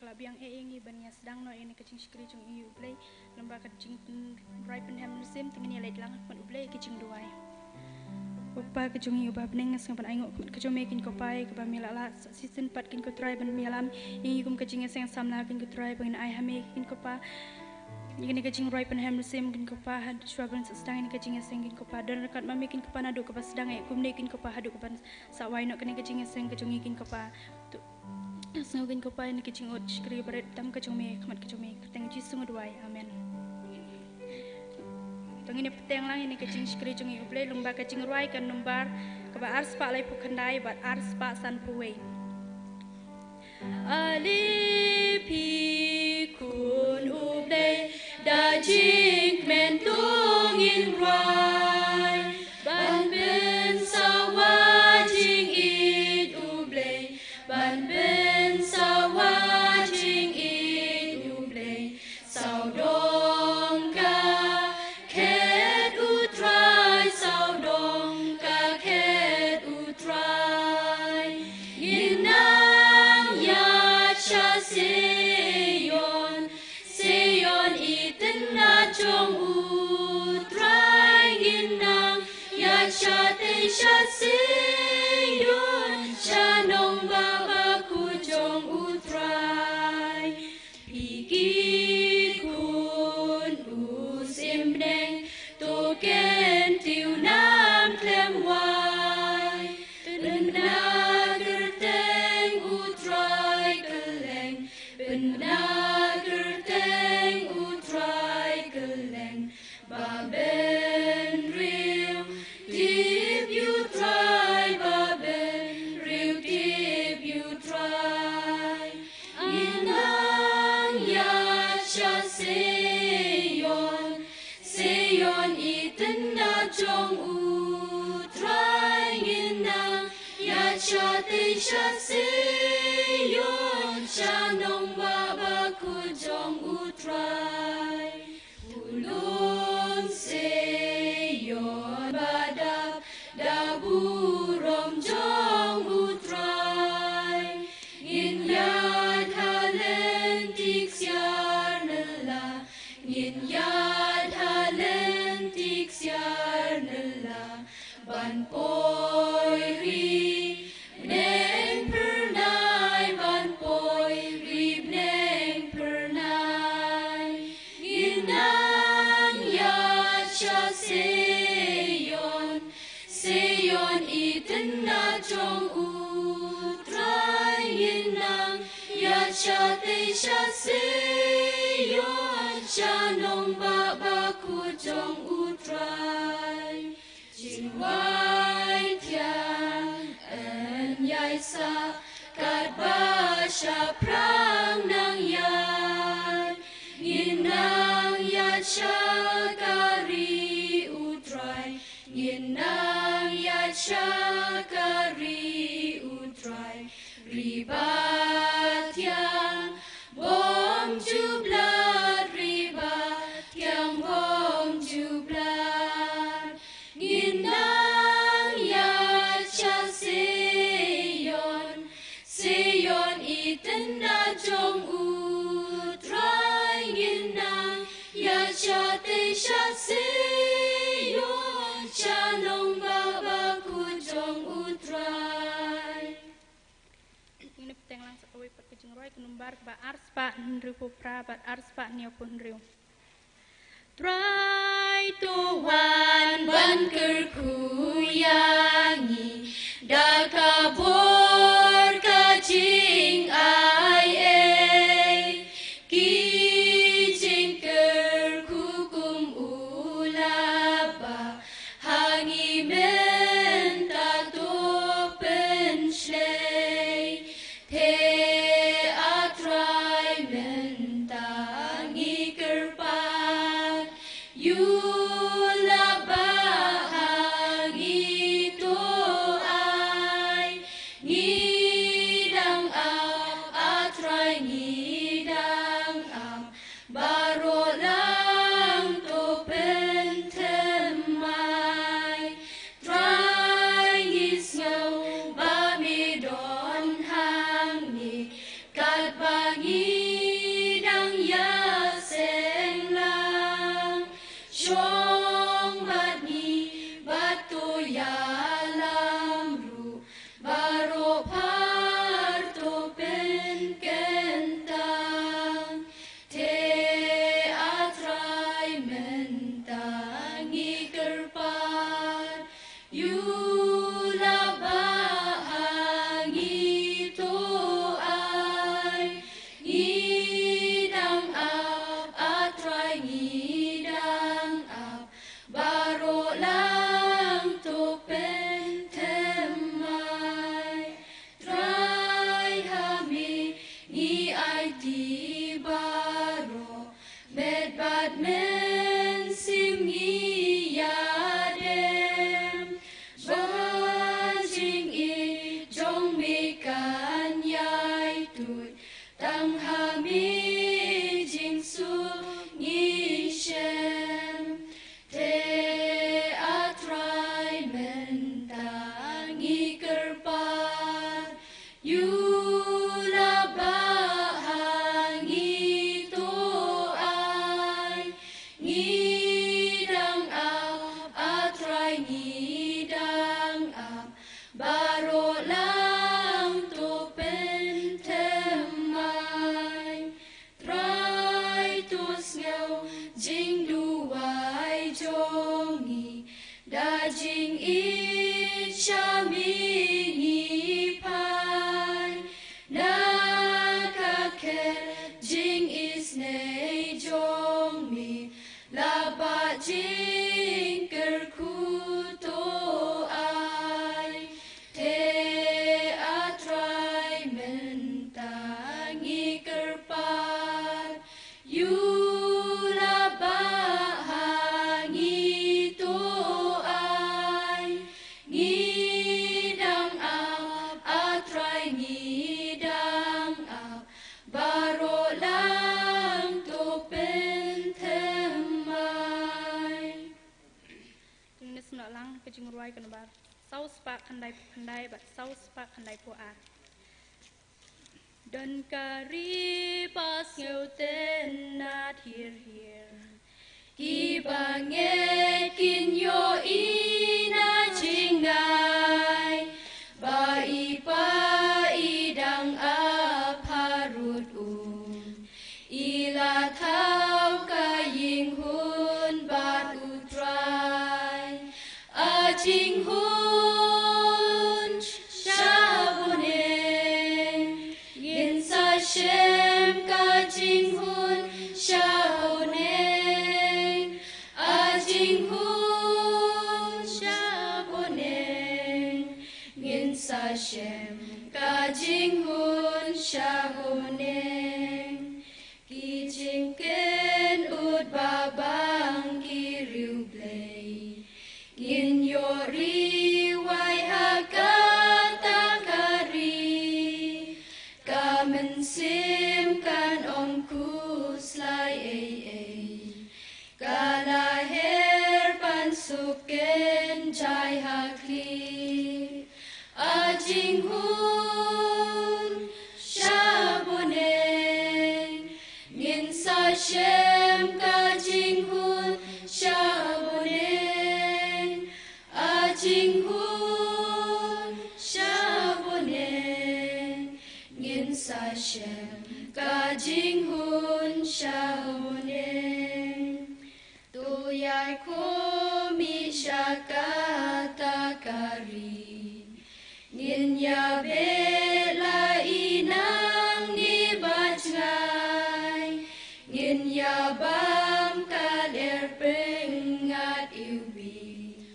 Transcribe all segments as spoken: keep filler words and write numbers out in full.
Ka la biang eh ïa ngi ban ïa sdang noh ïa kane ka jingshakri jong ngi ïa U Blei, lyngba ka jingpynroi pynhem mynsiem, te ngin ïa leit lang ha khmat U Blei ïa ka jingduwai. Ko Kpa ka jong ngi uba ha bneng, nga sngewbha ban ainguh ha khmat ka jong me, ko Kpa, ïa kaba me la lah sa shisien pat, ko Trai, ban ïalam ïa ngi kum ka jingïaseng samla, ko Trai, ba ngin ai ha me, ko Kpa. Ïa kane ka jingroi pynhem mynsiem, ko Kpa, ha shuwa ban sa sdang ïa kane ka jingïaseng, ko Kpa, don ryngkat ma me, ko Kpa, naduh kaba sdang eh kumne, ko Kpa, haduh kaban sa wai noh kane ka jingïaseng ka jong ngi, ko Kpa. To, sngew, ko Kpa, ïa kane ka jingud shakri barit tam ka jong me, ha khmat ka jong me, ha ka kyrteng Jisu nga duwai. Amen. To ngin ïa bteng lang ïa kane ka jingshakri jong ngi ïa U Blei lyngba ka Jingrwai ka nombar kaba arspah laiphew khyndai bad arspah sanphew wei. Ale phi khun U Blei, da jingkmen to ngin rwai ban pynsawa jingïeit U Blei, ban pynsawa jingïeit U Blei. Sawdong ka khet U Trai, sawdong ka khet U Trai. Ngin nang ïaid sha Seion, Seion i tynat jong U Trai. Ngin nang ïaid shatei sha Seion, sha nongbah bakhuid jong U Trai. Phi ki khun u symbneng, to kyntiew nam khlem wai. Pynbna kyrteng U Trai kylleng, pynbna kyrteng U Trai kylleng. Ba bynriew tip ïa U Trai, ba bynriew tip ïa U Trai. Ngin nang ïaid sha Seion, Seion i tynat jong U Trai. Ngin nang ïaid shatei sha Seion, sha nongbah bakhuid jong U Trai. U lum Seion ba dap da burom jong U Trai. Ngin ïaid ha lynti ksiar nylla, ngin ïaid ha lynti ksiar nylla. Ban poi ri bneng phyrnai, ban poi ri bneng phyrnai. Ngin nang ïaid sha Seion, Seion i tynat jong U Trai. Ngin nang ïaid shatei sha Seion, sha nongbah bakhuid jong U Trai. Jingwai thiang yn ïai sah katba shaphrang nang ïaid. Ngin nang ïaid sha ka ri U Trai, ngin nang ïaid sha ka ri U Trai. Ri ba thiang bym ju blad, ri ba thiang bym ju blad. Ngin nang ïaid sha Seion, Seion i tynat jong U Trai. Ngin nang ïaid shatei sha Seion, sha nongbah bakhuid jong U Trai. Ngin ïa bteng lang sa kawei pat ka jingrwai, ka nombar kaba arspah hynriewphew phra bad arspah hynñiewphew hynriew. Trai to wan ban kyrkhu ïa ngi da ka bor ka jingai ei. Ki jingkyrkhu kum u la ba ha ngi mynta to pynshlei. Te A Trai mynta ngi kyrpad, ïoh la Jingïeit sha mi ngi phai na ka khet jingisynei jong mi, la ba jingkyrkhu to ai. Te A Trai mynta ngi kyrpad, ïa la ba ha ngi to ai. Ngi dang ap, A Trai ngi dang ap, baroh lang to pynthymmai. Ngi snoh lang ka jingrwai ka nombar saw spah khyndai phew khyndai bad saw spah khyndai phew ar. Don ka ri ba sngewtynnad hir hir, ki bangeit kin ïohi na jingngai ba i pa i dang ap harud um. I la thaw ka jinghun bad U Trai. A jinghun shabneng, ngin sa shem ka jinghun shabneng. A jinghun shabneng, ngin sa shem ka jinghun shabneng. Ki jingkynnoh ba bang ki riewblei, ngin ïoh ri wai ha kata ka ri. Ka mynsiem kan ym khuslai ei ei, ka la her ban suk kynjai ha khlieh. A jinghun shabneng, ngin sa shem ka jinghun shabneng. A jinghun shabneng, ngin sa shem ka jinghun shabneng. To ïai khmih sha kata ka ri. Ngin ïa beh la i nangne ba jngai. Ngin ïa bam ka lyer pyngngad iwbih.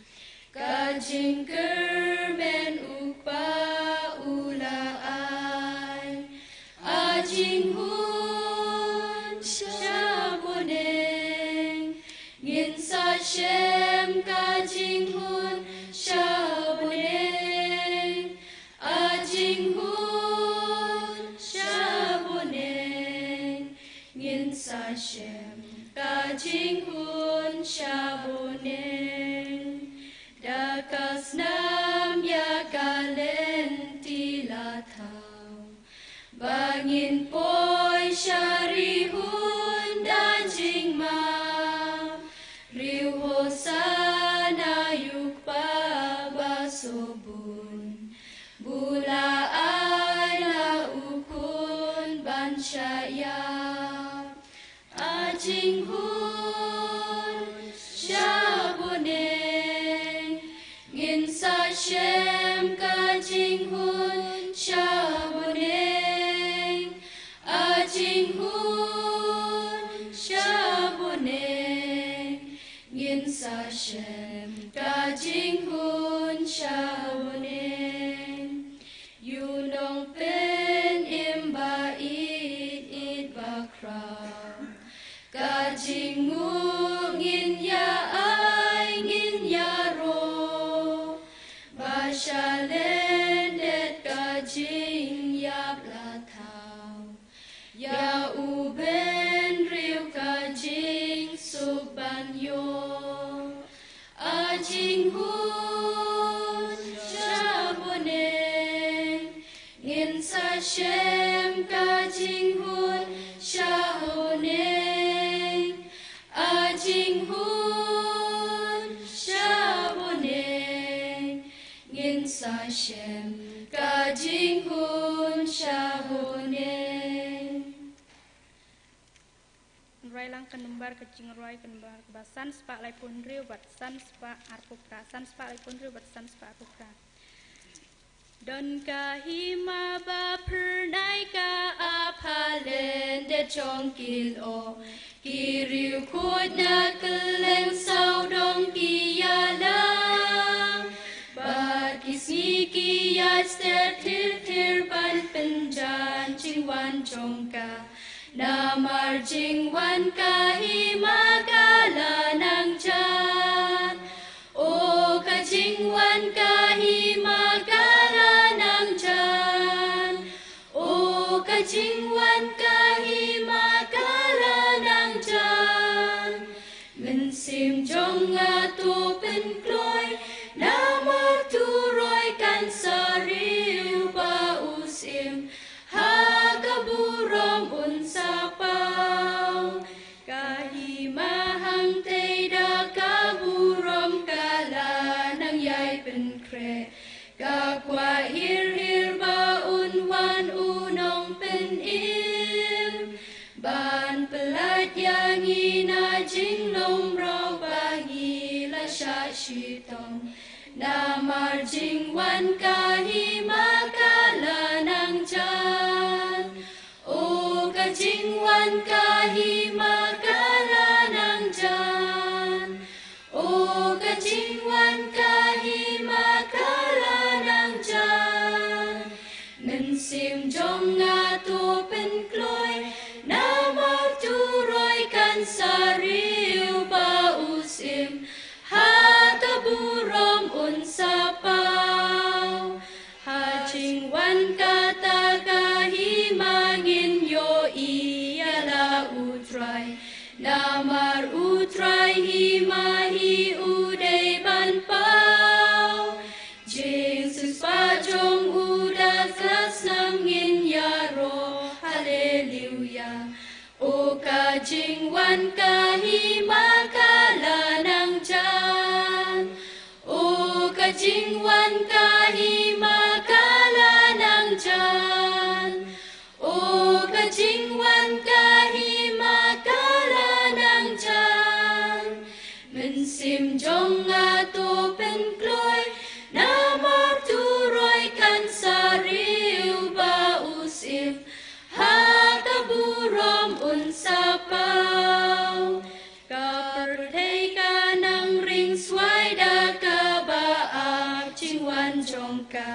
Ka jingkyrmen U Kpa u la ai. A jinghun shabneng, ngin sa shem ka jinghun shabneng. A jinghun shabneng, ngin sa shem ka jinghun shabneng. Da ka snam ïa ka lynti la thaw ba ngin poi sha ri hun da jingma. Riew Hosana ïa U Kpa ba suk bun, bun la ai na U Khun ban shah ïap. A jinghun shabneng, ngin sa shem ka jinghun shabneng. A jinghun shabneng, ngin sa shem ka jinghun shabneng. Ïa u nongpynim ba ïeit ïeit ba khraw, ka jingnguh ngin ïa ai ngin ïaroh. Ba shalyndet ka jingïap la thaw, ïa u bynriew ka jingsuk ban ïoh. A jinghun shabneng, ngin sa shem ka jinghun shabneng. A jinghun shabneng, ngin sa shem ka jinghun shabneng. Rwai Ka number ka jingrwai ka number ba san spah laiphew hynriew bad san spah arphew phra, san spah laiphew hynriew bad san spah arphew phra. Don ka hima ba phyrnai ka ap ha lyndet jong ki lyoh. Ki riewkhuid na kylleng sawdong ki ïalang. Bad ki sngi ki ïaid stet thir thir ban pynjan jingwan jong ka. Namar jingwan ka hima ka la nang jan. O ka jingwan ka hima ka la nang jan. O ka jingwan ka hima ka la nang jan. Mynsiem jong nga to pynkloi, namar turoi kan sa riew ba u syiem, ha ka burom un sa paw. Ka hima hangtei da ka burom ka la nang ïai pynkhreh. Ka kwah hir hir ba un wan u nongpynim. Ban pyllait ïa ngi na jinglong mraw ba ngi la shah shitom. Namar jingwan ka hima ka la nang jan. O ka jingwan ka hima ka la nang jan. O ka jingwan ka hima ka la nang jan. Mynsiem jong nga to pynkloi, namar turoi kan sa riew ba u syiem, ha ka burom un sa paw. Ha jingwan kata ka hima ngin ïohi ïa la u Trai. Namar u Trai hima hi u dei ban paw. Jingsiewspah jong u da ka snam ngin ïaroh. Haleluya. O ka jingwan ka hima ka la nang jan. O ka jingwan ka hima ka la nang jan. O ka jingwan ka hima ka la nang jan. Mynsiem jong nga to pynkloi, namar turoi kan sa riew ba u syiem, ha ka burom un sa paw. Ka pyrthei ka nang ring swai da kaba ap jingwan jong ka.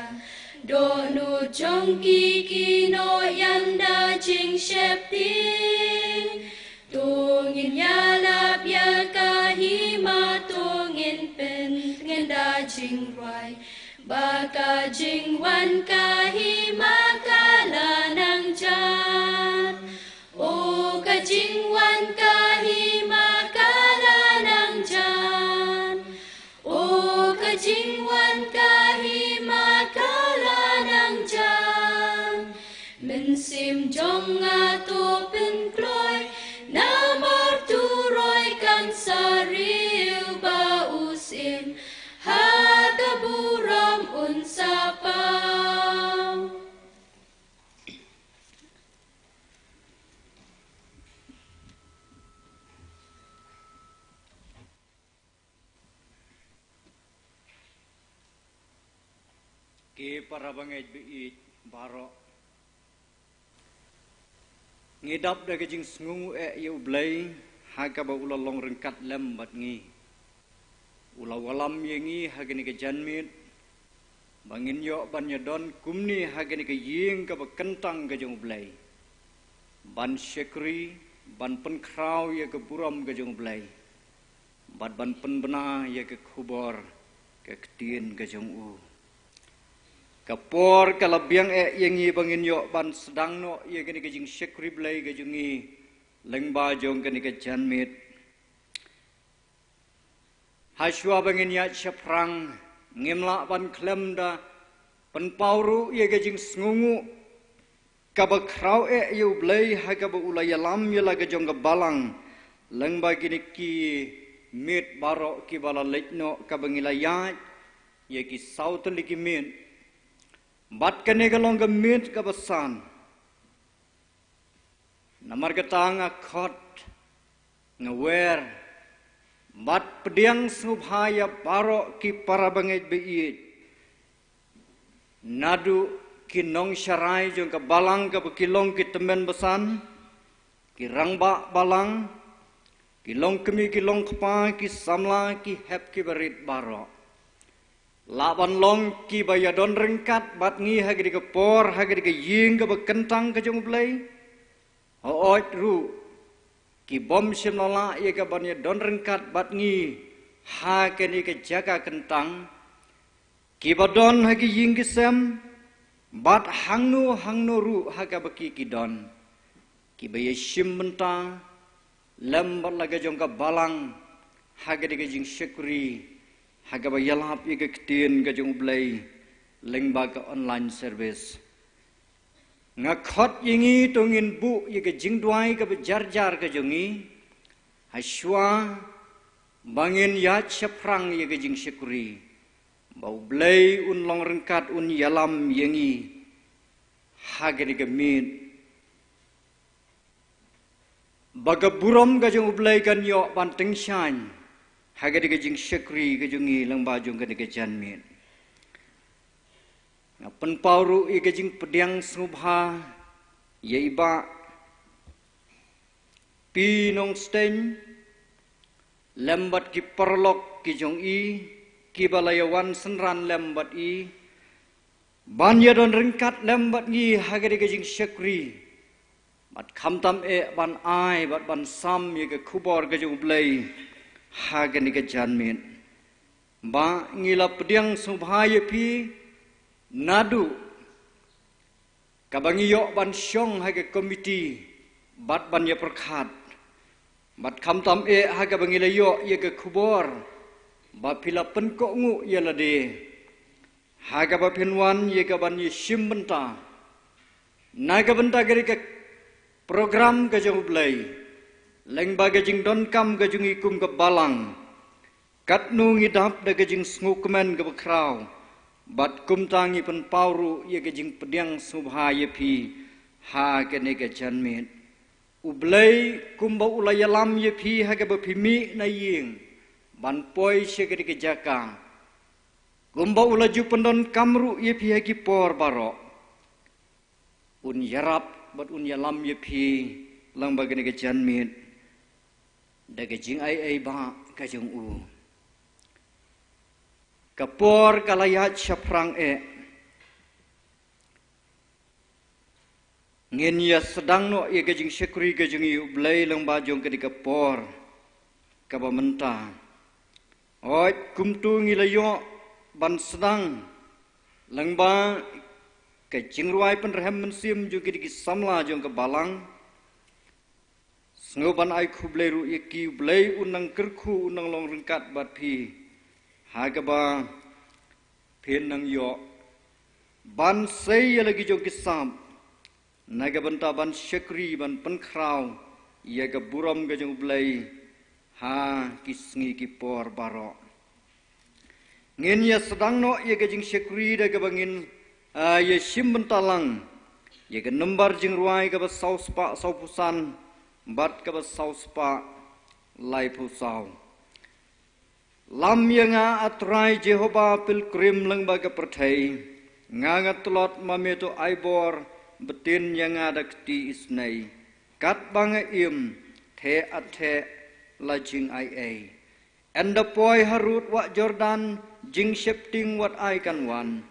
Dohnud jong ki ki nongïan da jingsheptieng. To ngin ïalap ïa ka hima, to ngin pyntngen da jingrwai. Ba ka jingwan ka hima ka la nang jan. O ka jingwan ka hima ka la nang jan. O ka jingwan ka hima ka la nang jan. Mynsiem jong nga to pynkloi, namar turoi kan sa riew ba u syiem, ha ka burom un sa paw. Ki para bangeit ba ïeit baroh. Ngi dap da ka jingsngewnguh eh ïa U Blei ha kaba u la long ryngkat lem bad ngi. U la wallam ïa ngi ha kane ka janmiet ba ngin ïoh ban ïadon kumne ha kane ka ïing kaba kyntang ka jong U Blei. Ban shakri, ban pynkhraw ïa ka burom ka jong U Blei. Bad ban pynbna ïa ka khubor ka ktien ka jong u. Ka por ka la biang eh ïa ngi ba ngin ïoh ban sdang noh ïa kane ka jingshakri Blei ka jong ngi lyngba jong kane ka janmiet. Hashwa ba ngin ïaid shaphrang, ngim lah ban khlem da pynpaw ruh ïa ka jingsngewnguh kaba khraw eh ïa U Blei ha kaba u la ïalam ïa la ka jong ka balang lyngba kine ki miet baroh kiba la leit noh, kaba ngi la ïaid ïa ki saw tylli ki miet. Bad kane ka long ka miet kaba san. Namar kata nga khot Nga wer bad pdiang sngewbha ïa baroh ki para bangeit ba ïeit, naduh ki nongsharai jong ka balang kaba ki long ki tymmen basan, ki rangbah balang, ki longkmie ki longkpa, ki samla, ki hep ki barit baroh. Lah ban long kiba ïadon ryngkat bad ngi ha kane ka por, ha kane ka ïing kaba kyntang ka jong U Blei. Hooid ruh, ki bym shym la lah ïa ka ban ïadon ryngkat bad ngi ha kane ka jaka kyntang, kiba don ha ki ïing ki sem, bad hangno hangno ruh ha kaba ki ki don, kiba ïashim bynta lem bad la ka jong ka balang ha kane ka jingshakri, ha kaba ïalap ïa ka ktien ka jong U Blei lyngba ka online service. Nga khot ïa ngi to ngin buh ïa ka jingduwai kaba jar jar ka jong ngi, ha shuwa ba ngin ïaid shaphrang ïa ka jingshakri, ba U Blei un long ryngkat, un ïalam ïa ngi ha kane ka miet, ba ka burom ka jong U Blei kan ïoh ban tyngshaiñ ha kane ka jingshakri ka jong ngi lyngba jong kane ka janmiet. Nga pynpaw ruh ïa ka jingpdiang sngewbha ïa i Bah P. Nongstein lem bad ki paralok ki jong i, kiba la ïawan synran lem bad i, ban ïadon ryngkat lem bad ngi ha kane ka jingshakri, bad khamtam eh ban ai bad ban sam ïa ka khubor ka jong U Blei ha kane ka janmiet. Bah, ngi la pdiang sngewbha ïa phi naduh kaba ngi ïoh ban shong ha ka komiti bad ban ïapyrkhat, bad khamtam eh ha kaba ngi la ïoh ïa ka khubor ba phi la pynkohnguh ïa lade ha kaba phin wan ïa ka ban ïashim bynta na ka bynta kane ka program ka jong U Blei, lyngba ka jingdonkam ka jong i kum ka balang. Katno ngi dap da ka jingsngewkmen kaba khraw, bad kumta ngi pynpaw ruh ïa ka jingpdiang sngewbha ïa phi ha kane ka janmiet. U Blei kumba u la ïalam ïa phi ha kaba phi mih na ïing ban poi sha kane ka jaka, kumba u la ju pyndonkam ruh ïa phi ha ki por baroh, un ïarap bad un ïalam ïa phi lyngba kane ka janmiet da ka jingaiei bah ka jong u. Ka por ka la ïaid shaphrang eh. Ngin ïa sdang noh ïa ka jingshakri ka jong i U Blei lyngba jong kane ka por kaba mynta. Hooid, kumto ngi la ïoh ban sdang lyngba ka jingrwai pynrhem mynsiem jong kine ki samla jong ka balang. Sngew ban ai khublei ruh ïa ki, U Blei un nang kyrkhu, un nang long ryngkat bad phi ha kaba phin nang ïoh ban sei ïa la ki jong ki sap na ka bynta ban shakri, ban pynkhraw ïa ka burom ka jong U Blei ha ki sngi ki por baroh. Ngin ïa sdang noh ïa ka jingshakri da kaba ngin, ah, ïa shim bynta lang ïa ka nombar jingrwai kaba saw spah saw phew san bad kaba saw spah lai phew saw. Lam ïa nga, A Trai Jehobah, pilgrim lyngba ka pyrthei. Nga nga tlot, ma me to ai bor, btin ïa nga da kti isnei. Katba nga im, theh a theh la jingaiei. Ynda poi harud wah Jordan, jingsheptieng wat ai kan wan.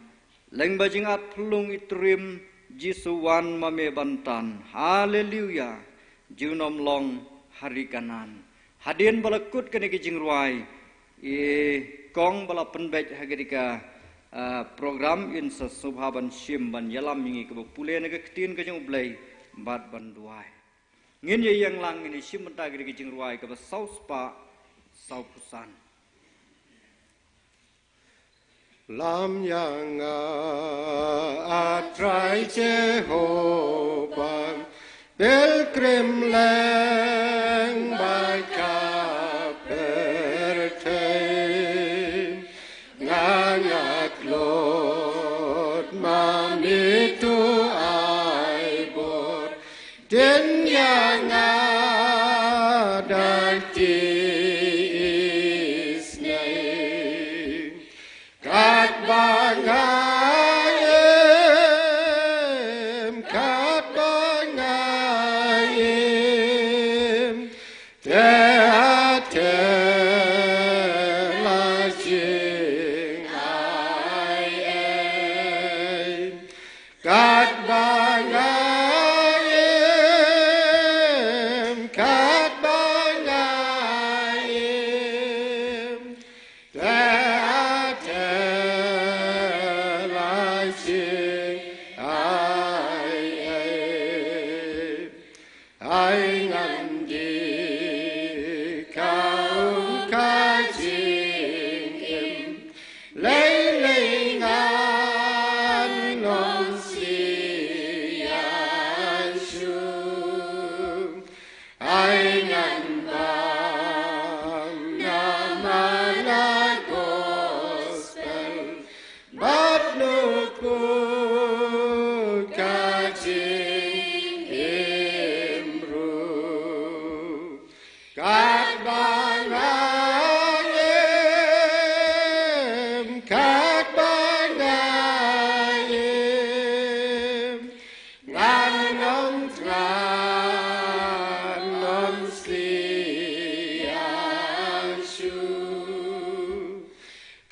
Lyngba jingat phyllung i Trim, Jisu wan ma me ban tan. Haleluya. Junom long ha ri Kanaan. Hadien ba la kut kane ka jingrwai, i kong ba la pynbeit ha kane ka, ah, program in sa sngewbha ban shim ban ïalam ïa ngi kaba pule na ka ktien ka jong U Blei bad ban duwai. Ngin ïa ïeng lang, ngin ïa shim bynta kane ka jingrwai kaba saw spah saw phew san. Lam ïa nga, A Trai Jehobah, pilgrim lyngba ka pyrthei. Nga nga tlot, ma me to ai bor, btin ïa nga da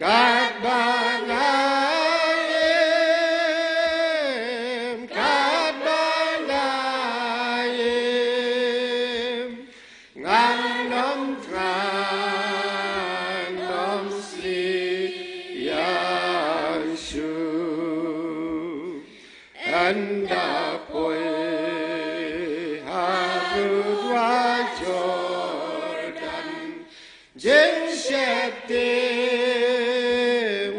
Katba nga im, katba nga im, ngan ym thrang, ym sliang shuh. Ynda poi ha rud wa Jordan, jingsheptieng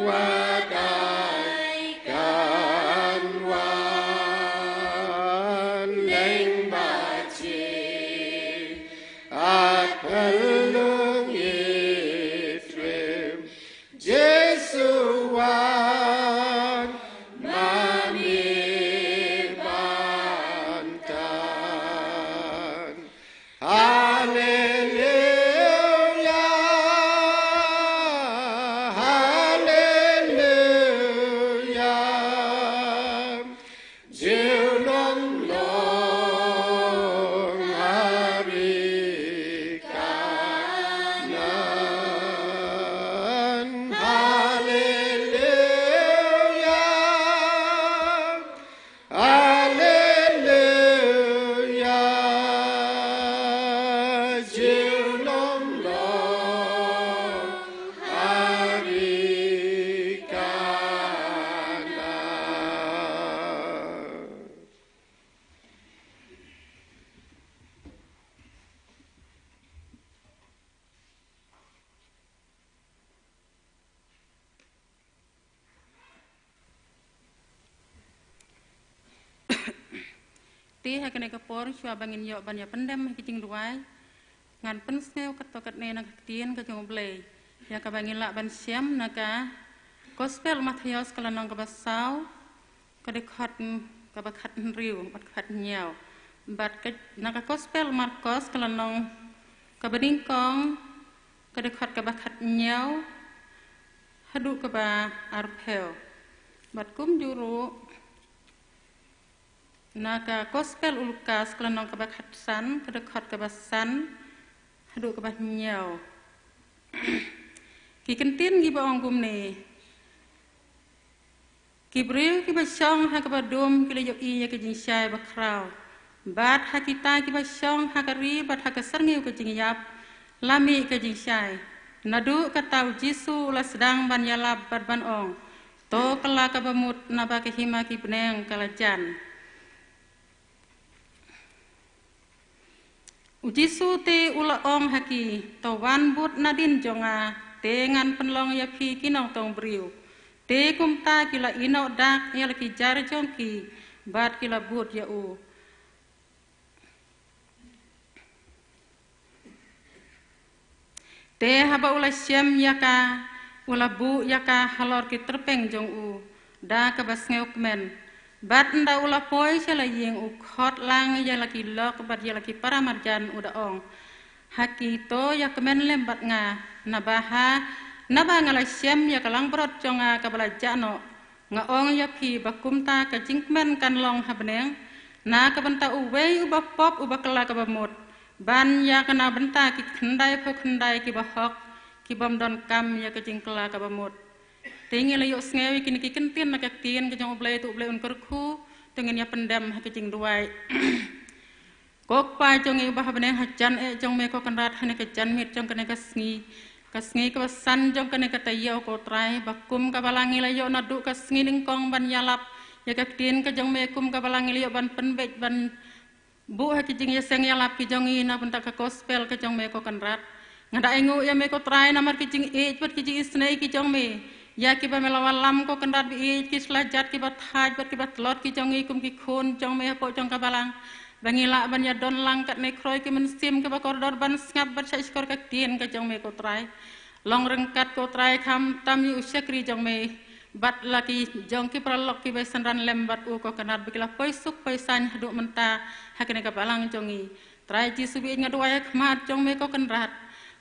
wa dei kan wan, lyngba jingakhlong i triem. Jisu wan, ma me ban tan. Haleluya, haleluya. Junom long ha ri Kanaan. Haleluya, haleluya. Junom long ha ri Kanaan. Te ha kane ka por, shuwa ba ngin ïoh ban ïa pyndem ha ki jingduwai, ngan pynsngew katto katne na ka ktien ka jong U Blei, ïa kaba ngin lah ban shem na ka Gospel Mathaios ka lynnong kaba saw, ka dkhot kaba khathynriew bad khathynñiew. Bad ka, na ka Gospel Markos ka lynnong kaba nyngkong, ka dkhot kaba khathynñiew haduh kaba arphew. Bad kumjuh ruh na ka Gospel u Lukas ka lynnong kaba khatsan, ka dkhot kaba san haduh kaba hynñiew. Ki ktien kiba ong kumne: Ki briew kiba shong ha kaba dum ki la ïohi ïa ka jingshai bakhraw, bad ha kita kiba shong ha ka ri bad ha ka syrngiew ka jingïap la mih ka jingshai. Naduh kata U Jisu u la sdang ban ïalap bad ban ong: To kylla kaba mut, naba ka hima ki bneng ka la jan. U Jisu te u la ong ha ki: To wan bud nadien jong nga, te ngan pynlong ïa phi ki nongtong briew. Te kumta ki la ïehnoh dak ïa la ki jar jong ki bad ki la bud ïa u. Te haba u la shem ïa ka, u la buh ïa ka halor ki tyrpeng jong u da kaba sngewkmen. Bad ynda u la poi sha la ïing, u khot lang ïa la ki lok bad ïa la ki paramarjan, u da ong ha ki: To ïa kmen lem bad nga, naba ha, naba nga la shem ïa ka langbrot jong nga kaba la jah noh. Nga ong ïa phi ba kumta ka jingkmen kan long ha bneng na ka bynta uwei uba pop uba kylla kaba mut, ban ïa kane bynta ki khyndaiphew khyndai kiba hok, ki bym donkam ïa ka jingkylla kaba mut. Te ngin la ïohsngew ïa kine ki ktien na ka ktien ka jong U Blei. To U Blei un kyrkhu, to ngin ïa pyndem ha ka jingduwai. Ko Kpa jong ngi uba ha bneng, ha jan eh jong me ko Kynrad, ha kane ka janmiet jong kane ka sngi, ka sngi kaba san jong kane ka taïew ko Trai, ba kum ka Balang ngi la ïoh naduh ka sngi nyngkong ban ïalap ïa ka ktien ka jong me, kum ka Balang ngi la ïoh ban pynbeit ban buh ha ki jingïaseng ïalap ki jong ngi na bynta ka gospel ka jong me ko Kynrad. Nga da ainguh ïa me ko Trai namar ki jingïeit bad ki jingisynei ki jong me ïa kiba me la wallam ko Kynrad, ba ïeit ki shlajat kiba thait bad kiba tlot ki jong ngi kum ki khun jong me hapoh jong ka Balang, ba ngi lah ban ïadon lang katne khroi ki mynsiem kiba kordor ban sngap bad shah shkor ka ktien ka jong me ko Trai. Long ryngkat ko Trai khamtam ïa u shakri jong me bad la ki jong ki paralok kiba synran lem bad u ko Kynrad, ba ki la poi suk poi saiñ haduh mynta ha kane ka Balang jong ngi. Trai Jisu, ba ïeit nga duwai ha khmat jong me ko Kynrad,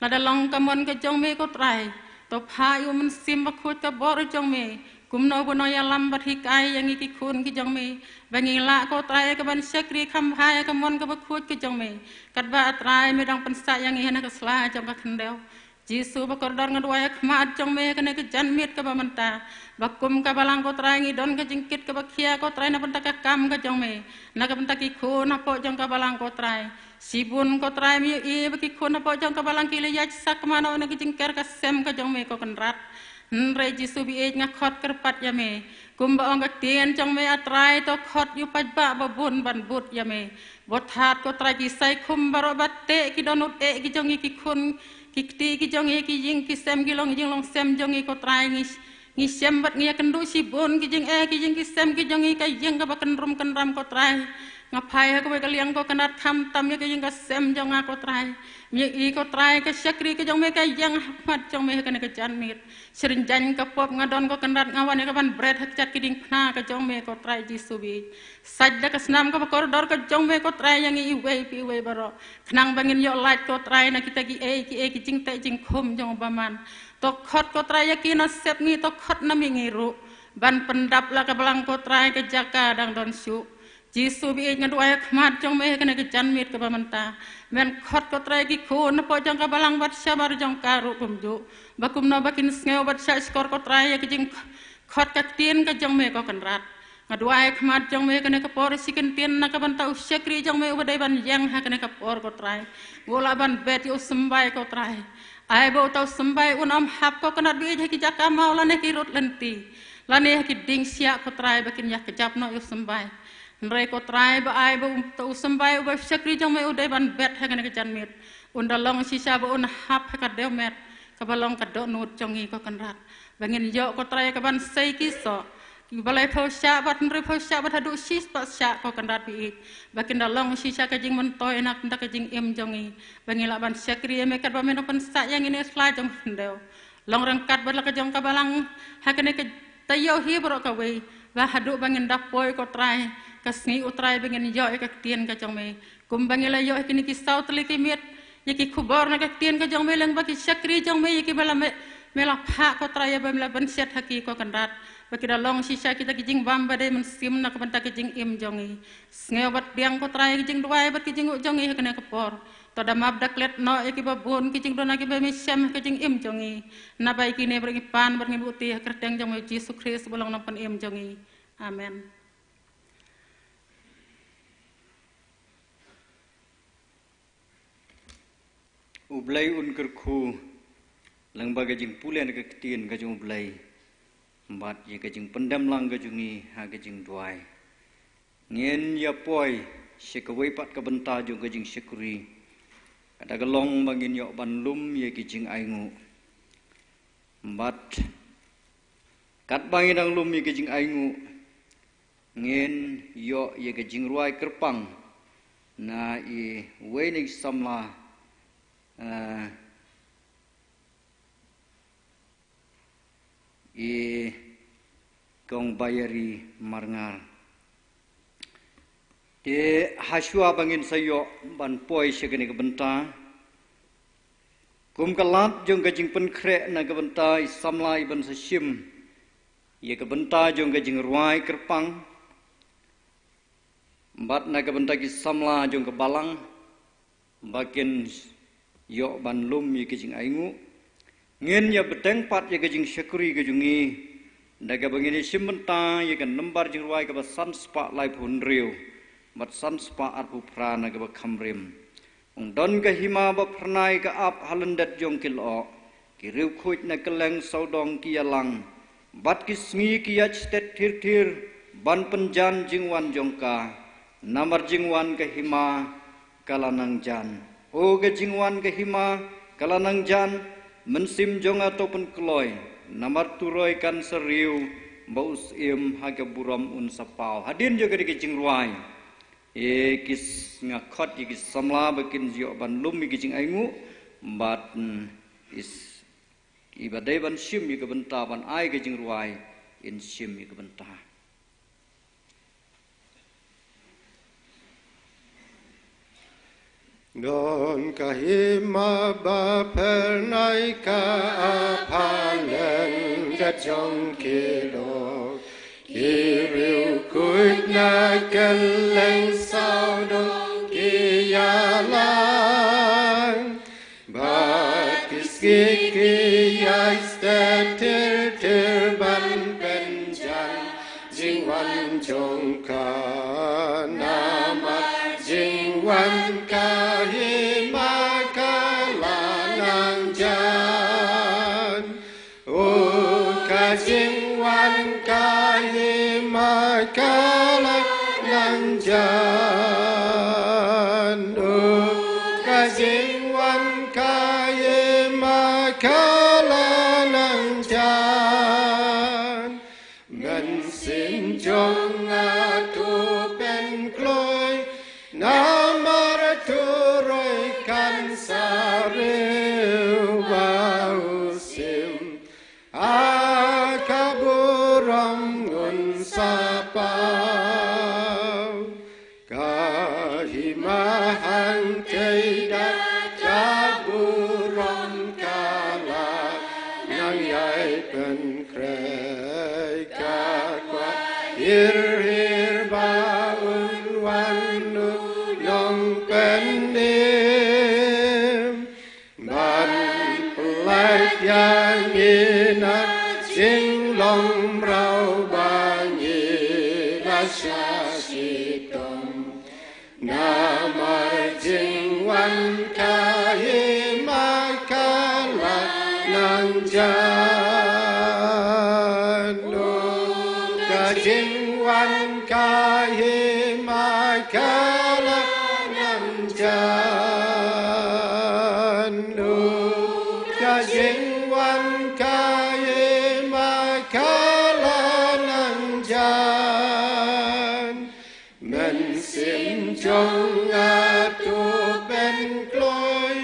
lada long ka mon ka jong me ko Trai, to phah ïa u Mynsiem Bakhuid ka bor jong me kumno ba un nongïalam bad hikai ïa ngi ki khun ki jong me, ba ngi lah ko Trai ka ban shakri kham bha ïa ka mon kaba khuid ka jong me, katba A Trai me dang pynsah ïa ngi ha kane ka sla jong ka khyndew. Jisu ba kordor, nga duwai ha khmat jong me ha kane ka janmiet kaba mynta, ba kum ka balang ko Trai ngi don ka jingkit kaba khia ko Trai na bynta ka kam ka jong me, na ka bynta ki khun hapoh jong ka balang ko Trai. Shibun ko Trai me ïohi ba ki khun hapoh jong ka balang ki la ïaid sakma noh na ka jingker ka sem ka jong me ko Kynrad. Hynrei Jisu baieit, nga khot kyrpad ïa me, kumba ong ka ktien jong me, A Trai, to khot ïa u paidbah ba bun ban bud ïa me. Bad thad ko Trai, ki saikhum baroh ba teh ki dohnud eh ki jong ngi, ki khun ki kti ki jong ngi, ki ïing ki sem, ki long jinglong sem jong ngi ko Trai, ngi ngi shem bad ngi ïakynduh shibun ki jingeh ki ïing ki sem ki jong ngi, ka ïing kaba kynrum kynram ko Trai. Nga phai ha kawei ka liang ko Kynrad, khamtam ïa ka ïing ka sem jong nga ko Trai. Me ïohi ko Trai ka shakri ka jong me ka ïeng ha khmat jong me ha kane ka janmiet. Shyrnjan ka pop nga don ko Kynrad, nga wan ïa ka ban bret ha kjat ki diengphna ka jong me ko Trai Jisu baieit. Sait da ka snam kaba kordor ka jong me ko Trai ïa ngi iwei pa iwei baroh, khnang ba ngin ïoh lait ko Trai na kita kiei kiei ki jingteh jingkhum jong u bymman. To khot ko Trai ïa ki na sep ngi, to khot na miet ngi ruh, ban pyndap la ka balang ko Trai ka jaka dang don shuh. Jisu baieit, nga duwai ha khmat jong me ha kane ka janmiet kaba mynta, men khot ko Trai ki khun hapoh jong ka balang bad shabar jong ka ruh kumjuh, ba kumno ba kin sngew bad shahshkor ko Trai ïa ki jingkhot ka ktien ka jong me ko Kynrad. Nga duwai ha khmat jong me ha kane ka por, shi kyntien na ka bynta u shakri jong me uba dei ban ïeng ha kane ka por ko Trai. Ba u lah ban bet ïa u symbai ko Trai. Ai ba uta u symbai un ym hap ko Kynrad baieit ha ki jaka maw lane ki rud lynti, lane ha ki dieng shiah ko Trai, ba kin ïa kjap noh ïa u symbai. Hynrei ko Trai ba ai ba uta u symbai uba u shakri jong me u dei ban bet ha kane ka janmiet, un da long shisha ba un hap ha ka dewmet kaba long ka dohnud jong ngi ko Kynrad, ba ngin ïoh ko Trai ka ban sei ki soh, ki balei phew shah bad hynriew phew shah bad haduh shispah shah ko Kynrad baieit, ba kin da long shisha ka jingmyntoi na ka bynta ka jingim jong ngi, ba ngi lah ban shakri ïa me katba me nongpynsah ïa ngi ne sla jong khyndew. Long ryngkat bad la ka jong ka balang ha kane ka taïew hi baroh kawei, ba haduh ba ngin da poi ko Trai, ka sngi u Trai ba ngin ïoh ïa ka ktien ka jong me. Kumba ngi la ïoh ïa kine ki saw tylli ki miet ïa ki khubor na ka ktien ka jong me, lyngba ki shakri jong me ïa ki me la me, me la phah ko Trai, ïa ba me la bynshet ha ki ko Kynrad, ba ki da long shisha kita ki jingbam ba dei mynsiem na ka bynta ka jingim jong ngi. Sngew bad pdiang ko Trai ki jingduwai bad ki jingnguh jong ngi ha kane ka por. To da map da klet noh ïa kiba bun ki jingduna kiba me shem ha ka jingim jong ngi. Naba ïa kine baroh ngi pan bad ngi buti ha ka kyrteng jong me Jisu Khrist ba long nongpynim jong ngi. Amen. U Blei un kyrkhu lyngba ka jingpule na ka ktien ka jong U Blei bad ïa ka jingpyndem lang ka jong ngi ha ka jingduwai. Ngin ïa poi sha kawei pat ka bynta jong ka jingshakri, kata ka long ba ngin ïoh ban lum ïa ki jingainguh. Bad katba ngin dang lum ïa ki jingainguh, ngin ïoh ïa ka jingrwai kyrpang na iwei na ki samla, eh, i Kong Bayari Marngar. Te hashwa ba ngin sa ïoh ban poi sha kane ka bynta, kum ka lad jong ka jingpynkhreh na ka bynta i samla i ban sa shim ïa ka bynta jong ka jingrwai kyrpang, bad na ka bynta ki samla jong ka balang, ba kin ïoh ban lum ïa ka jingainguh. Ngin ïa bteng pat ïa ka jingshakri ka jong ngi da kaba ngin ïa shim bynta ïa ka nambar jingrwai kaba san spah laiphew hynriew bad san spah arphew phra na kaba kham rim. Ong don ka hima ba phyrnai ka ap ha lyndet jong ki lyoh, ki riewkhuid na kylleng sawdong ki ïalang, bad ki sngi ki ïaid stet thir thir ban pynjan jingwan jong ka. Namar jingwan ka hima ka la nang jan. O ka jingwan ka hima ka la nang jan, mynsiem jong nga to pynkloi, namar turoi kan sa riew ba u syiem ha ka burom un sa paw. Hadien jong ka dei ka jingrwai, e ki s-, nga khot ïa ki samla ba kin ïoh ban lum ïa ki jingainguh, bad, mm, is, i ba dei ban shim ïa ka bynta ban ai ka jingrwai, in shim ïa ka bynta. Don ka hima ba phyrnai ka ap ha lyndet jong ki lyoh, ki riewkhuid na kylleng sawdong ki ïalang, bad ki sngi Ter ban pynjan jingwan jong ka, namar jingwan ka hima ka la nang jan. O ka jingwan ka hima ka la nang jan. O ka jingwan ka hima ka la nang jan. Mynsiem jong nga to pynkloi, namar to roi kan sa riew ba u sim. Ha ka burom un sa paw. Ka hima hangtei da ka burom ka la nang ïai pynkhreh, ka kwah hir hir ba un wan u nongpynim. Ban pynlait ïa ngi na jinglong mraw ba ngi la shah shitom. Namar jingwan ka hima ka la nang jan. O ka jingwan ka hima ka la nang jan. O ka jingwan ka hima ka la nang jan. Mynsiem jong nga to pynkloi,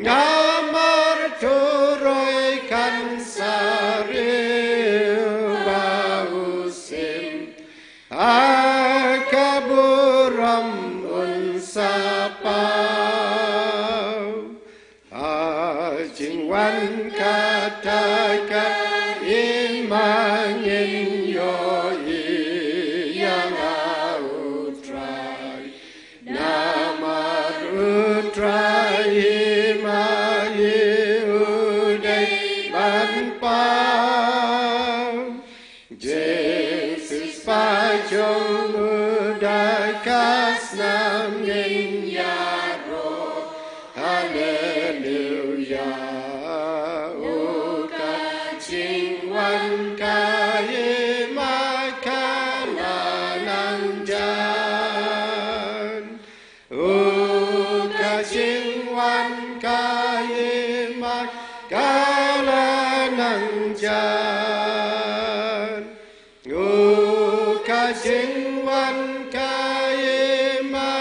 namar to roi kan sa riew ba u sim. Ha ka burom un sa paw. Ha jingwan kata ka hima ngin ïohi ïa nga u Trai. Namar u Trai hima hi u dei ban paw. Jingsiewspah jong u da ka snam ngin ïaroh. Haleluya. O ka jingwan ka hima ka la nang jan. O ka jingwan ka hima ka la nang jan. O ka jingwan ka hima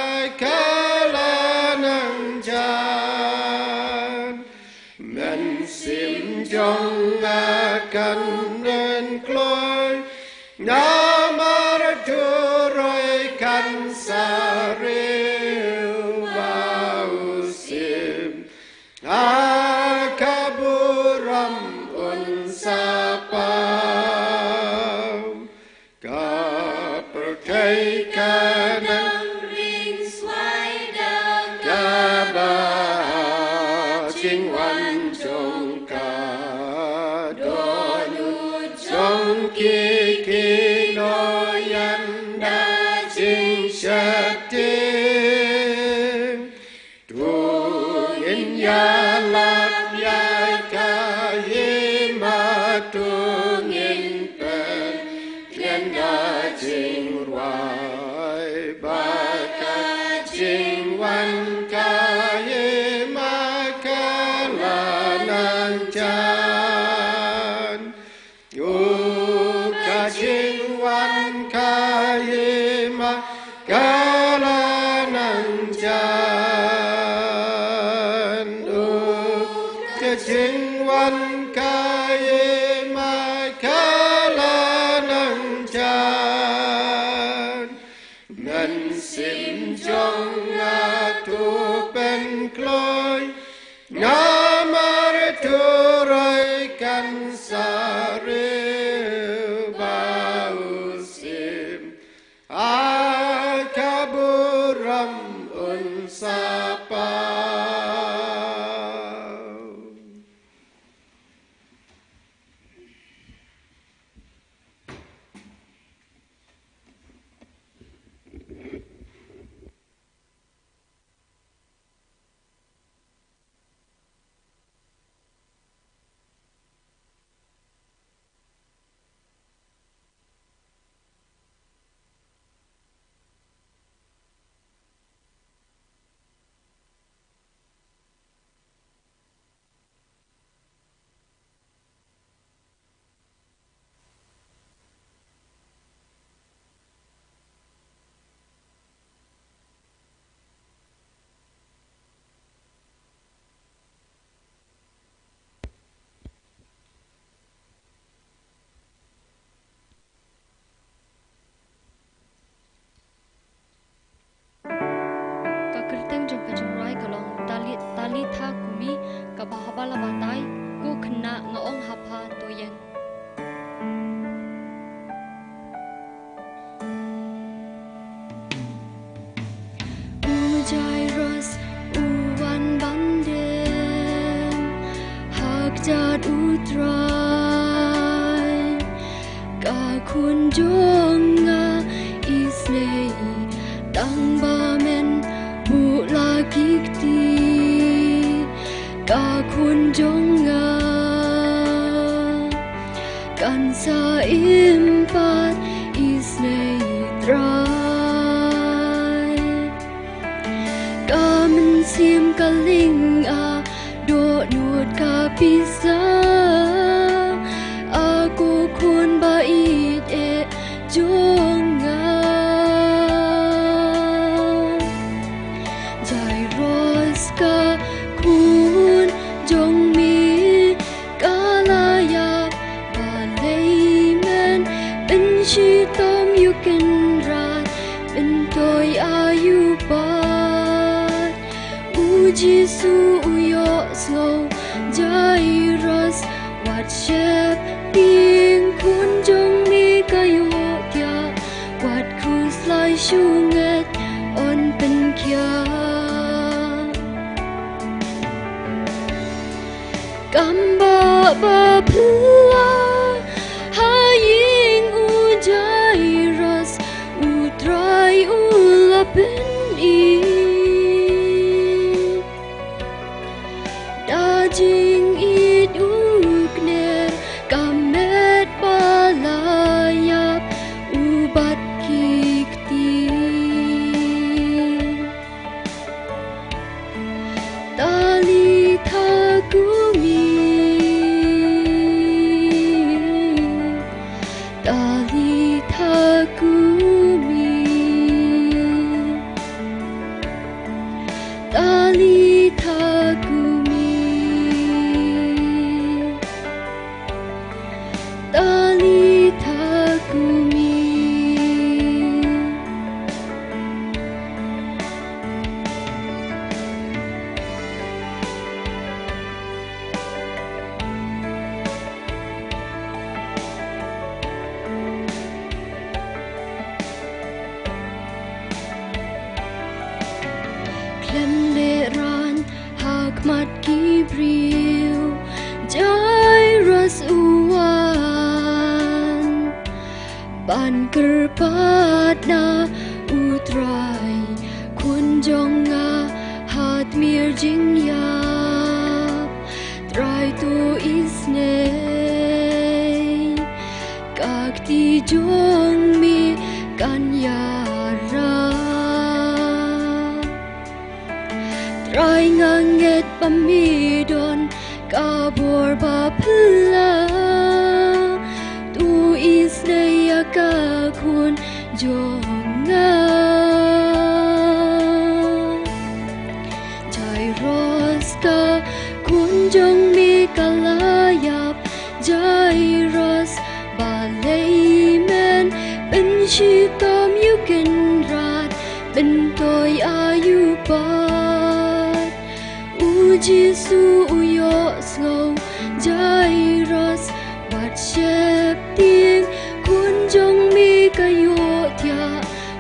ka la nang jan. Mynsiem jong nga kan ren kloi. Namar to roi kan sa riew ba u sim. Ha ka burom un sa paw. Ka pyrthei ka nang ring swai da kaba jingwan jong ka. Don u jong ki ki nongïalam da jingsheptieng. To ngin ïalap ïa ka hima, to ngin pyntieng da jingrwai ba ka jingwan ka hima ka la nang jan. O ka jingwan ka hima ka la nang jan. O ka jingwan ka hima ka la nang jan. Mynsiem jong nga to pynkloi. Namar to roi kan sa riew ba Talitha kumi, kaba haba la batai, ko khynnah, nga ong ha pha, to ïeng. U Jairus u wan ban dem ha kjat u Trai. Ka khun jong nga, isynei tang ba men buh la ki kti. Ka khun jong nga kan sa im pat, isynei Trai. Ka mynsiem ka ling, a dohnud ka pisa. A ko khun ba ïeit jong nga. Jairus, ka khun jong me ka la ïap. Balei men pynshitom ïa u Kynrad, pyntoi ïa u pat? U Jisu u ïohsngew, Jairus, wat sheptieng, khun jong me ka ïohthiah. Wat khuslai shu ngeit, yn pynkhiah. Kam ba ba pla ha ïing u Jairus, u Trai u la pyni. Da jingïeit u kner, ka met ba la ïap u bat ki kti. Talitha kumi, Talitha kumi, Talitha kumi, Talitha kumi. Khlem lehrain ha khmat ki briew, Jairus u wan ban kyrpad na u Trai. Khun jong nga ha tmier jingïap, Trai to isynei, ka kti jong me kan ïarap. Trai, nga ngeit ba me don ka bor ba pla, to isynei ïa ka khun jong nga. Jairus, ka khun jong me ka la ïap. Jairus, balei men pynshitom ïa u Kynrad, pyntoi ïa u pat? U Jisu u ïohsngew, Jairus, wat sheptieng, khun jong me ka ïohthiah.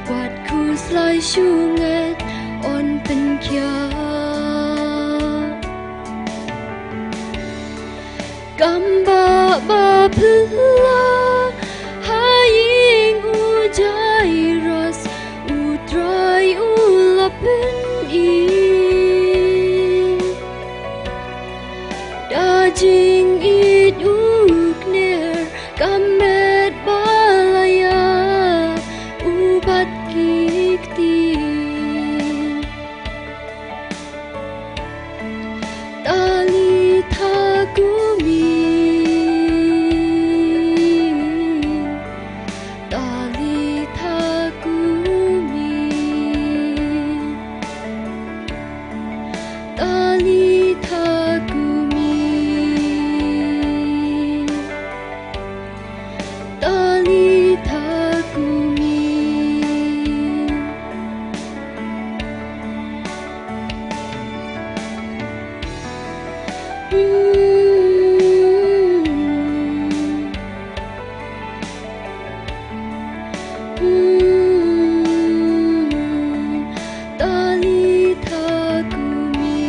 Wat khuslai shu ngeit, yn pynkhiah. Kam ba ba pla ha ïing u Jairus, u Trai u la pyni. Da jingïeit u kner, ka met ba la ïap u bat ki kti. Talitha kumi, Talitha kumi.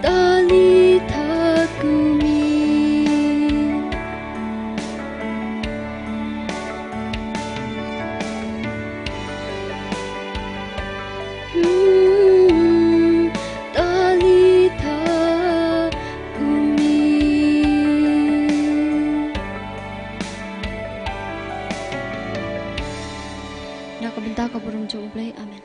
Talitha kumi. Hmm, Talitha kumi. Na ka bynta ka burom jong U Blei. Amen.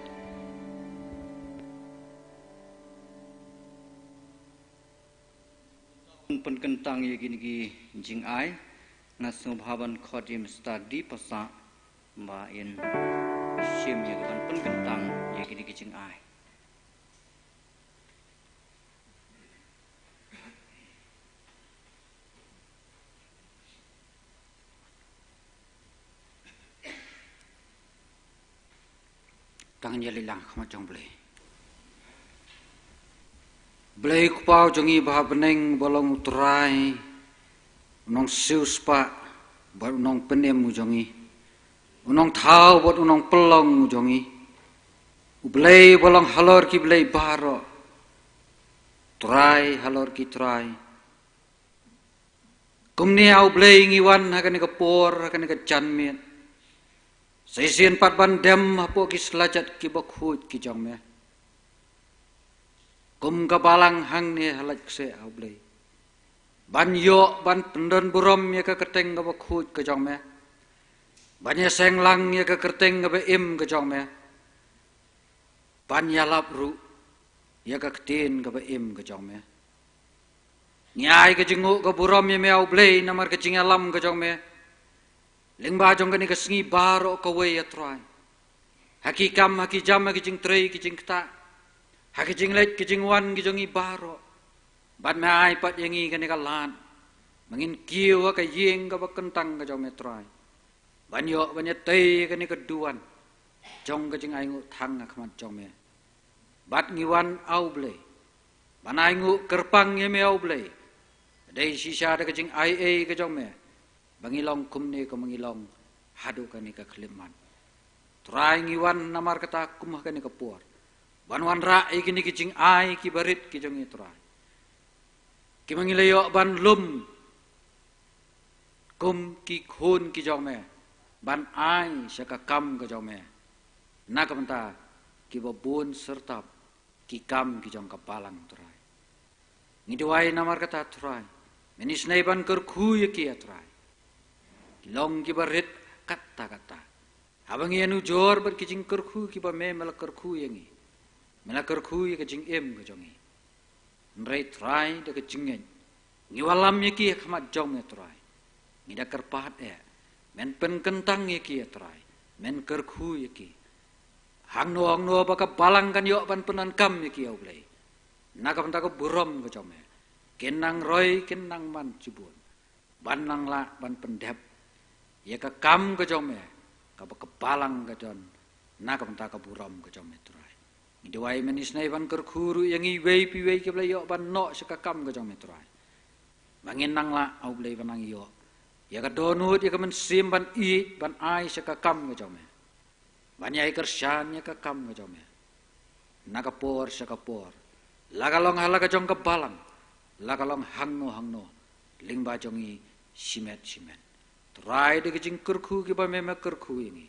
Pynkyntang ïa kine ki jingai, nga sngewbha ban khot ïa Mister D Passah ba in shim ïa ka ban pynkyntang ïa kine ki jingai. Tang ïa lei lang ha khmat jong Blei. Blei Kpa jong ngi ba ha bneng, ba long U Trai, U Nongsiewspah bad U Nongpynim u jong ngi, U Nongthaw bad U Nongpynlong u jong ngi, U Blei ba long halor ki blei baroh, Trai halor ki trai. Kumne, A U Blei, ngi wan ha kane ka por, ha kane ka janmiet, sa shisien pat ban dem hapoh ki slajat kiba khuid ki jong Me, kum ka balang hangne ha Laitksheh, A U Blei, ban ïoh ban pyndonburom ïa ka kyrteng kaba khuid ka jong Me, ban ïaseng lang ïa ka kyrteng kaba im ka jong Me, ban ïalap ruh ïa ka ktien kaba im ka jong Me. Ngi ai ka jingnguh ka burom ïa Me, A U Blei, namar ka jingïalam ka jong Me lyngba jong kane ka sngi baroh kawei, A Trai, ha ki kam, ha ki jam, ha ki jingtrei, ki jingktah, ha ki jingleit ki jingwan ki jong ngi baroh. Bad Me ai pat ïa ngi kane ka lad ba ngin kiew ha ka ïing kaba kyntang ka jong Me, Trai, ban ïoh ban ïatei ïa kane ka duwan jong ka jingainguh thang ha khmat jong Me. Bad ngi wan, A U Blei, ban ainguh kyrpang ïa Me, A U Blei, dei shisha da ka jingaiei ka jong Me, ba ngi long kumne kumba ngi long haduh kane ka khyllipmat. Trai, ngi wan namar kata kum ha kane ka por, ban wanrah ïa kine ki jingai kiba rit ki jong ngi, Trai, kiba ngi la ïoh ban lum kum ki khun ki jong Me, ban ai sha ka kam ka jong Me. Na ka bynta kiba bun syrtap ki kam ki jong ka balang, Trai. Ngi duwai namar kata, Trai, Men isynei ban kyrkhu ïa ki, A Trai, ki long kiba rit katta katta, haba ngi ïanujor bad ki jingkyrkhu kiba Me, Me la kyrkhu ïa ngi, Me la kyrkhu ïa ka jingim ka jong ngi. Hynrei, Trai, da ka jingngeit ngi wallam ïa ki ha khmat jong Me, Trai. Ngi da kyrpad eh Men pynkyntang ïa ki, A Trai, Men kyrkhu ïa ki. Hangno hangno ba ka balang kan ïoh ban pyndonkam ïa ki, A U Blei, na ka bynta ka burom ka jong Me, kin nang roi, kin nang man shibun, ban nang lah ban pyndep ïa ka kam ka jong Me, kaba ka balang ka don na ka bynta ka burom ka jong Me, Trai. Ngi duwai Men isynei ban kyrkhu ruh ïa ngi iwei pa iwei kiba la ïoh ban noh sha ka kam ka jong Me, Trai, ba ngin nang lah, A U Blei, ban nang ïoh ïa ka dohnud, ïa ka mynsiem ban ïeit, ban ai sha ka kam ka jong Me, ban ïai kyrshan ïa ka kam ka jong Me, na ka por sha ka por, la ka long ha la ka jong ka balang, la ka long hangno hangno lyngba jong ngi shimet shimet. Trai, da ki jingkyrkhu kiba Me, Me kyrkhu ïa ngi,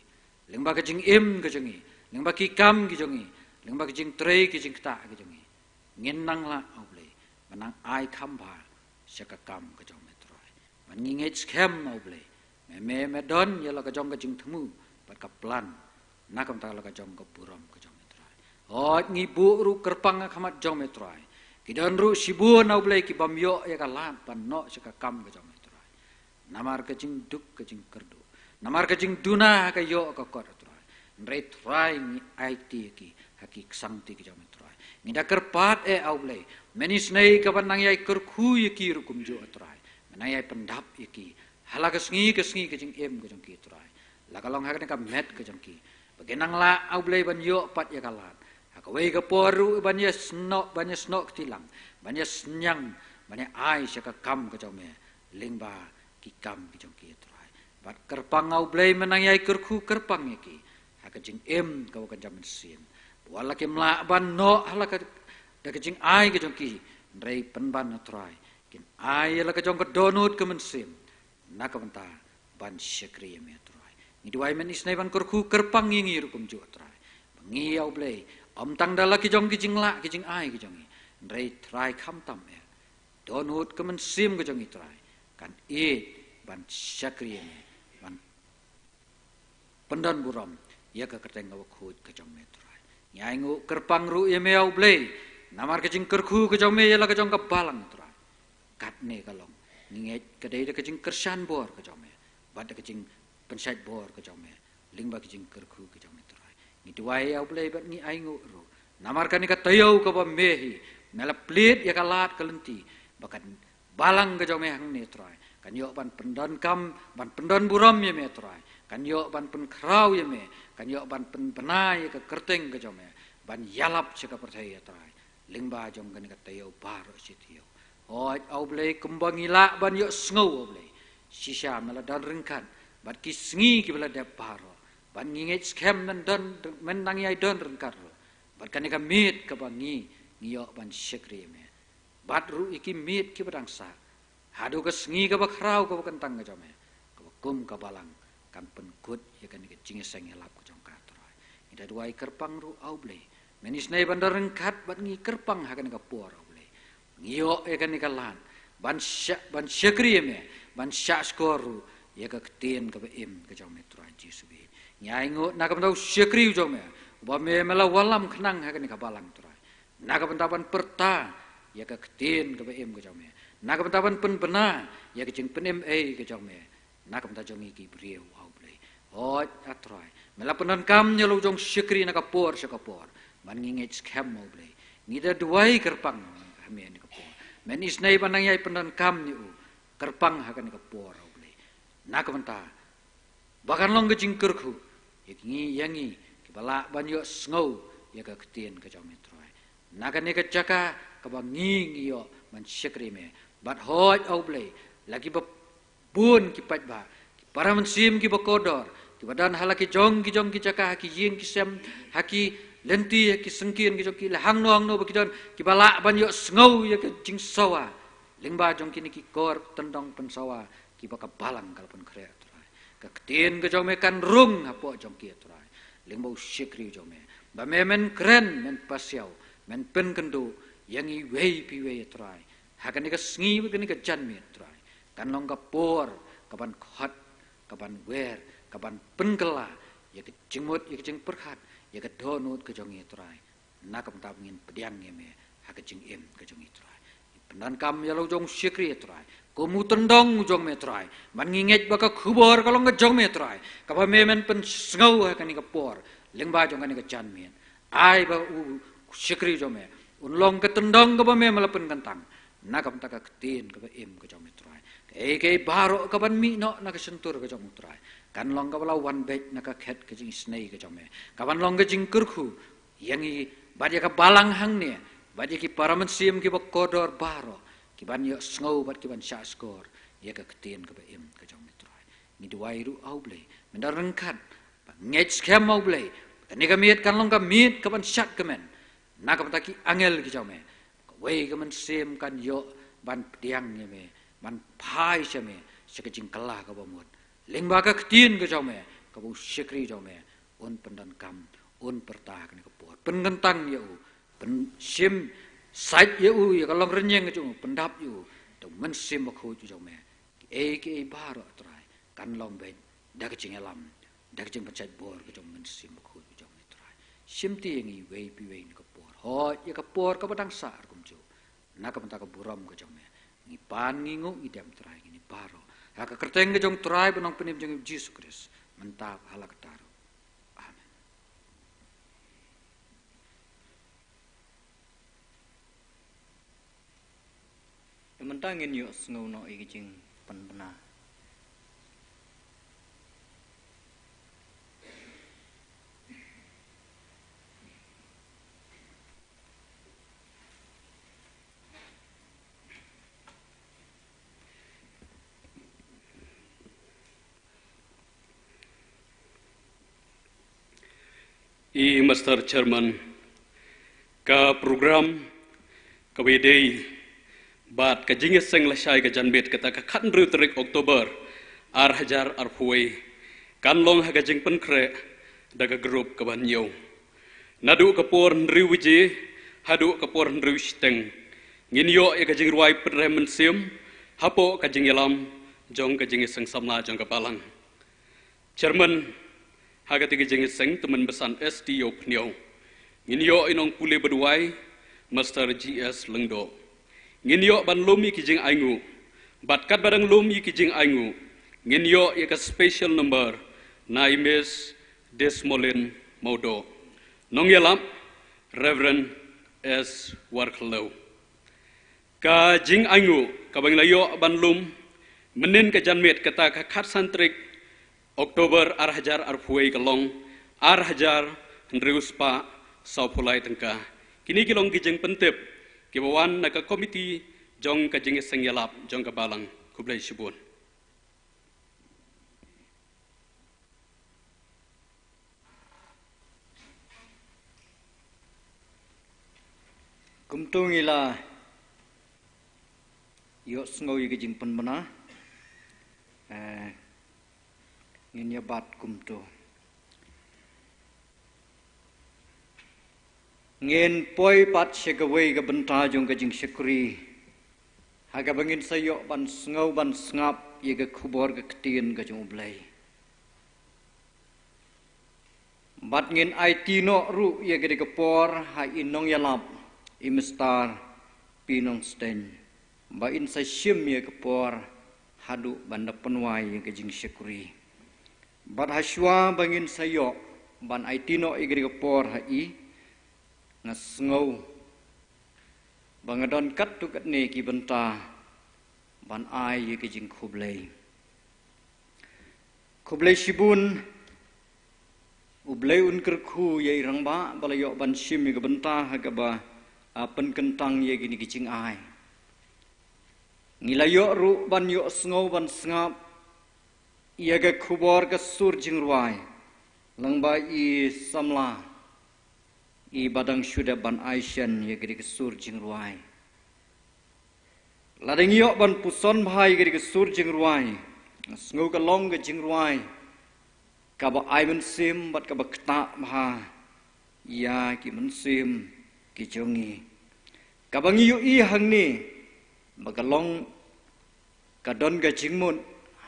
lyngba ka jingim ka jong ngi, lyngba ki kam ki jong ngi, lyngba ki jingtrei ki jingktah ki jong ngi, ngin nang lah, A U Blei, ban nang ai kham bha sha ka kam ka jong Me, Trai. Ban ngi ngeit skhem, A U Blei, Me, Me, Me don ïa la ka jong ka jingthmu bad ka plan na ka bynta la ka jong ka burom ka jong Me, Trai. Hooid, ngi buh ruh kyrpang ha khmat jong Me, Trai, ki don ruh shibun, A U Blei, ki bym ïoh ïa ka lad ban noh sha ka kam ka jong Me, Trai, namar ka jingduk ka jingkyrduh, namar ka jingduna ha ka ïoh ka kot, A Trai. Hynrei, Trai, ngi aiti ïa ki ha ki ksangti ki jong Me, Trai. Ngi da kyrpad eh, A U Blei, Men isynei ka ban nang ïai kyrkhu ïa ki ruh kumjuh, A Trai, Men nang ïai pyndap ïa ki ha la ka sngi ka sngi ka jingim ka jong ki, Trai, la ka long ha kane ka met ka jong ki, ba kin nang lah, A U Blei, ban ïoh pat ïa ka lad ha kawei ka por ruh ban ïasnoh, ban ïasnoh kti lang, ban ïasynñiang, ban ïa ai sha ka kam ka jong Me lyngba ki kam ki jong ki, Trai. Bad kyrpang, A U Blei, mynta ngi ai kyrkhu kyrpang ïa ki ha ka jingim kaba kynja mynsiem. Wat la kim lah ban noh ha la ka, da ka jingai ka jong ki, hynrei pynban, Trai, kin ai ïa la ka jong ka dohnud ka mynsiem na ka bynta ban shakri ïa me, Trai. Ngi duwai, men isynei ban kyrkhu kyrpang ïa ngi ruh kumjuh, Trai. Ba ngi, A U Blei, ym tang da la ki jong ki jinglah ki jingai ki jong ngi, hynrei, Trai, khamtam eh dohnud ka mynsiem ka jong ngi, Trai, kan ïeit ban shakri ïa me, ban pyndon burom ïa ka kyrteng kaba khuid ka jong me, Trai. Ngi ainguh kyrpang ruh ïa me, A U Blei, namar ka jingkyrkhu ka jong me ïa la ka jong ka balang, Trai. Katne ka long, ngi ngeit ka dei da ka jingkyrshan bor ka jong me bad da ka jingpynshait bor ka jong me lyngba ka jingkyrkhu ka jong me, Trai. Ngi duwai, A U Blei, bad ngi ainguh ruh namar kane ka taïew kaba me hi me la plied ïa ka lad ka lynti, ba ka balang ka jong me hangne, Trai, kan ïoh ban pyndonkam, ban pyndon burom ïa me, Trai, kan ïoh ban pynkhraw ïa me, kan ïoh ban pynbna ïa ka kyrteng ka jong me ban ïalap sha ka pyrthei, Trai, lyngba jong kane ka taïew baroh shi taïew. Hooid, A U Blei, kumba ngi lah ban ïohsngew, A U Blei, shisha me la don ryngkat bad ki sngi kiba la dep baroh, bad ngi ngeit skhem men don, men nang ïai don ryngkat ruh bad kane ka miet kaba ngi, ngi ïoh ban shakri ïa me, bad ruh ïa ki miet kiba dang sah, haduh ka sngi kaba khraw kaba kyntang ka jong me, kaba kum ka balang kan pynkut ïa kane ka jingïaseng ïalap ka jong ka, Trai. Ngi da duwai kyrpang ruh, A U Blei, men isynei ban don ryngkat bad ngi kyrpang ha kane ka por, A U Blei. Ngi ïoh ïa kane ka lad ban sha-, ban shakri ïa me, ban shahshkor ruh ïa ka ktien kaba im ka jong me, Trai Jisu. Ngi ainguh na ka bynta u shakri u jong me, uba me, me la wallam khnang ha kane ka balang, Trai, na ka bynta ban pyrta ïa ka ktien kaba im ka jong me, na ka bynta ban pynbna ïa ka jingpynim ei ka jong me na ka bynta jong ngi ki briew, A U Blei. Hooid, A Trai, me la pyndonkam ïa la u jong u shakri na ka por sha ka por, bad ngi ngeit skhem, A U Blei, ngi da duwai kyrpang ha me ha kane ka por, men isynei ban nang ïai pyndonkam ïa u, kyrpang ha kane ka por, A U Blei, na ka bynta ba kan long ka jingkyrkhu ïa ngi, ïa ngi kiba lah ban ïohsngew ïa ka ktien ka jong me, Trai, na kane ka jaka kaba ngi, ngi ïoh ban shakri me. Bad hooid, A U Blei, la kiba bun ki paidbah, ki para mynsiem kiba kordor, kiba don ha la ki jong ki jong ki jaka, ha ki ïing ki sem, ha ki lynti, ha ki syngkien ki jong ki, la hangno hangno ba ki don, kiba lah ban ïohsngew ïa ka jingsawa lyngba jong kine ki kor tyndong pynsawa kiba ka balang ka la pynkhreh, Trai. Ka ktien ka jong me kan rung hapoh jong ki, Trai, lyngba u shakri u jong me, ba me men kren, men pasiaw, men pynkynduh ïa ngi iwei pa iwei, Trai, ha kane ka sngi bad kane ka janmiet, Trai. Kan long ka por kaban khot, kaban wer, kaban pynkylla ïa ka jingmut, ïa ka jingpyrkhat, ïa ka dohnud ka jong ngi, Trai, na ka bynta ba ngin pdiang ïa me ha ka jingim ka jong ngi, Trai. Pyndonkam ïa la u jong u shakri, Trai, kum u tyndong u jong me, Trai, bad ngi ngeit ba ka khubor ka long ka jong me, Trai, kaba me men pynsngew ha kane ka por lyngba jong kane ka janmiet. Ai ba u shakri u jong me un long ka tyndong kaba me, me la pynkyntang na ka bynta ka ktien kaba im ka jong me, Trai. Kaei kaei baroh kaban mih noh na ka shyntur ka jong u, Trai, kan long kaba la wan beit na ka khet ka jingisynei ka jong me, kaban long ka jingkyrkhu ïa ngi bad ïa ka balang hangne, bad ïa ki para mynsiem kiba kordor baroh, kiban ïohsngew bad kiban shahshkor ïa ka ktien kaba im ka jong me, Trai. Ngi duwai ruh, A U Blei, men don ryngkat, ba ngeit skhem, A U Blei, kane ka miet kan long ka miet kaban shad kmen na ka bynta ki angel ki jong me. Kawei ka mynsiem kan ïoh ban pdiang ïa me, ban phai sha me, sha ka jingkylla kaba mut, lyngba ka ktien ka jong me, kaba u shakri jong me un pyndonkam, un pyrta ha kane ka por. Pynkyntang ïa u, pynshim sait ïa u, ïa ka longrynïeng ka jong u, pyndap ïa u da u Mynsiem Bakhuid u jong me. Kiei kiei baroh, Trai, kan long beit da ka jingïalam, da ka jingpynshait bor ka jong u Mynsiem Bakhuid u jong me, Trai. Shimti ïa ngi iwei pa iwei na ka por, hooid, ïa ka por kaba dang sah ruh kumjuh, na ka bynta ka burom ka jong me. Ngi pan, ngi nguh, ngi dem, Trai, ïa kine baroh ha ka kyrteng ka jong u Trai bad Nongpynim jong ngi, u Jisu Khrist, mynta bad ha la katta ruh. Amen. Te mynta ngin ïohsngew noh ïa ka jingpynbna. I Mister Chairman, ka program kaba ïadei bad ka jingïaseng lashai ka janmiet kata ka khathynriew tarik October ar hajar arphew wei kan long ha ka jingpynkhreh da ka group kaba hynñiew. Naduh ka por hynriew baje haduh ka por hynriew shiteng ngin ïoh ïa ka jingrwai pynrem mynsiem hapoh ka jingïalam jong ka jingïaseng samla jong ka balang. Chairman ha kata ka jingïaseng, tymmen basan S D O Pynïaw, ngin ïoh i nongpule baduwai Mister G S Lyngdoh. Ngin ïoh ban lum ïa ki jingainguh bad katba dang lum ïa ki jingainguh ngin ïoh ïa ka special number na i Miss Desmolin Mawdoh. Nongïalap Reverend S Warkhallew. Ka jingainguh kaba ngi la ïoh ban lum mynnin ka janmiet kata ka khatsan tarik October ar hajar arphew wei ka long ar hajar hynriew spah sawphew lai tyngka. Kine ki long ki jingpyntip kiba wan na ka komiti jong ka jingïaseng ïalap jong ka balang. Khublei shibun. Kumto ngi la ïohsngew ïa ka jingpynbna. Eh, ngin ïa bat kumto. Ngin poi pat sha kawei ka bynta jong ka jingshakri ha kaba ngin sa ïoh ban sngew ban sngap ïa ka khubor ka ktien ka jong U Blei. Bad ngin aiti noh ruh ïa ka dei ka por ha i nongïalap i Mister P Nongsteiñ ba in sa shim ïa ka por haduh ban da pynwai ïa ka jingshakri. Bad ha shuwa ba ngin sa ïoh ban aiti noh ïa ka dei ka por ha i, nga sngew ba nga don katto katne ki bynta ban ai ïa ka jingkhublei. Khublei shibun. U Blei un kyrkhu ïa i rangbah ba la ïoh ban shim ïa ka bynta ha kaba, ah, pynkyntang ïa kine ki jingai. Ngi la ïoh ruh ban ïohsngew ban sngap ïa ka khubor ka sur jingrwai lyngba i samla i ba dang shu dep ban ai shen ïa ka dei ka sur jingrwai. Lada ngi ïoh ban puson bha ïa ka dei ka sur jingrwai, sngew ka long ka jingrwai kaba ai mynsiem bad kaba ktah bha ïa ki mynsiem ki jong ngi. Kaba ngi ïohi hangne ba ka long ka don ka jingmut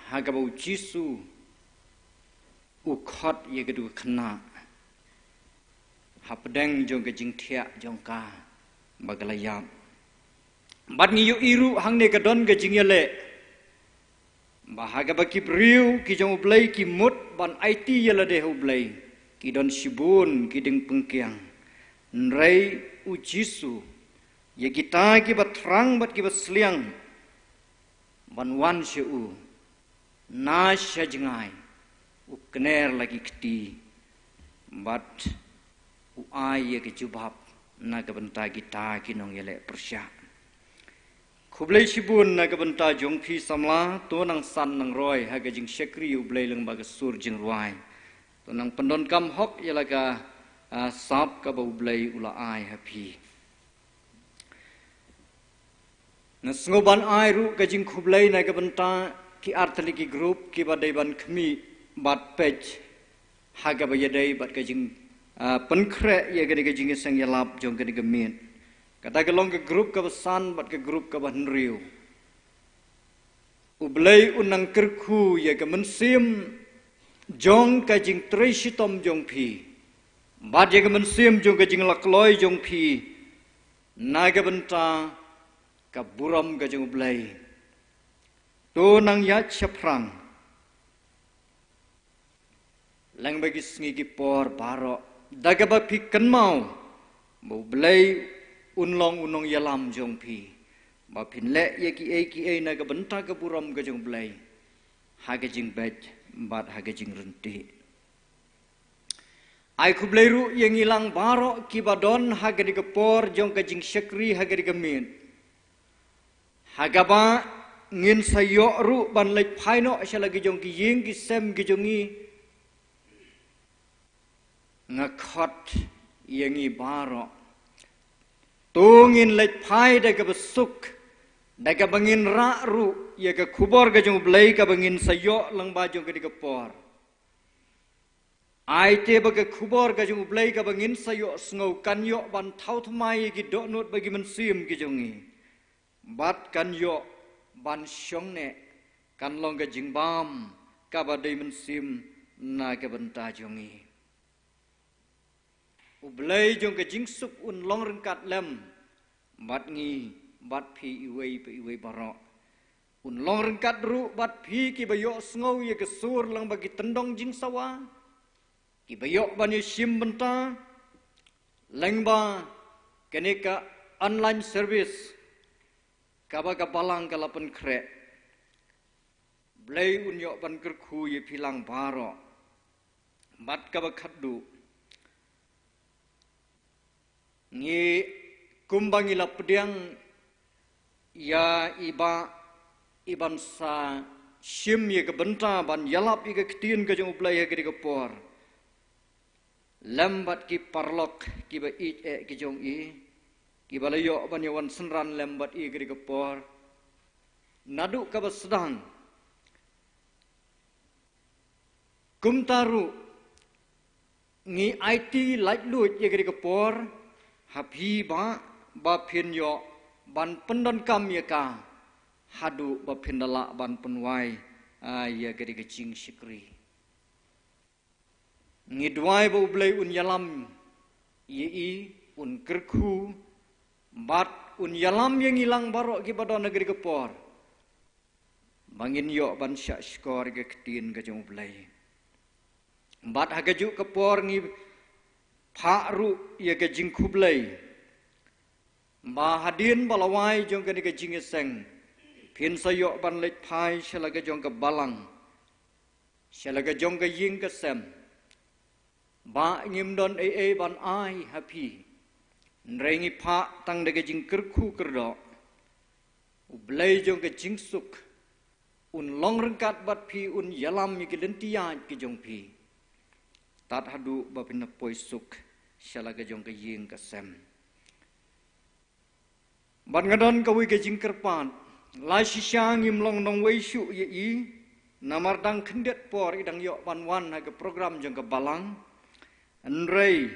ha kaba U Jisu u khot ïa ka dei ka khynnah hapdeng jong ka jingthiah jong ka ba ka la ïap. Bad ngi ïohi ruh hangne ka don ka jingïaleh ba ha kaba ki briew ki jong U Blei ki mut ban aiti ïa lade ha U Blei, ki don shibun ki ding pynkiang. Hynrei U Jisu, ïa kita kiba thrang bad kiba sliang ban wan sha u na sha jngai, u kner la ki kti bad u ai ïa ka jubab na ka bynta kita ki nongïaleh pyrshah. Khublei shibun na ka bynta jong phi samla, to nang san nang roi ha ka jingshakri U Blei lyngba ka sur jingrwai. To nang pyndonkam hok ïa la ka, ah, sap kaba U Blei u la ai ha phi. Nga sngew ban ai ruh ka jingkhublei na ka bynta ki artylli ki group kiba dei ban khmih bad peit ha kaba ïadei bad ka jing, ah, pynkhreh ïa ka dei ka jingïaseng ïalap jong ka dei ka miet. Kata ka long ka group kaba san bad ka group kaba hynriew. U Blei un nang kyrkhu ïa ka mynsiem jong ka jingtrei shitom jong phi bad ïa ka mynsiem jong ka jinglakloi jong phi na ka bynta ka burom ka jong U Blei. To nang ïaid shaphrang leng ba ki sngi ki por baroh da kaba phi kynmaw ba U Blei un long u nongïalam jong phi, ba phin leh ïa kiei kiei na ka bynta ka burom ka jong U Blei ha ka jingbeit bad ha ka jingryntih. Ai khublei ruh ïa ngi lang baroh kiba don ha ka dei ka por jong ka jingshakri ha ka dei ka miet, ha kaba ngin sa ïoh ruh ban leit phai noh sha la ki jong ki ïing ki sem ki jong ngi. Nga khot ïa ngi baroh, to ngin leit phai da kaba suk, da kaba ngin rah ruh ïa ka khubor ka jong U Blei kaba ngin sa ïoh lyngba jong kane ka por. Ai te ba ka khubor ka jong U Blei kaba ngin sa ïohsngew kan ïoh ban thaw thymmai ïa ki dohnud bad ki mynsiem ki jong ngi, bad kan ïoh ban shong neh, kan long ka jingbam kaba dei mynsiem na ka bynta jong ngi. U Blei jong ka jingsuk un long ryngkat lem bad ngi, bad phi iwei pa iwei baroh. Un long ryngkat ruh bad phi kiba ïohsngew ïa ka sur lyngba ki tyndong jingsawa, kiba ïoh ban ïashim bynta lyngba kane ka online service kaba ka Balang ka la pynkhreh. Blei un ïoh ban kyrkhu ïa phi lang baroh. Bad kaba khatduh, ngi, kumba ngi la pdiang ïa i Bah, i ban sa shim ïa ka bynta ban ïalap ïa ka ktien ka jong U Blei ha kane ka por, lem bad ki paralok kiba ïeit eh ki jong i, kiba la ïoh ban ïawan synran lem bad i ha kane ka por. Naduh kaba sdang, kumta ruh ngi aiti laitluid ïa kane ka por ha phi Bah, ba phin ïoh ban pyndonkam ïa ka haduh ba phin da lah ban pynwai, ah, ïa kane ka jingshakri. Ngi duwai ba U Blei un ïalam ïa i, un kyrkhu, bad un ïalam ïa ngi lang baroh kiba don ha kane ka por, ba ngin ïoh ban shah shkor ïa ka ktien ka jong U Blei. Bad ha kajuh ka por ngi phah ruh ïa ka jingkhublei, ba hadien ba la wai jong kane ka jingïaseng, phin sa ïoh ban leit phai sha la ka jong ka Balang, sha la ka jong ka ïing ka sem. Bah, ngim don ei ei ban ai ha phi, hynrei ngi phah tang da ka jingkyrkhu kyrdoh. U Blei jong ka jingsuk un long ryngkat bad phi, un ïalam ïa ki lynti ïaid ki jong phi, tad haduh ba phin da poi suk sha la ka jong ka ïing ka sem. Bad nga don kawei ka jingkyrpad, la shisha ngim long nongwei shuh ïa i, namar dang khyndiat por i dang ïoh ban wan ha ka program jong ka Balang. Hynrei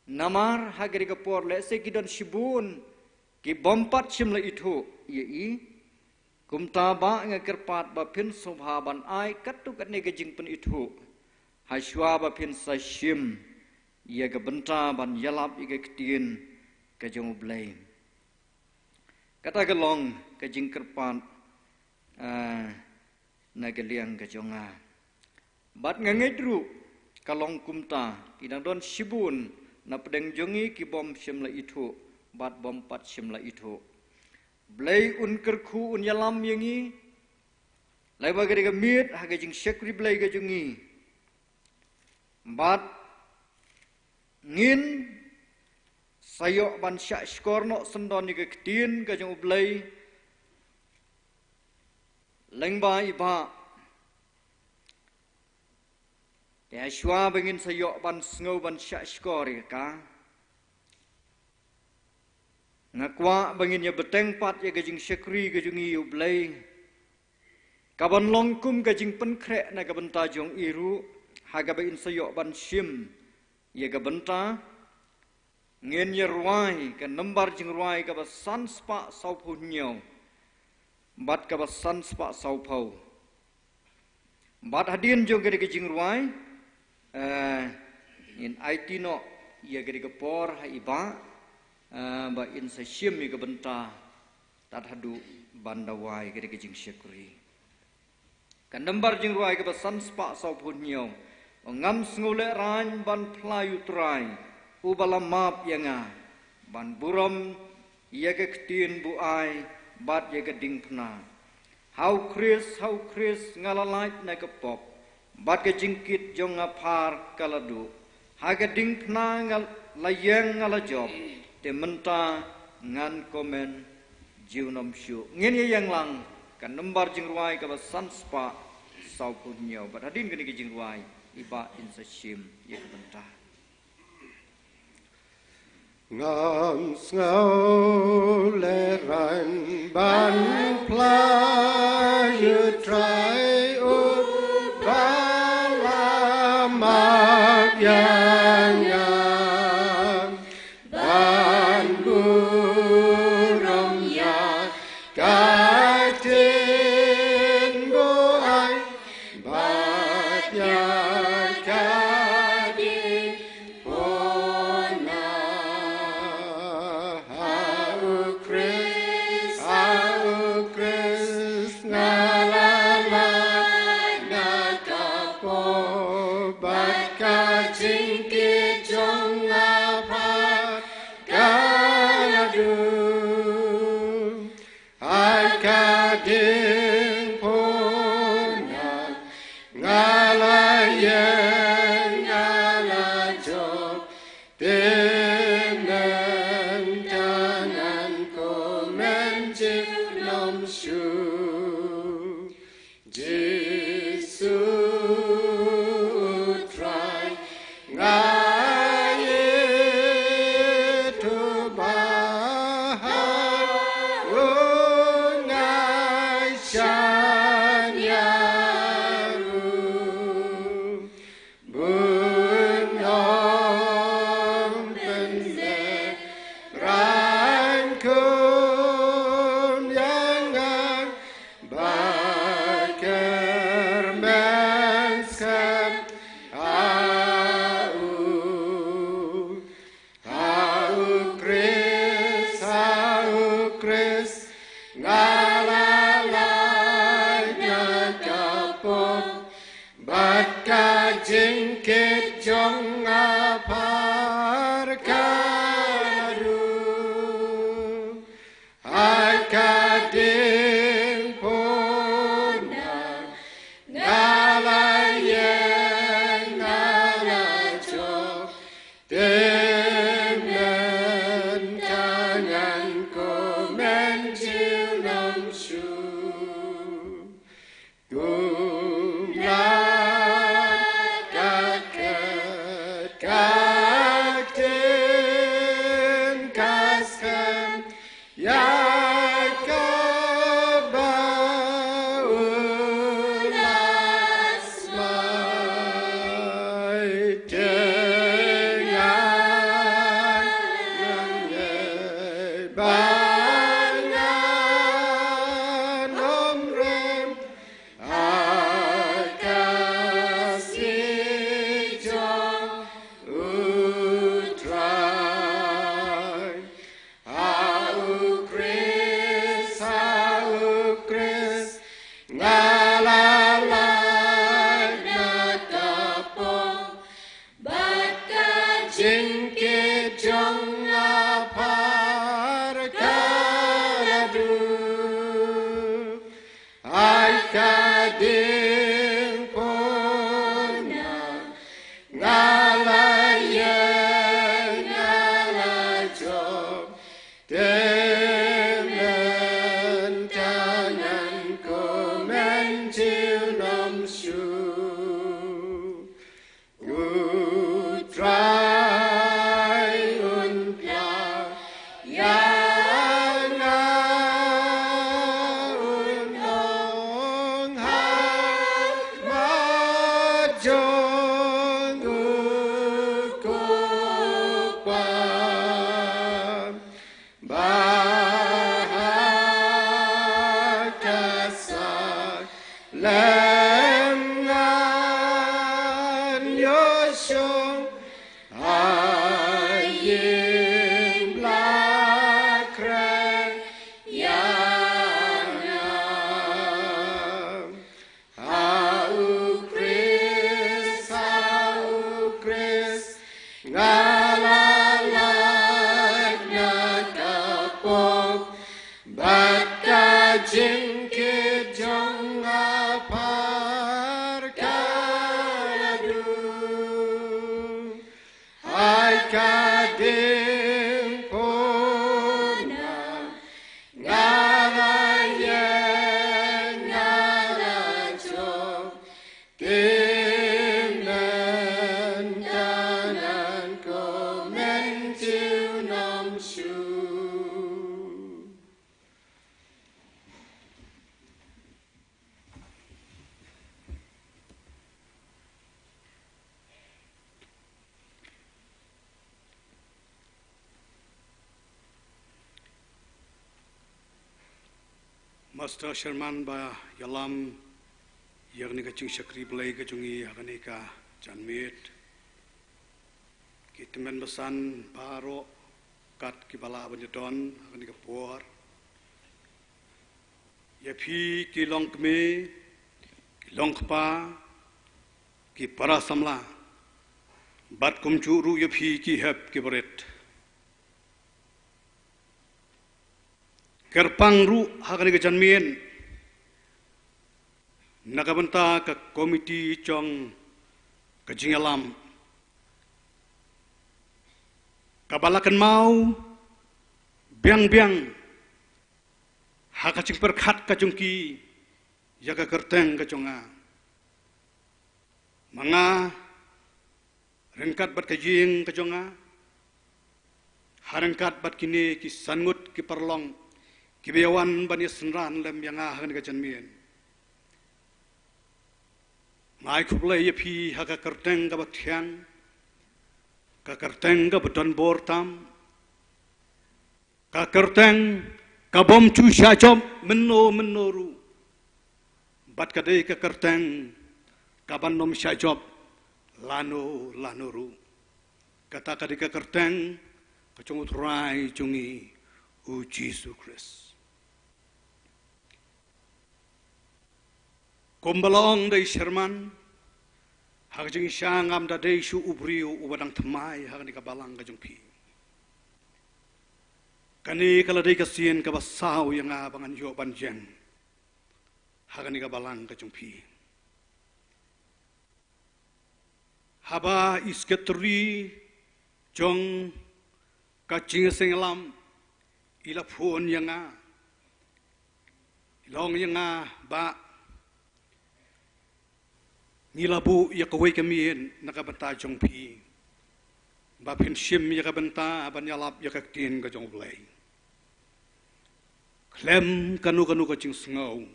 namar ha kane ka por lehse ki don shibun ki bym pat shym la ithuh ïa i. Kumta Bah, nga kyrpad ba phin sngewbha ban ai katto katne ka jingpynithuh, ha shuwa ba phin sa shim ïa ka bynta ban ïalap ïa ka ktien ka jong U Blei. Kata ka long ka jingkyrpad, ah, na ka liang ka jong nga. Bad nga ngeit ruh ka long kumta, ki dang don shibun na pdeng jong ngi ki bym shym la ithuh bad bym pat shym la ithuh. Blei un kyrkhu, un ïalam ïa ngi, lei ba ka dei ka miet ha ka jingshakri Blei ka jong ngi. Bad ngin sa ïoh ban shah shkor noh syndon ïa ka ktien ka jong U Blei lyngba i Bah. Te ha shuwa ba ngin sa ïoh ban sngew ban shah shkor ïa ka, nga kwah ba ngin ïa bteng pat ïa ka jingshakri ka jong ngi ïa U Blei, kaban long kum ka jingpynkhreh na ka bynta jong i ruh, ha kaba in sa ïoh ban shim ïa ka bynta. Ngin ïa rwai ka nombar jingrwai kaba san spah sawphew hynñiew bad kaba san spah sawphew. Bad hadien jong kane ka jingrwai, eh, ngin aiti noh ïa kane ka por ha i Bah, eh, ba in sa shim ïa ka bynta tad haduh ban da wai kane ka jingshakri. Ka nombar jingrwai kaba san spah sawphew hynñiew. O ngam sngewlehrain ban phla ïa U Trai, uba la map ïa nga, ban burom ïa ka ktien buaid bad ïa ka diengphna. Ha U Khrist, ha U Khrist nga la lait na ka pop, bad ka jingkit jong nga phar ka la duh. Ha ka diengphna nga la ïeng, nga la jop, te mynta ngan kmen junom shuh. Ngin ïa ïeng lang, ka nombar jingrwai kaba san spah sawphew hynñiew. Bad hadien kane ka jingrwai, i Bah in sa shim ïa ka bynta. Ngam sngew lehrain ban phla ïa U Trai uba la map ïa nga ban burom ïa ka ktien ba u ai bad ïa ka diengphna. Ha U Khrist, ha U Khrist nga la lait na ka pop bad ka jingkit jong nga phar ka la dum. Ha ka diengphna nga la ïeng, nga la jop, te mynta ngan kmen junom shuh. Jisu U Trai, nga ïeit ba ha u ngai shan ïa u. Bun ong pynlehrain kum ïa nga ba kyrmen skhem ha u. Ha U Khrist, ha U Khrist, nga la lait na ka pop, bad ka jingkit jong nga phar ka la dum. Ha ka diengphna nga la ïeng, nga la jop, te mynta ngan kmen junom shuh. Kumba ka ktien, ka ktien ka skhem ïa kaba u la smai, te nga ngeit ba ngan ym rem ha ka sngi jong U Trai. Ha U Khrist, ha U Khrist, nga la lait na ka pop, bad ka jingkit jong nga phar ka la dum. Ha ka diengphna nga la ïeng, nga la jop, te mynta ngan kmen junom shuh. U Trai un pla ïa nga, un ong ha khmat jong u Kpa. Ba ha ka sa lem ngan ïoh shong ha ïing ba la khreh ïa nga. Ha U Khrist, ha U Khrist, nga la lait na ka pop, bad ka jingkit jong nga phar Pastor Sherman ba ïalam ïa kane ka jingshakri Blei ka jong ngi ha kane ka janmiet. Ki tymmen basan baroh kat kiba lah ban ïadon ha kane ka por. Ïa phi ki long kmie, ki long kpa, ki para samla, bad kumjuh ruh ïa phi ki hep ki barit. Kyrpang ruh ha kane ka janmiet na ka bynta ka komiti jong ka jingïalam kaba la kynmaw biang biang ha ka jingpyrkhat ka jong ki ïa ka kyrteng ka jong nga. Ma nga ryngkat bad ka ïing ka jong nga, ha ryngkat bad kine ki san ngut ki paralok kiba ïa wan ban ïa synran lem ïa nga ha kane ka janmiet. Nga ai khublei ïa phi ha ka kyrteng kaba thiang, ka kyrteng kaba don bor tam, ka kyrteng ka bym ju shah jop mynno mynno ruh, bad ka dei ka kyrteng ka ban ym shah jop lano lano ruh. Kata ka dei ka kyrteng ka jong u Trai jong ngi u Jisu Khrist. Kumba la ong da i Sherman, ha ka jingshisha ngam da dei shuh u briew uba dang thymmai ha kane ka balang ka jong phi. Kane ka la dei ka sien kaba saw ïa nga ba ngan ïoh ban ïeng ha kane ka balang ka jong phi. Haba i sekretari jong ka jingïaseng ïalam i la phone ïa nga, i la ong ïa nga ba ngi la buh ïa kawei ka miet na ka bynta jong phi, ba phin shim ïa ka bynta ban ïalap ïa ka ktien ka jong U Blei. Khlem kano kano ka jingsngew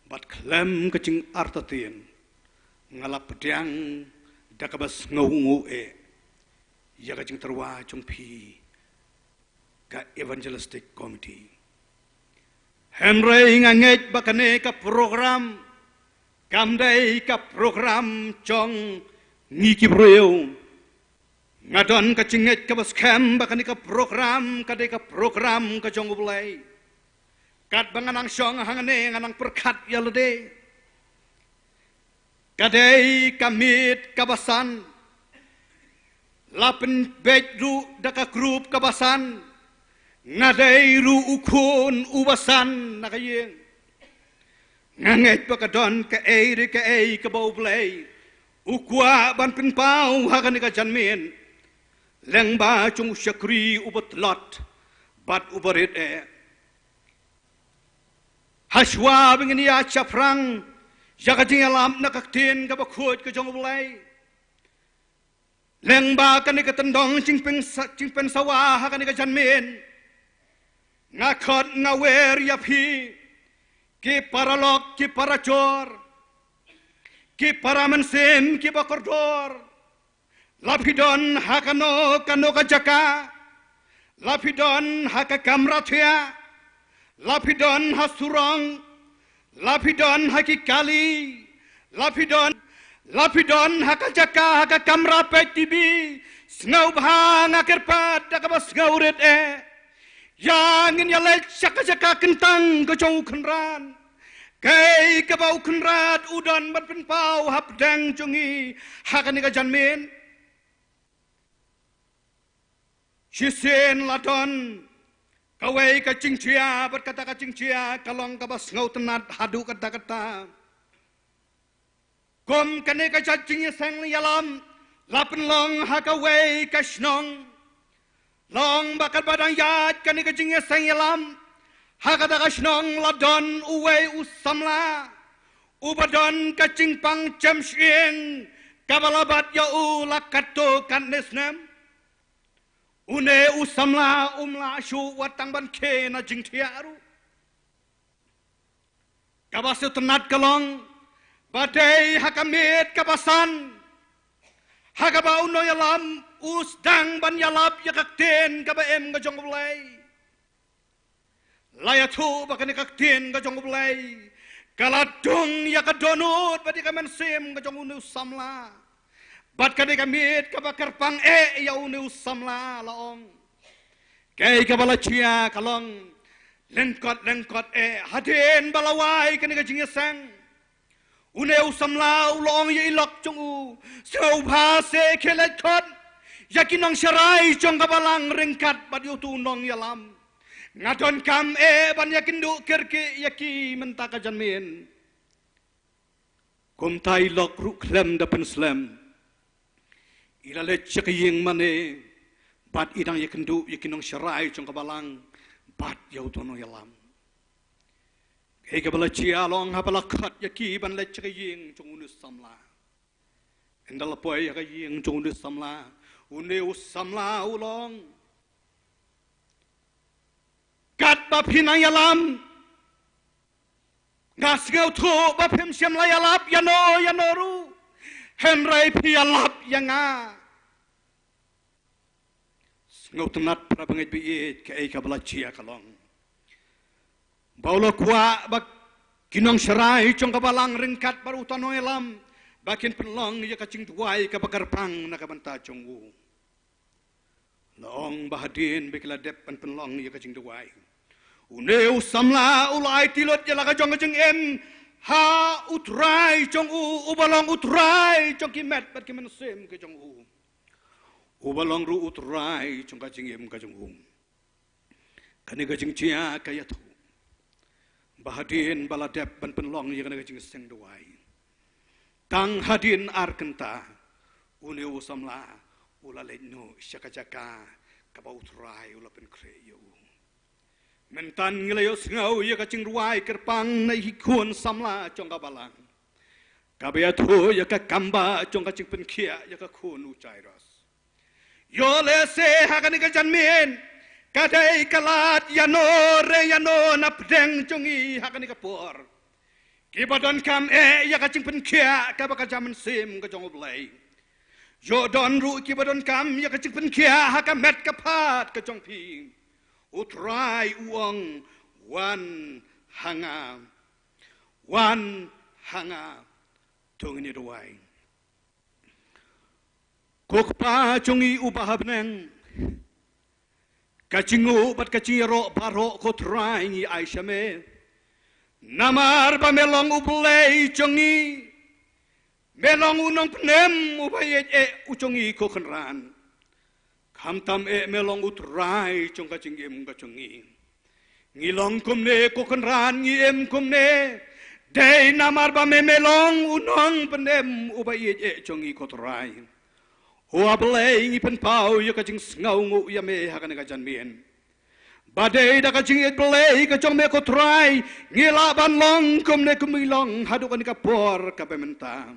bad khlem ka jingartatien, nga la pdiang da kaba sngewnguh eh ïa ka jingtyrwa jong phi, ka Evangelistic Committee. Hynrei nga ngeit ba kane ka program kam dei ka program jong ngi ki briew. Nga don ka jingngeit kaba skhem ba kane ka program ka dei ka program ka jong U Blei. Katba nga nang shong hangne nga nang pyrkhat ïa lade. Ka dei ka miet kaba san. La pynbeit ruh da ka group kaba san. Nga dei ruh u khun uba san na ka ïing. Nga ngeit ba ka don kaei re kaei kaba U Blei u kwah ban pynpaw ha kane ka janmiet. Lyngba jong u shakri uba tlot bad uba rit eh. Hashwa ba ngin ïa shaphrang ïa ka jingïalap na ka ktien kaba khuid ka jong U Blei. Lyngba kane ka tyndong jingpynsa-, jingpynsawa ha kane ka janmiet. Nga khot nga wer ïa phi, ki paralok, ki parajor, ki para mynsiem, kiba kordor. La phi don ha kano kano ka jaka. La phi don ha ka kamra thiah. La phi don ha surok. La phi don ha ki kali. La phi don, la phi don ha ka jaka, ha ka kamra peit T V. Sngewbha, nga kyrpad da kaba sngewrit eh. Ïa ngin ïaleit sha ka jaka kyntang ka jong U Kynrad. Kaei kaba U Kynrad u don ban pynpaw hapdeng jong ngi ha kane ka janmiet. Shisien la don kawei ka jingjia, bad kata ka jingjia ka long kaba sngewtynnat haduh katta katta. Kum kane ka jait jingïaseng ïalam la pynlong ha kawei ka shnong. Long ba katba dang ïaid kane ka jingïaseng ïalam ha kata ka shnong la don uwei u samla uba don ka jingpang jem shyieng kaba la bat ïa u la katto katne snem. Une u samla um lah shuh wat tang ban khie na jingthiah ruh. Kaba sngewtynnat ka long ba dei ha ka miet kaba san ha kaba u nongïalam u sdang ban ïalap ïa ka ktien kaba im ka jong U Blei. La ïathuh ba kane ka ktien ka jong U Blei ka la dung ïa ka dohnud bad ïa ka mynsiem ka jong une u samla. Bad kane ka miet kaba kyrpang eh ïa une u samla, la ong. Kaei kaba la jia ka long, lyngkot lyngkot eh hadien ba la wai kane ka jingïaseng, une u samla u la ong ïa i lok jong u, sngewbha seh khie leit khot ïa ki nongsharai jong ka balang ryngkat bad ïa uto u nongïalam. Nga donkam eh ban ïakynduh kyrkieh ïa ki mynta ka janmiet. Kumta i lok ruh khlem da pynslem, i la leit sha ka ïing mane bad i dang ïakynduh ïa ki nongsharai jong ka balang bad ïa uto u nongïalam. Kaei kaba la jia, la ong, haba la khot ïa ki ban leit sha ka ïing jong une u samla. Ynda la poi ha ka ïing jong une u samla, une u samla u la ong, katba phi nang ïalam, nga sngewthuh ba phim shym la ïalap ïano ïano ruh, hynrei phi ïalap ïa nga. Sngewtynnad para bangeit ba ïeit, kaei kaba la jia ka long ba u la kwah ba ki nongsharai jong ka balang ryngkat bad uto u nongïalam ba kin pynlong ïa ka jingduwai kaba kyrpang na ka bynta jong u. La ong ba hadien ba ki la dep ban pynlong ïa ka jingduwai, une u samla u la aiti lut ïa la ka jong ka jingim ha U Trai jong u, uba long U Trai jong ki met bad ki mynsiem ka jong u, uba long ruh U Trai jong ka jingim ka jong u. Kane ka jingjia ka ïathuh ba hadien ba la dep ban pynlong ïa kane ka jingseng duwai, tang hadien ar kynta, une u samla u la leit noh sha ka jaka kaba U Trai u la pynkhreh ïa u. Mynta ngi la ïohsngew ïa ka jingduwai kyrpang na i khun samla jong ka balang, kaba ïathuh ïa ka kambah jong ka jingpynkhiah ïa ka khun u Jairus. Ïoh lehse ha kane ka janmiet ka dei ka lad ïano re ïano na pdeng jong ngi ha kane ka por, kiba donkam eh ïa ka jingpynkhiah kaba ka jam mynsiem ka jong U Blei. Ïoh don ruh kiba donkam ïa ka jingpynkhiah ha ka met ka phad ka jong phi. U Trai u ong, wan ha nga, wan ha nga. To ngin ïa duwai. Ko Kpa jong ngi uba ha bneng, ka jingnguh bad ka jingïaroh baroh ko Trai ngi ai sha me. Namar ba me long U Blei jong ngi, me long u nongpynim uba ïeit eh u jong ngi ko Kynrad. Khamtam eh me long U Trai jong ka jingim ka jong ngi. Ngi long kumne ko Kynrad, ngi im kumne dei namar ba me me long u nongpynim uba ïeit eh jong ngi ko Trai. O A Blei, ngi pynpaw ïa ka jingsngewnguh ïa me ha kane ka janmiet, ba dei da ka jingïeit Blei ka jong me ko Trai ngi lah ban long kumne kum ngi long haduh kane ka por kaba mynta.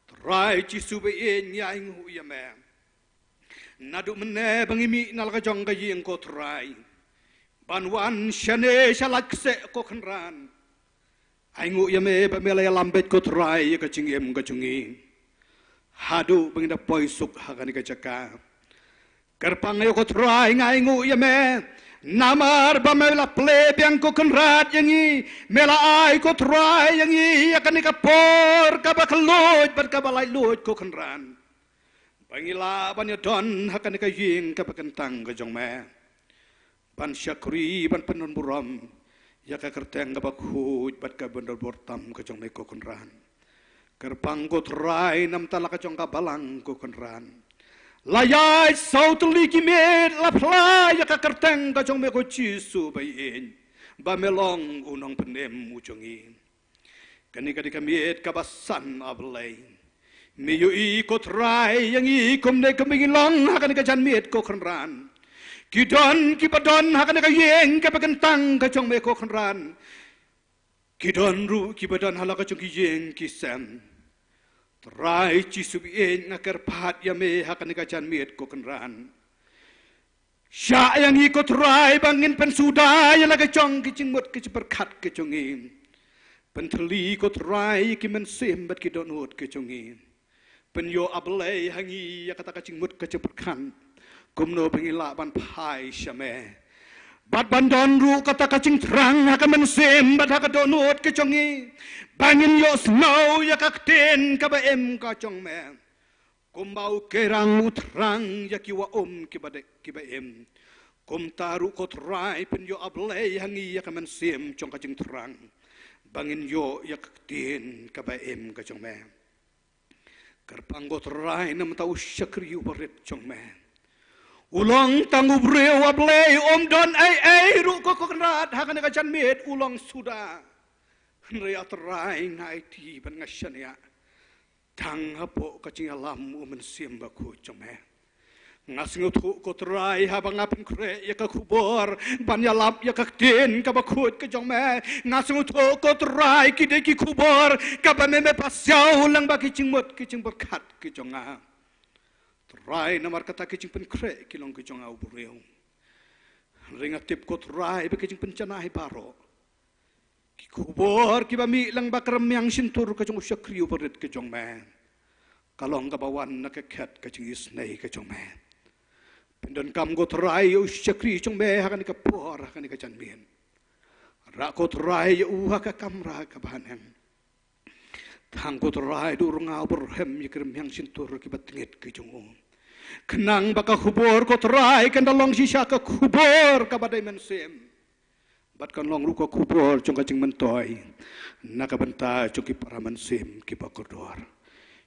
Trai Jisu ba ïeit, ngi ainguh ïa me. Naduh mynne ba ngi mih na la ka jong ka ïing ko Trai ban wan shane sha la ka kseh ko Kynrad, ainguh ïa me ba me la ïalam beit ko Trai ïa ka jingim ka jong ngi haduh ba ngi da poi suk ha kane ka jaka. Kyrpang ïa ko Trai, nga ainguh ïa me namar ba me la plie biang ko Kynrad ïa ngi, me la ai ko Trai ïa ngi ïa kane ka por kaba khlaiñ bad kaba laitluid ko Kynrad, ba ngi lah ban ïadon ha kane ka ïing kaba kyntang ka jong me, ban shakri, ban pynburom ïa ka kyrteng kaba khuid bad kaba ndor bor tam ka jong me ko Kynrad. Kyrpang ko Trai namar la ka jong ka balang ko Kynrad, la ïaid saw tylli ki miet, la phla ïa ka kyrteng ka jong me ko Jisu ba ïeit, ba me long u nongpynim u jong ngi. Kane ka dei ka miet kaba san, A Blei. Me ïohi ko Trai ïa ngi kumne kumba ngi long ha kane ka janmiet ko Kynrad. Ki don kiba don ha kane ka ïing kaba kyntang ka jong me ko Kynrad. Ki don ruh kiba don ha la ka jong ki ïing ki sem. Trai Jisu ba ïeit, nga kyrpad ïa me ha kane ka janmiet ko Kynrad. Shah ïa ngi ko Trai ba ngin pynsuda ïa la ka jong ki jingmut ki jingpyrkhat ki jong ngi. Pynthylli ko Trai ïa ki mynsiem bad ki dohnud ki jong ngi. Pynïoh, A Blei, ha ngi ïa kata ka jingmut ka jingpyrkhat, kumno ba ngi lah ban phai sha me. Bad ban don ruh kata ka jingthrang ha ka mynsiem bad ha ka dohnud ka jong ngi, ba ngin ïohsngew ïa ka ktien kaba im ka jong me. Kumba u kerang u thrang ïa ki wah um kiba dei kiba im, kumta ruh ko Trai pynïoh, A Blei, ha ngi ïa ka mynsiem jong ka jingthrang, ba ngin ïoh ïa ka ktien kaba im ka jong me. Kyrpang ko Trai namar u shakri u barit jong me. U long tang u briew, A Blei, um don ei ei ruh ko Kynrad ha kane ka janmiet, u long suda. Hynrei A Trai, nga aiti bad nga shaniah tang hapoh ka jingïalam u Mynsiem Bakhuid jong me. Nga sngewthuh ko Trai, haba nga pynkhreh ïa ka khubor ban ïalap ïa ka ktien kaba khuid ka jong me, nga sngewthuh ko Trai, ki dei ki khubor kaba me, me pasiaw lang bad ki jingmut ki jingpyrkhat ki jong nga. Trai, namar kata ki jingpynkhreh ki long ki jong nga u briew. Hynrei nga tip ko Trai ba ki jingpynjanai baroh, ki khubor kiba mih lang bad ka rmiang shyntur ka jong u shakri u barit ka jong me, ka long kaba wan na ka khet ka jingisynei ka jong me. Pyndonkam ko Trai ïa u shakri jong me ha kane ka por, ha kane ka janmiet. Rah ko Trai ïa u ha ka kamra kaba haneng. Tang ko Trai, duh ruh nga u byrhem ïa ka rmiang shyntur kiba tngit ka jong u, khnang ba ka khubor ko Trai kan da long shisha ka khubor kaba dei mynsiem, bad kan long ruh ka khubor jong ka jingmyntoi na ka bynta jong ki para mynsiem kiba kordor.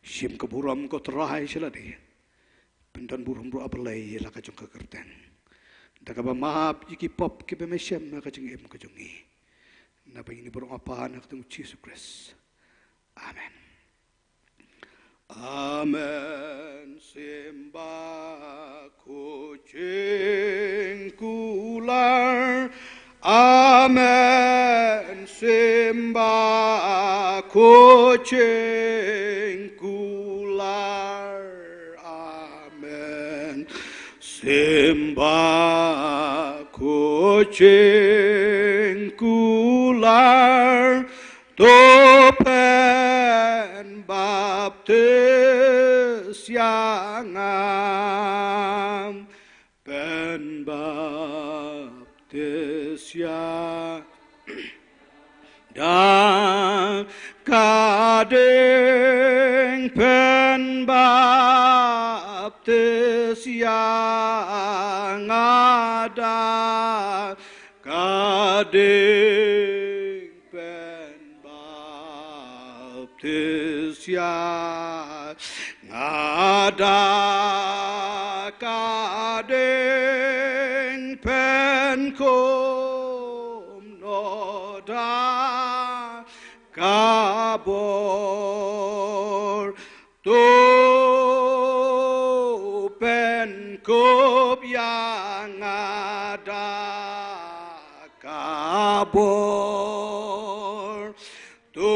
Shim ka burom ko Trai sha lade. Pyndon burom ruh, A Blei, ïa la ka jong ka kyrteng, da kaba map ïa ki pop kiba me shem ha ka jingim ka jong ngi. Naba ngi ïa baroh nga pan ha ka kyrteng u Jisu Khrist. Amen. Amen. Simba ko jingkular. Amen. Simba ko jingkular. Amen. Simba ko jingkular. To pynbaptis ïa nga. Pynbaptis ïa da ka ding, pynbaptis ïa nga da ka ding, pynbaptis ïa nga da ka ding, pynkup noh da ka bor. To pynkup ïa nga da ka bor. To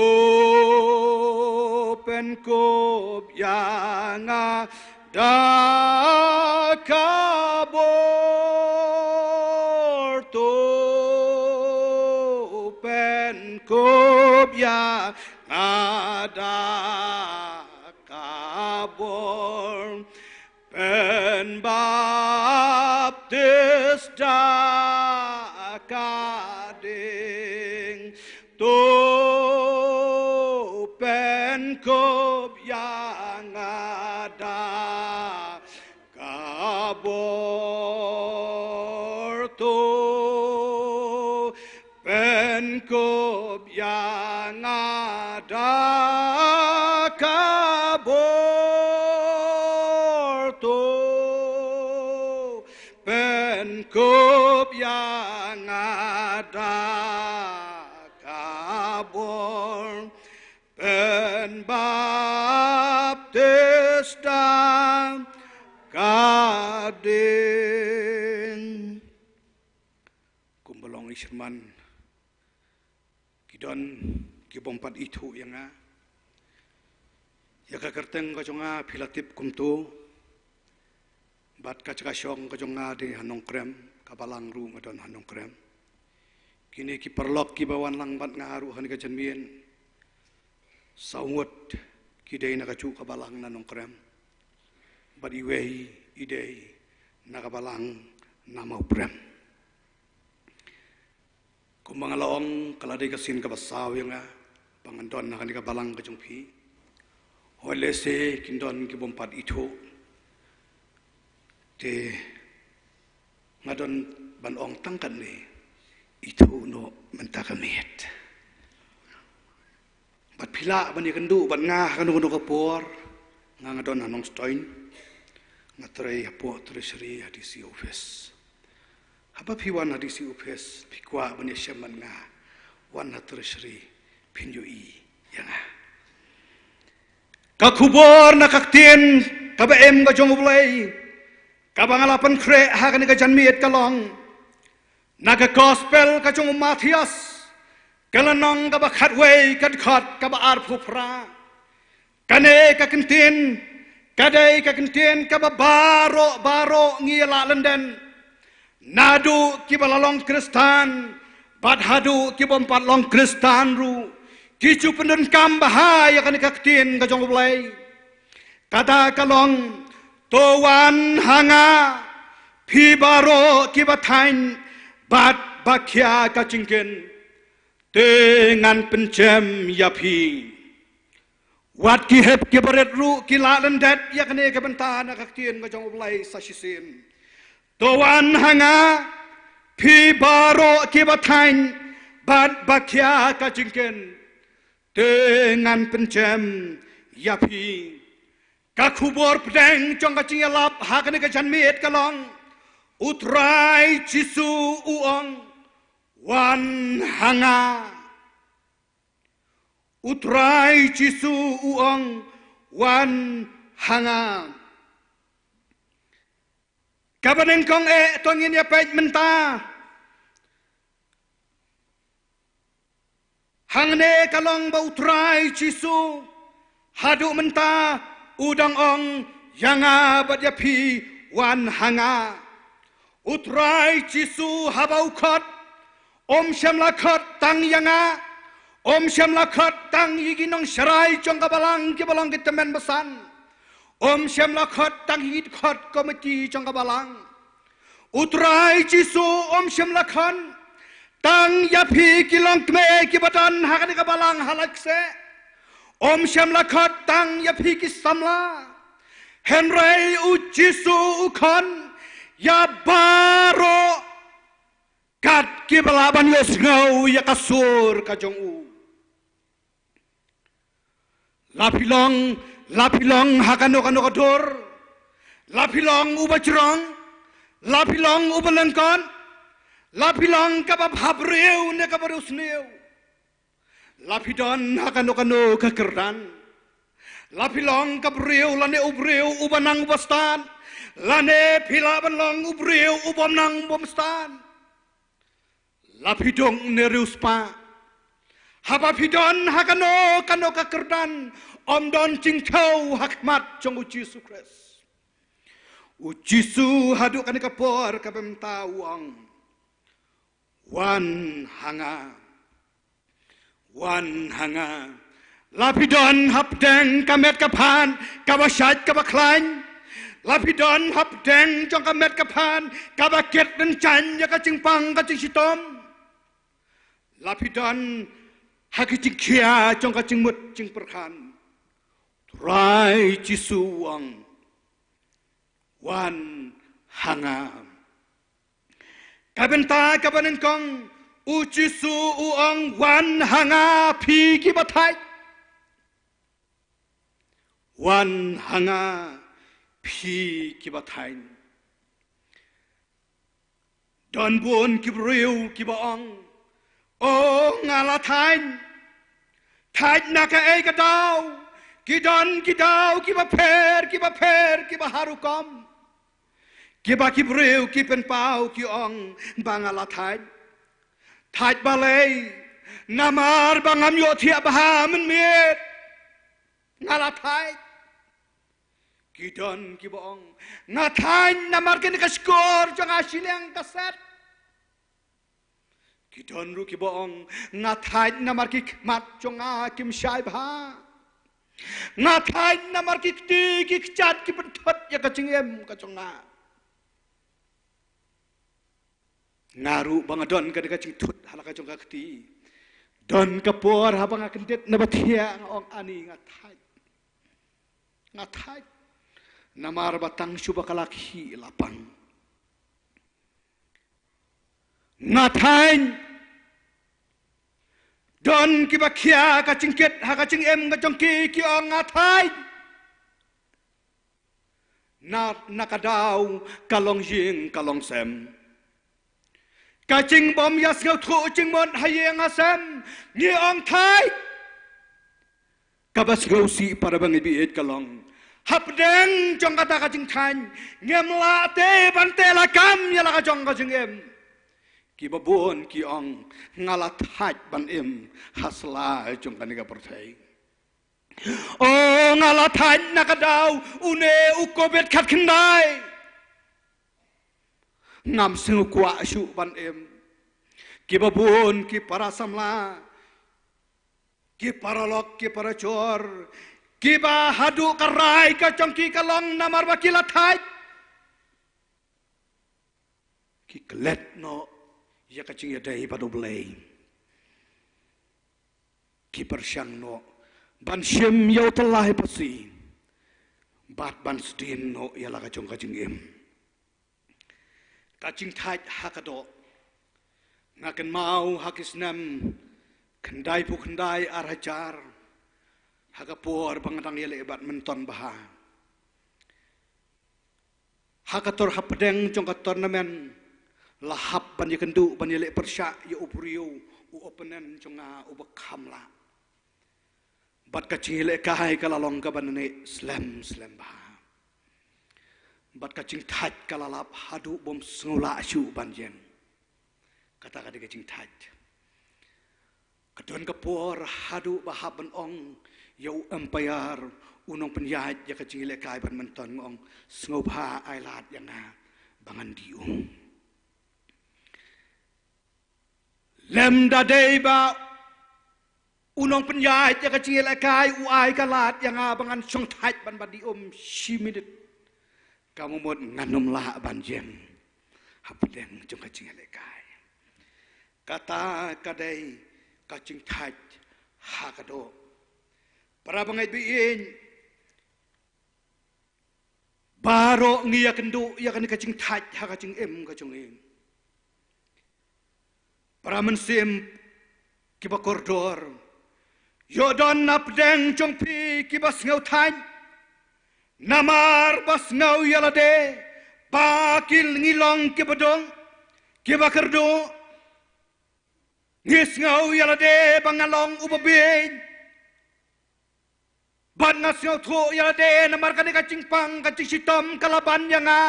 pynkup ïa nga da ka bor. To pynkup ïa nga da ka bor. Pynbaptis da ka ding. To pynkup ïa nga da ka bor. To pynkup ïa nga da ka bor. To pynkup ïa nga da ka bor. Pynbaptis da ka ding. Kumba long i syrman, ki don kibym pat ithuh ïa nga. Ïa ka kyrteng ka jong nga phi la tip kumto. Bad ka jaka shong ka jong nga dei ha Nongkrem, ka balang ruh nga don ha Nongkrem. Kine ki paralok kiba wan lang bad nga ruh ha kane ka janmiet, saw ngut ki dei na kajuh ka balang na Nongkrem, bad iwei i dei na ka balang na Mawprem. Kumba nga la ong, ka la dei ka sien kaba saw ïa nga ba ngan don ha kane ka balang ka jong phi. Hooid, lehse kin don ki bym pat ithuh, te nga don ban ong tang katne: ithuh noh mynta ka miet. Bad phi lah ban ïakynduh bad nga ha kano kano ka por. Nga, nga don ha Nongstoiñ, nga trei hapoh Treasury ha D C office. Haba phi wan ha D C office, phi kwah ban ïashem bad nga, wan ha Treasury, phin ïohi ïa nga. Ka khubor na ka ktien kaba im ka jong U Blei kaba nga la pynkhreh ha kane ka janmiet ka long na ka Gospel ka jong u Mathaios, ka lynnong kaba khatwei, ka dkhot kaba arphew phra. Kane ka kyntien ka dei ka kyntien kaba baroh baroh ngi ïa lah lyndet. Naduh kiba la long Khristan bad haduh ki bym pat long Khristan ruh, ki ju pyndonkam bha ïa kane ka ktien ka jong U Blei. Kata ka long: To wan ha nga, phi baroh kiba thaiñ bad ba khia ka jingkit, te ngan pynshem ïa phi. Wat ki hep ki barit ruh ki lah lyndet ïa kane ka bynta na ka ktien ka jong U Blei sa shisien. To wan ha nga, phi baroh kiba thaiñ bad ba khia ka jingkit, te ngan pynshem ïa phi. Ka khubor pdeng jong ka jingïalap ha kane ka janmiet ka long: U Trai Jisu u ong, wan ha nga. U Trai Jisu u ong, wan ha nga. Kaba nyngkong eh to ngin ïa peit mynta. Hangne ka long ba U Trai Jisu haduh mynta u dang ong ïa nga bad ïa phi, wan ha nga. U Trai Jisu haba u khot, um shym la khot tang ïa nga, um shym la khot tang ïa ki nongsharai jong ka balang kiba long ki tymmen basan. Um shym la khot tang ïa ki dkhot komiti jong ka balang. U Trai Jisu um shym la khot tang ïa phi ki longkmie kiba don ha kane ka balang ha la ka seh. Um shym la khot tang ïa phi ki samla. Hynrei U Jisu u khot ïa baroh kat kiba lah ban ïohsngew ïa ka sur ka jong u. La phi long, la phi long ha kano kano ka dur, la phi long uba jrong, la phi long uba lyngkot, la phi long kaba bha briew ne kaba riewsniew, la phi don ha kano kano ka kyrdan, la phi long ka briew lane u briew uba nang uba stad, lane phi lah ban long u briew u bym nang bym stad, la phi duk ne riewspah, haba phi don ha kano kano ka kyrdan, ym don jingthew ha khmat jong U Jisu Khrist. U Jisu haduh kane ka por kaba mynta u ong, wan ha nga. Wan ha nga. La phi don hapdeng ka met ka phad kaba shait kaba khlaiñ, la phi don hapdeng jong ka met ka phad kaba kit ryngkang ïa ka jingpang ka jingshitom, la phi don ha ka jingkhia jong ka jingmut jingpyrkhat, Trai Jisu u ong, wan ha nga. Ka bynta kaba nyngkong, U Jisu u ong, wan ha nga phi kiba thait. Wan ha nga phi kiba thait. Don bun ki briew kiba ong, o nga la thait. Thait na kaei ka daw? Ki don ki daw kiba pher, kiba pher, kiba har rukom. Kiba ki briew ki pynpaw ki ong ba nga la thait. Thait balei? Namar ba ngam ïohthiah bha mynmiet. Nga la thait. Ki don kiba ong, nga thait namar kane ka shkor jong nga shiliang ka set. Ki don ruh kiba ong, nga thait namar ki khmat jong nga kim shai bha. Nga thait namar ki kti ki kjat ki pynthut ïa ka jingim ka jong nga. Nga ruh ba nga don ka dei ka jingthut ha la ka jong ka kti. Don ka por haba nga kyndit na ba thiah nga ong ani nga thait. Nga thait. Namar ba tang shu ba ka la khih la pang. Nga thait. Don ki ba khia ka jingkit ha ka jingim ka jong ki ki ong nga thait. Na, na ka daw ka long ïing ka long sem. Ka jingbym ïa sngewthuh jingmut ha ïing ha sem. Ngi ong thait. Kaba sngewsih para bangeit baieit ka long, hapdeng jong kata ka jingthait, ngim lah te ban teh lakam ïa la ka jong ka jingim. Kiba bun ki ong nga la thait ban im ha sla jong kane ka pyrthei. O nga la thait na ka daw une u Covid khatkhyndai. Ngam sngewkwah shuh ban im. Kiba bun ki para samla, ki para lok, ki para jor, kiba haduh ka rai ka jong ki ka long namar ba ki la thait. Ki klet noh ïa ka jingïadei bad U Blei. Ki pyrshang noh ban shim ïa u tyllai pasi bad ban sdien noh ïa la ka jong ka jingim. Ka jingthait ha ka doh. Nga kynmaw ha ki snem khyndai phew khyndai ar hajar, ha ka por ba nga dang ïaleh badminton bha, ha ka tor hapdeng jong ka tournament, la hap ban ïakynduh ban ïaleh pyrshah ïa u briew, u opponent jong nga uba kham lah. Bad ka jingïalehkai ka la long kaba neh slem slem bha. Bad ka jingthait ka la lap haduh bym sngewlah shuh ban ïeng. Kata ka dei ka jingthait. Ka don ka por haduh ba hap ban ong ïa u umpire, u nongpynïaid ïa ka jingïalehkai badminton, nga ong sngewbha ai lad ïa nga ba ngan dih um. Lymda dei ba u nongpynïaid ïa ka jingïalehkai u ai ka lad ïa nga ba ngan shong thait ban ba dih um shi minit, ka mut ngan ym lah ban ïeng hapdeng jong ka jingïalehkai. Kata ka dei ka jingthait ha ka doh. Para bangeit baieit, baroh ngi ïakynduh ïa kane ka jingthait ha ka jingim ka jong ngi. Para mynsiem kiba kordor, ïoh don hapdeng jong phi kiba sngewthait namar ba sngew ïa lade ba ki ngi long kiba duk, kiba kyrduh. Ngi sngew ïa lade ba nga long uba bieit. Bad nga sngewthuh ïa lade namar kane ka jingpang ka jingshitom ka la ban ïa nga.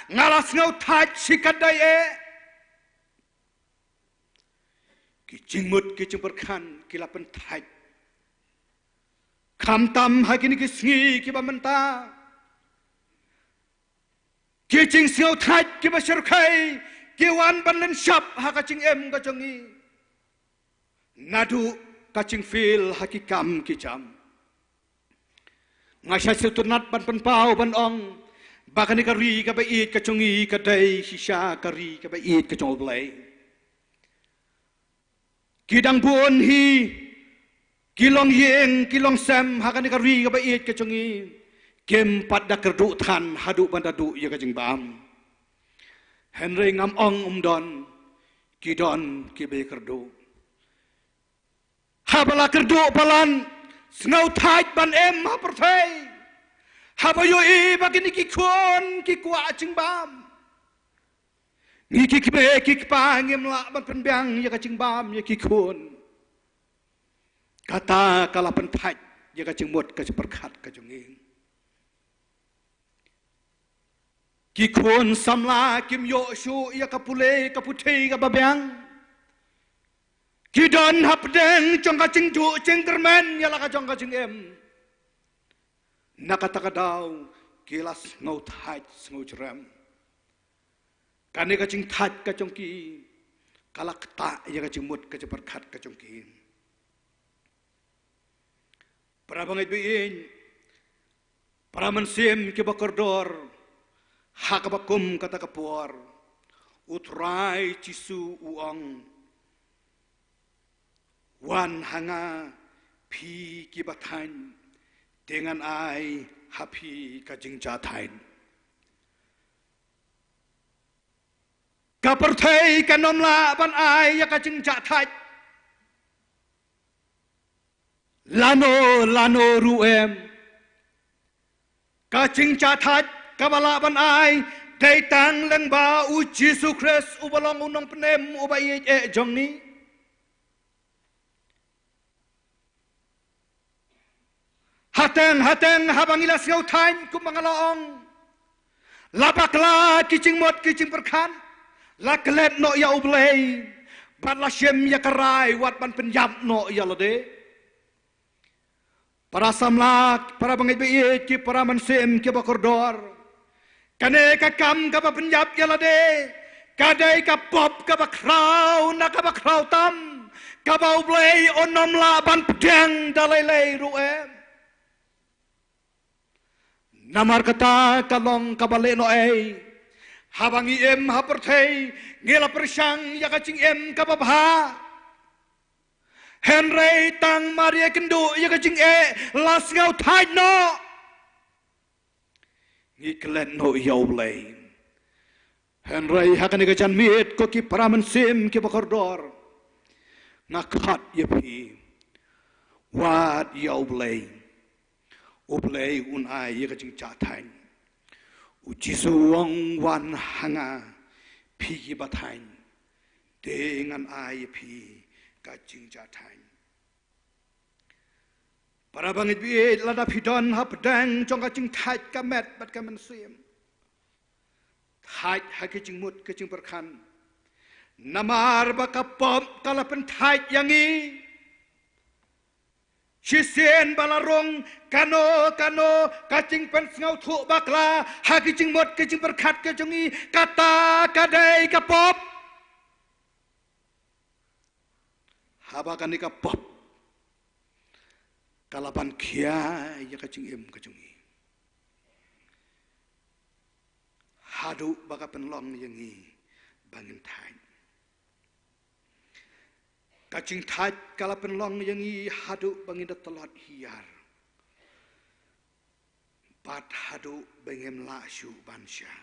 Nga la sngewthait shikatdei eh. Ki jingmut ki jingpyrkhat ki la pynthait. Khamtam ha kine ki sngi kiba mynta, ki jingsngewthait kiba shyrkhei ki wan ban lynshop ha ka jingim ka jong ngi. Naduh ka jingfail ha ki kam ki jam. Nga shah sngewtynnat ban pynpaw ban ong ba kane ka ri kaba ïeit ka jong ngi ka dei shisha ka ri kaba ïeit ka jong U Blei. Ki dang bun hi ki longïing ki longsem ha kane ka ri kaba ïeit ka jong ngi, kim pat da kyrduh than haduh ban da duh ïa ka jingbam. Hynrei ngam ong ym don, ki don kiba kyrduh. Haba la kyrduh palat, sngewthait ban im ha pyrthei. Haba ïohi ba kine ki khun ki kwah jingbam, ngi ki kmie ki kpa ngim lah ban pynbiang ïa ka jingbam ïa ki khun. Kata ka la pynthait ïa ka jingmut ka jingpyrkhat ka jong ngi. Ki khun samla kim ïoh shuh ïa ka pule ka puthi kaba biang. Ki don hapdeng jong ka jingduh jingkyrmen ïa la ka jong ka jingim. Na kata ka daw ki la sngewthait sngewjrem. Kane ka jingthait ka jong ki ka la ktah ïa ka jingmut ka jingpyrkhat ka jong ki. Para bangeit baieit, para mynsiem kiba kordor, ha kaba kum kata ka por, U Trai Jisu u ong, wan ha nga phi kiba thaiñ, te ngan ai ha phi ka jingjahthaiñ. Ka pyrthei kan ym lah ban ai ïa ka jingjahthait lano lano ruh em. Ka jingjahthait kaba lah ban ai dei tang lyngba U Jisu Khrist uba long U Nongpynim uba ïeit eh jong ngi. Hateng hateng haba ngi la sngewthaiñ kumba nga la ong, la bakla ki jingmut ki jingpyrkhat, la klet noh ïa U Blei bad la shim ïa ka rai wat ban pynïap noh ïa lade. Para samla, para bangeit ba ïeit, ki para mynsiem kiba kordor, kane ka kam kaba pynïap ïa lade ka dei ka pop kaba khraw na kaba khraw tam, kaba U Blei un ym lah ban pdiang da lei lei ruh em. Namar kata ka long kaba lehnohei, haba ngi im ha pyrthei ngi la pyrshang ïa ka jingim kaba bha. Hynrei tang mar ïakynduh ïa ka jingeh la sngewthait noh, ngi klet noh ïa U Blei. Hynrei ha kane ka janmiet, ko ki para mynsiem kiba kordor, nga khot ïa phi, wad ïa U Blei. U Blei un ai ïa ka jingjahthaiñ. U Jisu u ong, wan ha nga phi kiba thaiñ, te ngan ai ïa phi ka jingjahthaiñ. Para bangeit ba ïeit, lada phi don hapdeng jong ka jingthait ka met bad ka mynsiem, thait ha ki jingmut ki jingpyrkhat, namar ba ka pop ka la pynthait ïa ngi. Shisien ba la rung kano kano ka jingpynsngewthuh bakla ha ki jingmut ki jingpyrkhat ka jong ngi, kata ka dei ka pop. Haba kane ka pop ka la ban khia ïa ka jingim ka jong ngi, haduh ba ka pynlong ïa ngi ba ngin thait. Ka jingthait ka la pynlong ïa ngi haduh ba ngin da tlot hiar, bad haduh ba ngim lah shuh ban shah.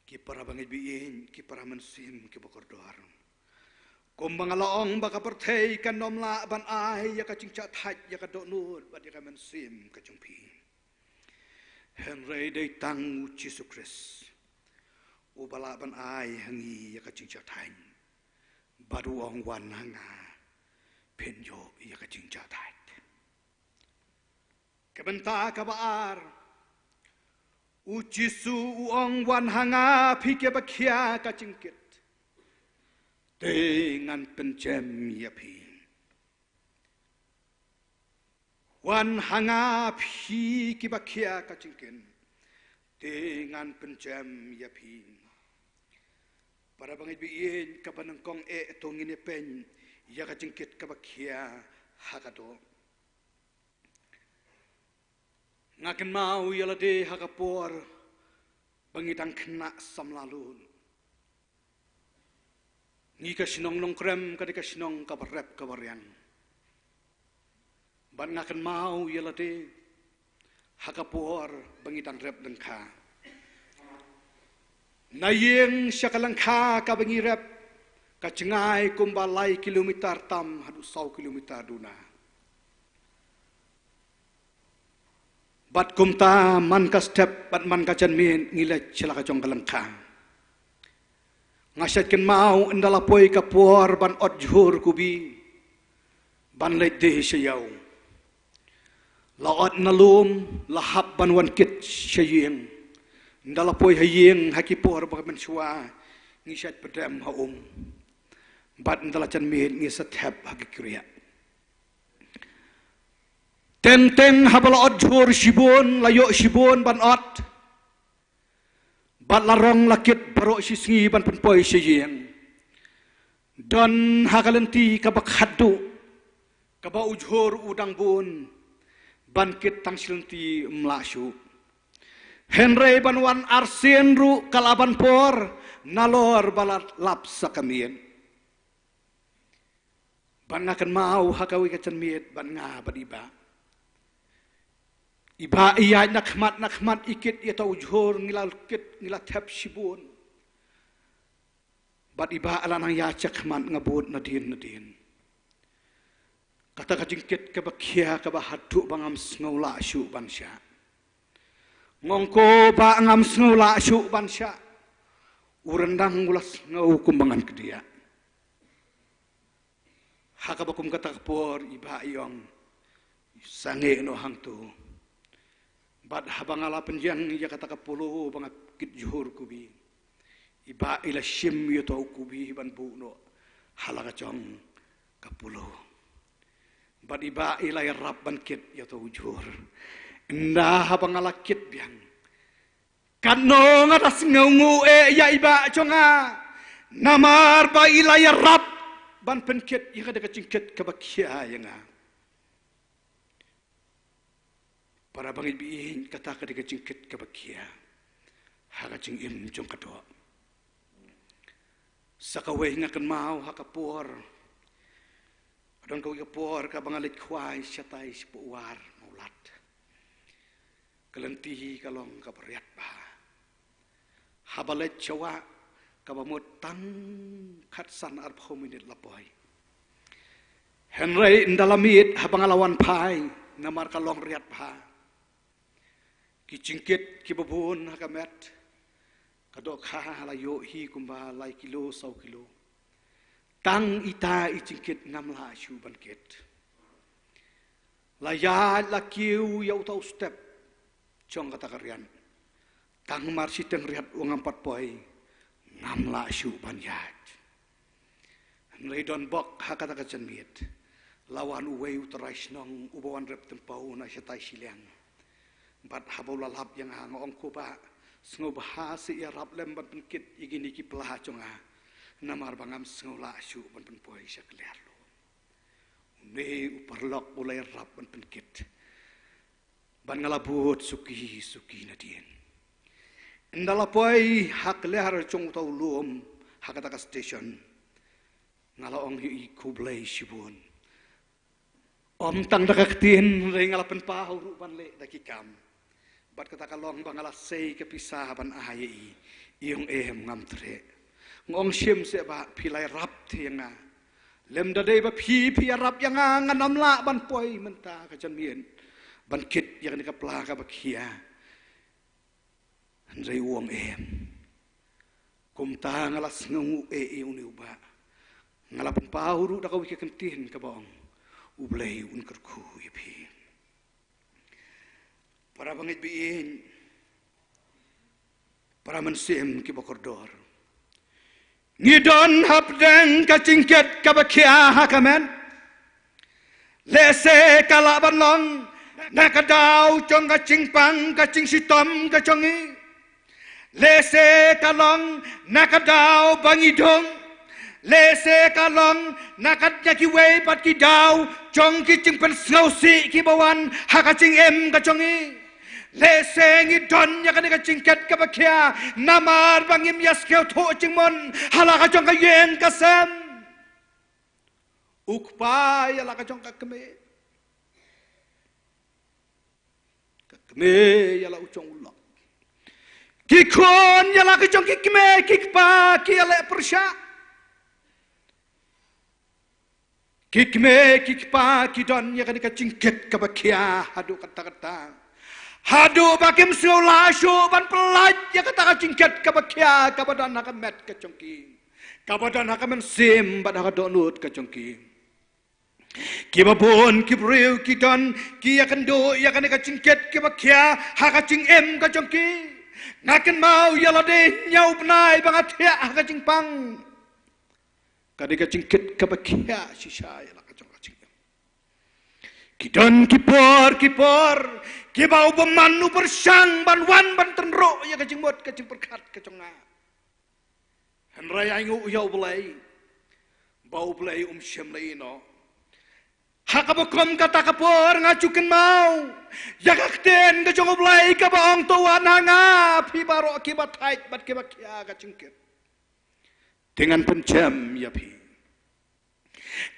Ki para bangeit ba ïeit, ki para mynsiem kiba kordor, kumba nga la ong ba ka pyrthei kan ym lah ban ai ïa ka jingjahthait ïa ka dohnud bad ïa ka mynsiem ka jong phi. Hynrei dei tang U Jisu Khrist uba lah ban ai ha ngi ïa ka jingjahthait. Bad u ong, wan ha nga phin ïoh ïa ka jingjahthait. Ka bynta kaba ar, U Jisu u ong, wan ha nga phi kiba khia ka jingkit, te ngan pynjem ïa phi. Wan ha nga phi kiba khia ka jingkit, te ngan pynjem ïa phi. Para bangeit ba ïeit, kaba nyngkong eh to ngin ïa peit ïa ka jingkit kaba khia ha ka doh. Nga kynmaw ïa lade ha ka por ba ngi dang khynnah samla lut. Ngi ka shnong Nongkrem ka dei ka shnong kaba rep kaba riang. Bad nga kynmaw ïa lade ha ka por ba ngi dang rep lyngkha. Na ïing sha ka lyngkha kaba ngi rep ka jngai kumba lai kilometer tam haduh saw kilometer duna. Bad kumta man ka step bad man ka janmiet ngi leit sha la ka jong ka lyngkha. Nga shait kynmaw ynda la poi ka por ban ot jhur kubi ban leit die sha ïew. La ot na lum, la hap ban wan kit sha ïing. Ynda la poi ha ïing ha ki por ba mynshuwa ngi shait pdem ha um. Bad ynda la janmiet ngi sa thep ha ki kriah. Teng teng haba la ot jhur shibun, la ïoh shibun ban ot. Bad la rong la kit baroh shisngi ban pynpoi sha ïing. Don ha ka lynti kaba khatduh kaba u jhur u dang bun, ban kit tang shi lynti ym lah shuh. Hynrei ban wan arsien ruh ka la ban por, nalor ba la lap sa ka miet. Bad nga kynmaw ha kawei ka janmiet bad nga bad i bah. I bah i ïaid na khmat na khmat, i kit ïa uta u jhur, ngi la kit ngi la thep shibun. Bad i bah la nang ïaid shakhmat, nga bud nadien nadien. Kata ka jingkit kaba khia kaba haduh ba ngam sngew lah shuh ban shah. Nga ong, ko bah, ngam sngew lah shuh ban shah. U ryndang u la sngew kumba ngan kdiah. Ha kaba kum kata ka por i bah i ong, sangeh noh hangto. Bad haba nga la pynjeng ïa kata ka polo ba nga kit jhur kubi, i bah i la shim ïa uta u kubi ban buh noh ha la ka jong ka polo. Bad i bah i la ïarap ban kit ïa uta u jhur. Ynda haba nga la kit biang, katno nga da sngewnguh eh ïa i bah jong nga, namar ba i la ïarap ban pynkit ïa ka da ka jingkit kaba khia ïa nga. Para bangeit ba ïeit, kata ka dei ka jingkit kaba khia ha ka jingim jong ka doh. Sa kawei nga kynmaw ha ka por, don kawei ka por kaba nga leit khwai shatai shapoh War Mawlad. Ka lynti ka long kaba riat bha. Haba leit sha wah, kaba mut tang khatsan arphew minit la poi. Hynrei ynda la miet haba nga la wan phai, namar ka long riat bha. Ki jingkit kiba bun ha ka met, ka dohkha la ïoh hi kumba lai kilo saw kilo. Tang ita i jingkit ngam lah shuh ban kit. La ïaid la kiew ïa uta u step jong kata ka riat. Tang mar shiteng riat u ngam pat poi, ngam lah shuh ban ïaid. Hynrei don bok ha kata ka janmiet, la wan uwei u trai shnong uba wan rep tympew na shatai shiliang. Bad haba u la lap ïa nga, nga ong, ko bah, sngewbha sa ïarap lem ban pynkit ïa kine ki pla jong nga, namar ba ngam sngew lah shuh ban pynpoi sha kliar lum. Une u paralok u la ïarap ban pynkit. Bad nga la bud suki suki nadien. Ynda la poi ha kliar jong uta u lum ha kata ka station, nga la ong ïa i, khublei shibun. Ym tang da ka ktien, hynrei nga la pynpaw ruh ban leh da ki kam. Bad kata ka long ba nga la sei ka pisa ban ai ïa i. I ong, em, ngam treh. Nga ong, shim seh bah, phi la ïarap te ïa nga. Lymda dei ba phi phi ïarap ïa nga, ngan ym lah ban poi mynta ka janmiet ban kit ïa kane ka pla kaba khia. Hynrei u ong, em. Kumta nga la sngewnguh eh ïa une u bah. Nga la pynpaw ruh da kawei ka kyntien kaba ong, U Blei un kyrkhu ïa phi. Para bangeit ba ïeit, para mynsiem kiba kordor, ngi don hapdeng ka jingkit kaba khia ha ka met. Lehse ka lah ban long na ka daw jong ka jingpang ka jingshitom ka jong ngi. Lehse ka long na ka daw ba ngi dung. Lehse ka long na ka, na kiwei pat ki daw jong ki jingpynsngewsih kiba wan ha ka jingim ka jong ngi. Lehse ngi don ïa kane ka jingkit kaba khia namar ba ngim ïa sngewthuh jingmut ha la ka jong ka ïing ka sem. U kpa ïa la ka jong ka kmie, ka kmie ïa la u jong u lok. Ki khun ïa la ka jong ki kmie, ki kpa ki ïaleh pyrshah. Ki kmie ki kpa ki don ïa kane ka jingkit kaba khia haduh katta katta, haduh ba kim sngew lah shuh ban pyllait ïa kata ka jingkit kaba khia kaba don ha ka met ka jong ki, kaba don ha ka mynsiem bad ha ka dohnud ka jong ki. Kiba bun ki briew ki don ki ïakynduh ïa kane ka jingkit kaba khia ha ka jingim ka jong ki. Nga kynmaw ïa lade hynñiew bnai ba nga thiah ha ka jingpang. Ka dei ka jingkit kaba khia shisha ïa la ka jong ka jingim. Ki don ki por ki por kiba u bymman u pyrshang ban wan ban tynruh ïa ka jingmut ka jingpyrkhat ka jong nga. Hynrei ai nguh ïa U Blei ba U Blei um shym la ïehnoh. Ha kaba kum kata ka por nga ju kynmaw ïa ka ktien ka jong U Blei kaba ong, to wan ha nga phi baroh kiba thait bad kiba khia ka jingkit, te ngan pynjem ïa phi.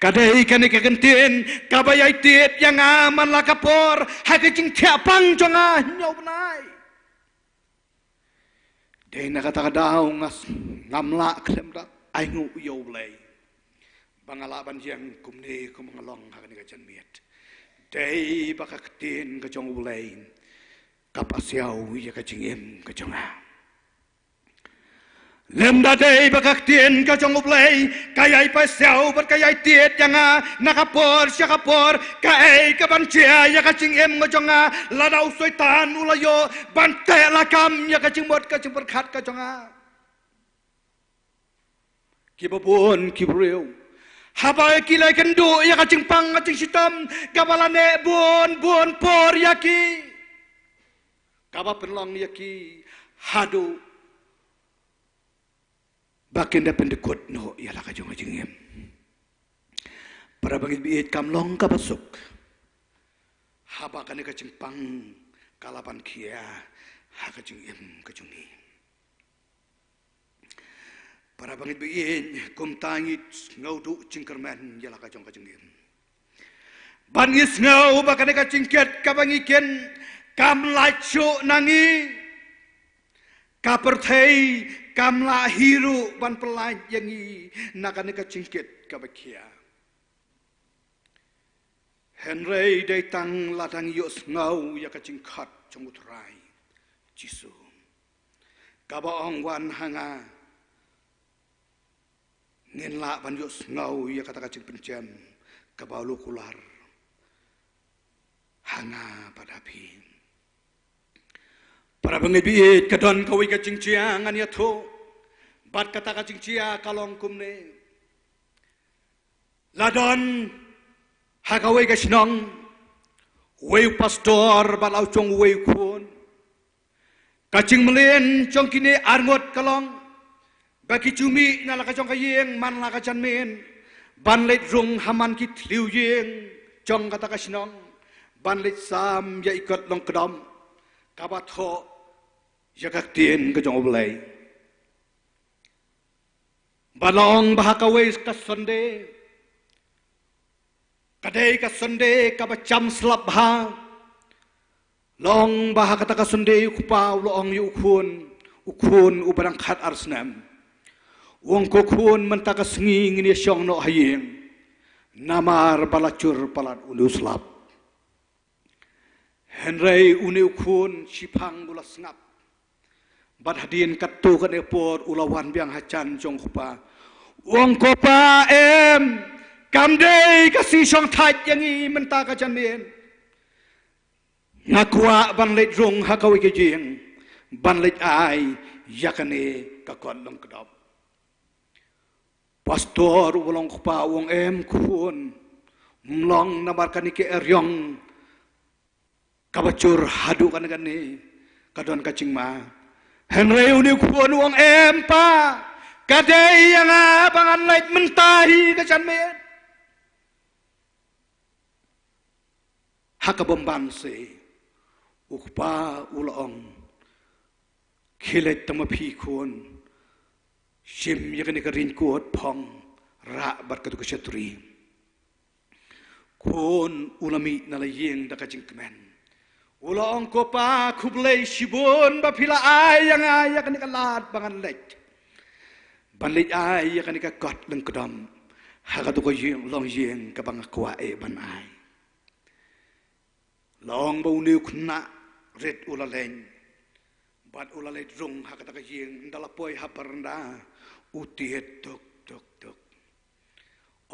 Ka dei kane ka ktien kaba ïai tied ïa nga man la ka por ha ka jingthiah pang jong nga hynñiew bnai. Dei na kata ka daw nga s-, ngam lah khlem da ainguh ïa U Blei ba nga lah ban ïeng kumne kumba nga long ha kane ka janmiet. Dei ba ka ktien ka jong U Blei ka pasiaw ïa ka jingim ka jong nga. Lymda dei ba ka ktien ka jong U Blei ka ïai pasiaw bad ka ïai tied ïa nga na ka por sha ka por, kaei kaban jia ïa ka jingim ka jong nga lada u Soitan u la ïoh ban teh lakam ïa ka jingmut ka jingpyrkhat ka jong nga? Kiba bun ki briew haba ki la ïakynduh ïa ka jingpang ka jingshitom kaba la neh bun bun por ïa ki, kaba pynlong ïa ki haduh ba kin da pyndykut noh ïa la ka jong ka jingim. Para bangeit baieit, kam long kaba suk haba kane ka jingpang ka la ban khia ha ka jingim ka jong ngi. Para bangeit baieit, kumta ngi sngew duh jingkyrmen ïa la ka jong ka jingim. Ban ngi sngew ba kane ka jingkit kaba ngi kin kam lait shuh na ngi, ka pyrthei kam lah hi ruh ban pynlait ïa ngi na kane ka jingkit kaba khia. Hynrei dei tang lada ngi ïohsngew ïa ka jingkhot jong U Trai Jisu kaba ong, wan ha nga, ngin lah ban ïohsngew ïa kata ka jingpynjem kaba u la kular ha nga bad ha phi. Para bangeit baieit, ka don kawei ka jingjia ngan ïathuh bad kata ka jingjia ka long kumne. La don ha kawei ka shnong uwei u pastor bad la u jong uwei u khun. Ka jingmlien jong kine arngut ka long ba ki ju mih na la ka jong ka ïing man la ka janmiet ban leit rung ha man ki thliew ïing jong kata ka shnong ban leit sam ïa i kot long kdom kaba thoh ïa ka ktien ka jong U Blei. Ba la ong ba ha kawei ka Sunday, ka dei ka Sunday kaba jam slap bha. La ong ba ha kata ka Sunday u kpa u la ong ïa u khun, u khun uba dang khatar snem. U ong, ko khun, mynta ka sngi ngin ïa shong noh ha ïing, namar ba la jur palat une u slap. Hynrei une u khun shiphang u la sngap. Bad hadien katto katne por u la wan biang ha jan jong u kpa. U ong, ko pa, em, kam dei ka sngi shong thait ïa ngi mynta ka janmiet. Nga kwah ban leit rung ha kawei ka ïing ban leit ai ïa kane ka kot long kdom. Pastor uba long kpa u ong, em khun, ym long, namar kane ka eriong kaba jur haduh kane kane ka don ka jingma. Hynrei une u khun u ong, em pa, ka dei ïa nga ba ngan leit mynta hi ka janmiet. Ha kaba bymman seh u kpa u la ong, khie leit tang ma phi khun, shim ïa kane ka ringkut phong, rah bad katu ka shatri. Khun u la mih na la ïing da ka jingkmen. U la ong, ko pa, khublei shibun ba phi la ai ïa nga ïa kane ka lad ba ngan leit ban leit ai ïa kane ka kot long kdom ha katu ka ïing, long ïing kaba nga kwah eh ban ai. La ong ba une u khynnah rit u la leit bad u la leit rung ha kata ka ïing. Ynda la poi ha baranda u tied tuk tuk tuk.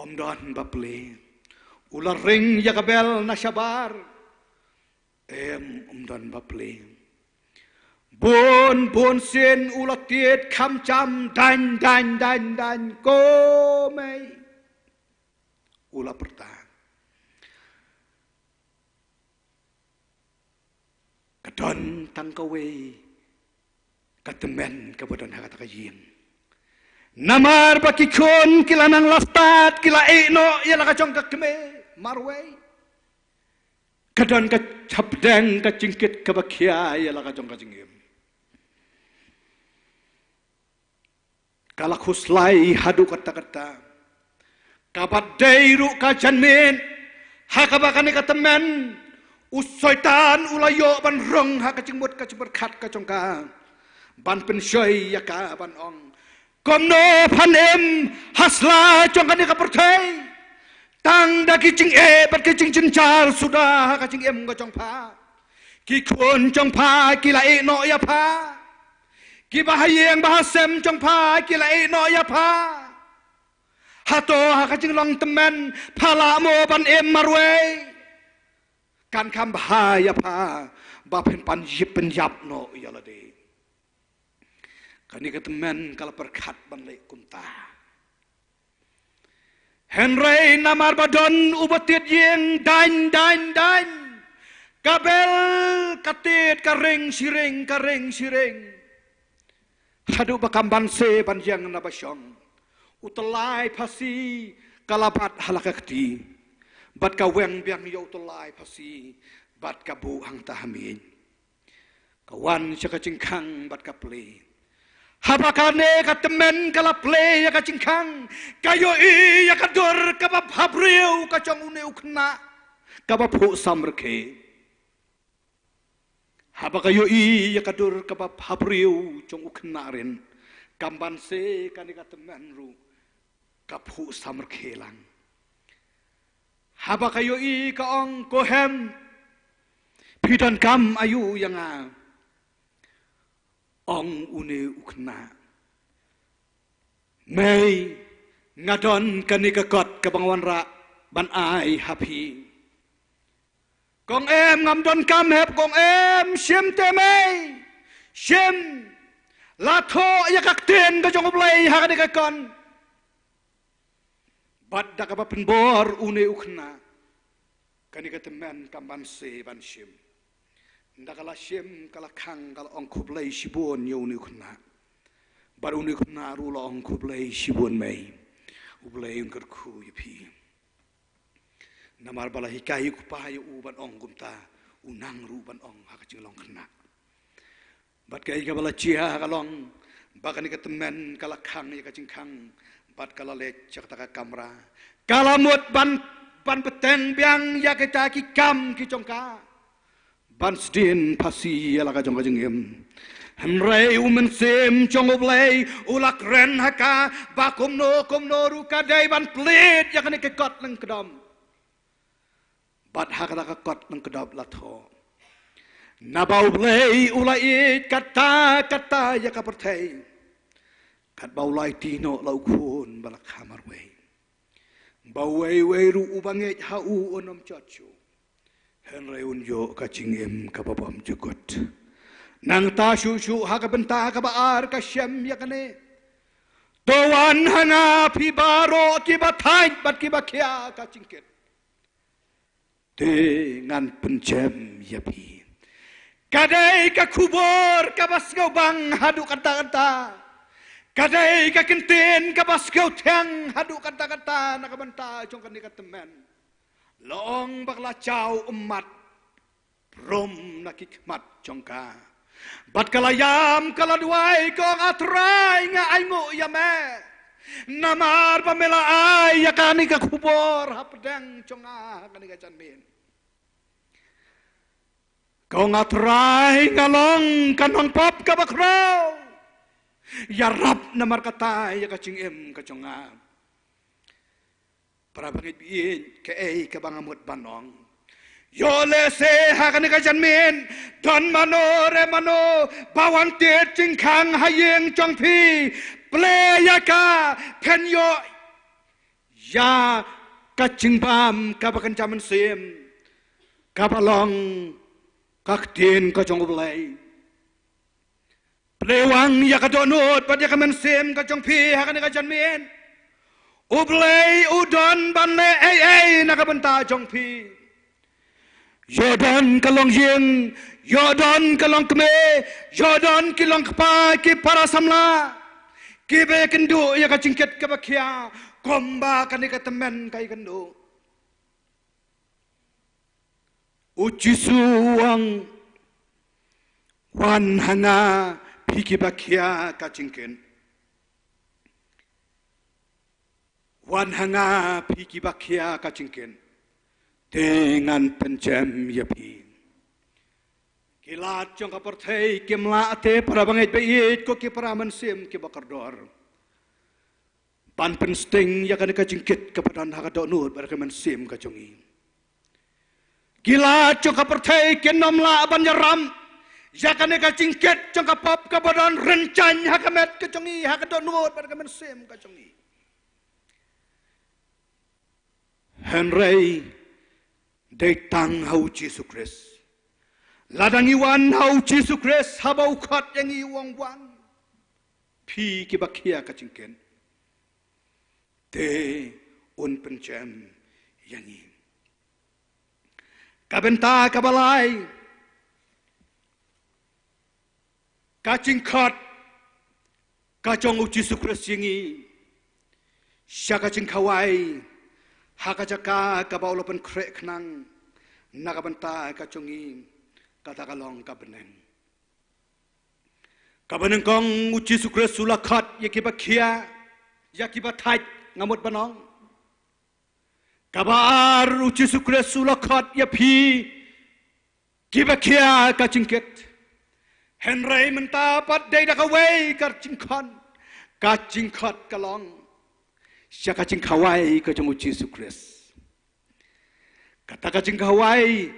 Ym don ba plie. U la ring ïa ka bel na shabar. Em, ym don ba plie. Bun bun sien u la tied kham jam, daiñ daiñ daiñ daiñ, ko mei. U la pyrta. Ka don tang kawei ka tymmen kaba don ha kata ka ïing. Namar ba ki khun ki la nang la stad, ki la ïeh noh ïa la ka jong ka kmie. marwei. Ka don ka hapdeng ka jingkit kaba khia ïa la ka jong ka jingim. Ka la khuslai haduh katta katta. Kaba dei ruh ka janmiet ha kaba kane ka tymmen u Soitan u la ïoh ban rong ha ka jingmut ka jingpyrkhat ka jong ka, ban pynshoi ïa ka ban ong, kumno phan im ha sla jong kane ka pyrthei. Tang da ki jingeh bad ki jingjynjar suda ha ka jingim ka jong pha. Ki khun jong pha ki la ïeh noh ïa pha. Kiba ha ïing ba ha sem jong pha ki la ïeh noh ïa pha. Hato ha ka jinglong tymmen pha lah mo ban im marwei? Kan kham bha ïa pha ba phin pan ïap pynïap noh ïa lade. Kane ka tymmen ka la pyrkhat ban leh kumta. Hynrei namar ba don uba tied ïing daiñ daiñ daiñ, ka bel ka tied ka ring shi ring ka ring shi ring. Haduh ba kam banse ban ïeng na ba shong, u tyllai phasi ka la bat ha la ka kti, bad ka weng biang ïa u tyllai phasi bad ka buh hangta ha miej. Ka wan sha ka jingkhang bad ka plie. Haba kane ka tymmen ka la plie ïa ka jingkhang, ka ïohi ïa ka dur kaba bhabriew ka jong une u khynnah kaba phuh samrkhie. Haba ka ïohi ïa ka dur kaba bhabriew jong u khynnah rit, kam banse kane ka tymmen ruh ka phuh samrkhie lang. Haba ka ïohi ka ong, ko hem, phi donkam aïu ïa nga? Ong une u khynnah, mei, nga don kane ka kot kaba nga wanrah ban ai ha phi. Kong em, ngam donkam hep, kong em, shim te mei. Shim. La thoh ïa ka ktien ka jong U Blei ha kane ka kot. Bad da kaba pynbor une u khynnah, kane ka tymmen kam banse ban shim. Da ka la shim ka la khang ka la ong khublei shibun ïa une u khynnah. Bad une u khynnah ruh la ong khublei shibun mei. U Blei un kyrkhu ïa phi. Namar ba la hikai u kpa ïa u ban ong kumta, u nang ruh ban ong ha ka jinglong khynnah. Bad kaei kaba la jia ka long ba kane ka tymmen ka la khang ïa ka jingkhang bad ka la leit sha kata ka kamra. Ka la mut ban, ban bteng biang ïa kita ki kam ki jong ka ban sdien phasi ïa la ka jong ka jingim. Hynrei u Mynsiem jong U Blei u la kren ha ka ba kumno kumno ruh ka dei ban plie ïa kane ka kot lyngkdom. Bad ha kata ka kot lyngkdom la thoh, naba U Blei u la ïeit katta katta ïa ka pyrthei, katba u la aiti noh la u Khun ba la kha marwei, ba uwei uwei ruh uba ngeit ha u un ym jot shuh, hynrei un ïoh ka jingim kaba bymjukut. Nangta shuh shuh ha ka bynta kaba ar ka shem ïa kane, to wan ha nga phi baroh kiba thait bad kiba khia ka jingkit, te ngan pynjem ïa phi. Ka dei ka khubor kaba sngewbang haduh katta katta. Ka dei ka ktien kaba sngewthiang haduh katta katta na ka bynta jong kane ka tymmen. La ong ba ka la jaw ummat brum na ki khmat jong ka. Bad ka la ïam ka la duwai, ko nga Trai nga ainguh ïa me. Namar ba me la ai ïa kane ka khubor hapdeng jong nga ha kane ka janmiet. Ko nga Trai nga long ka nongpop kaba khraw. Ïarap namar kata ïa ka jingim ka jong nga. Para bangeit baieit, kaei kaba nga mut ban ong? Ïoh lehse ha kane ka janmiet don mano re mano ba wan tied jingkhang ha ïing jong phi. Plie ïa ka, phin ïoh ïa ka jingbam kaba kynja mynsiem, kaba long ka ktien ka jong U Blei. Plie wang ïa ka dohnud bad ïa ka mynsiem ka jong phi ha kane ka janmiet. U Blei u don ban leh ei ei na ka bynta jong phi. Ïoh don ka longïing, ïoh don ka longkmie, ïoh don ki longkpa, ki para samla, kiba ïakynduh ïa ka jingkit kaba khia kumba kane ka tymmen ka ïakynduh. U Jisu u ong, "Wan ha nga phi kiba khia ka jingkit. Wan ha nga phi kiba khia ka jingkit, te ngan pynjem ïa phi." Ki lad jong ka pyrthei kim lah te, para bangeit ba ïeit, ko ki para mynsiem kiba kordor, ban pynsting ïa kane ka jingkit kaba don ha ka dohnud bad ka mynsiem ka jong ngi. Ki lad jong ka pyrthei kin ym lah ban ïarap ïa kane ka jingkit jong ka pop kaba don rynsan ha ka met ka jong ngi, ha ka dohnud bad ka mynsiem ka jong ngi. Hynrei dei tang ha U Jisu Khrist. Lada ngi wan ha U Jisu Khrist, haba u khot ïa ngi u ong, "Wan, phi kiba khia ka jingkit," te un pynjem ïa ngi. Ka bynta kaba lai, ka jingkhot ka jong U Jisu Khrist ïa ngi sha ka jingkhawai ha ka jaka kaba u la pynkhreh khnang na ka bynta ka jong ngi, kata ka long ka bneng. Kaba nyngkong, U Jisu Khrist u la khot ïa kiba khia, ïa kiba thait, nga mut ban ong. Kaba ar, U Jisu Khrist u la khot ïa phi kiba khia ka jingkit. Hynrei mynta pat dei da kawei ka jingkhot. Ka jingkhot ka long sha ka jingkhawai ka jong U Jisu Khrist. Kata ka jingkhawai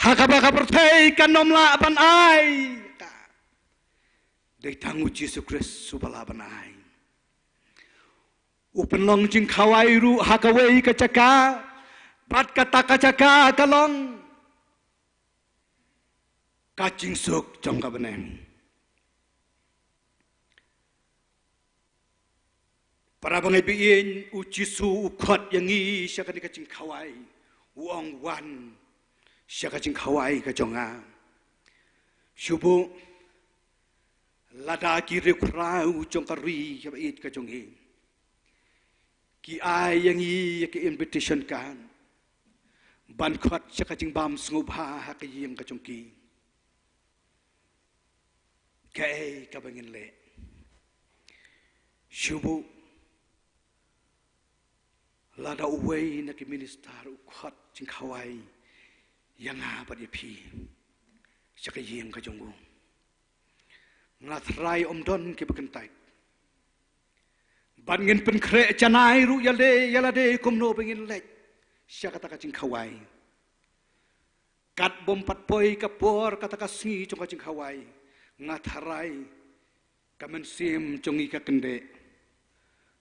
ha kaba ka pyrthei kan ym lah ban ai. Dei tang U Jisu Khrist uba lah ban ai. U pynlong jingkhawai ruh ha kawei ka jaka, bad kata ka jaka ka long ka jingsuk jong ka bneng. Para bangeit ba ïeit, U Jisu u khot ïa ngi sha kane ka jingkhawai. U ong, "Wan sha ka jingkhawai ka jong nga." Shu buh, lada ki riewkhraw jong ka ri kaba ïeit ka jong ngi ki ai ïa ngi ïa ka invitation card ban khot sha ka jingbam sngewbha ha ka ïing ka jong ki, kaei kaba ngin leh? Shu buh, lada uwei na ki minister u khot jingkhawai ïa nga bad ïa phi sha ka ïing ka jong u, nga tharai ym don kiba kyntait. Bad ngin pynkhreh janai ruh ïa lade, ïa lade kumno ba ngin leit sha kata ka jingkhawai. Kat bym pat poi ka por kata ka sngi jong ka jingkhawai, nga tharai ka mynsiem jong ngi ka kyndit,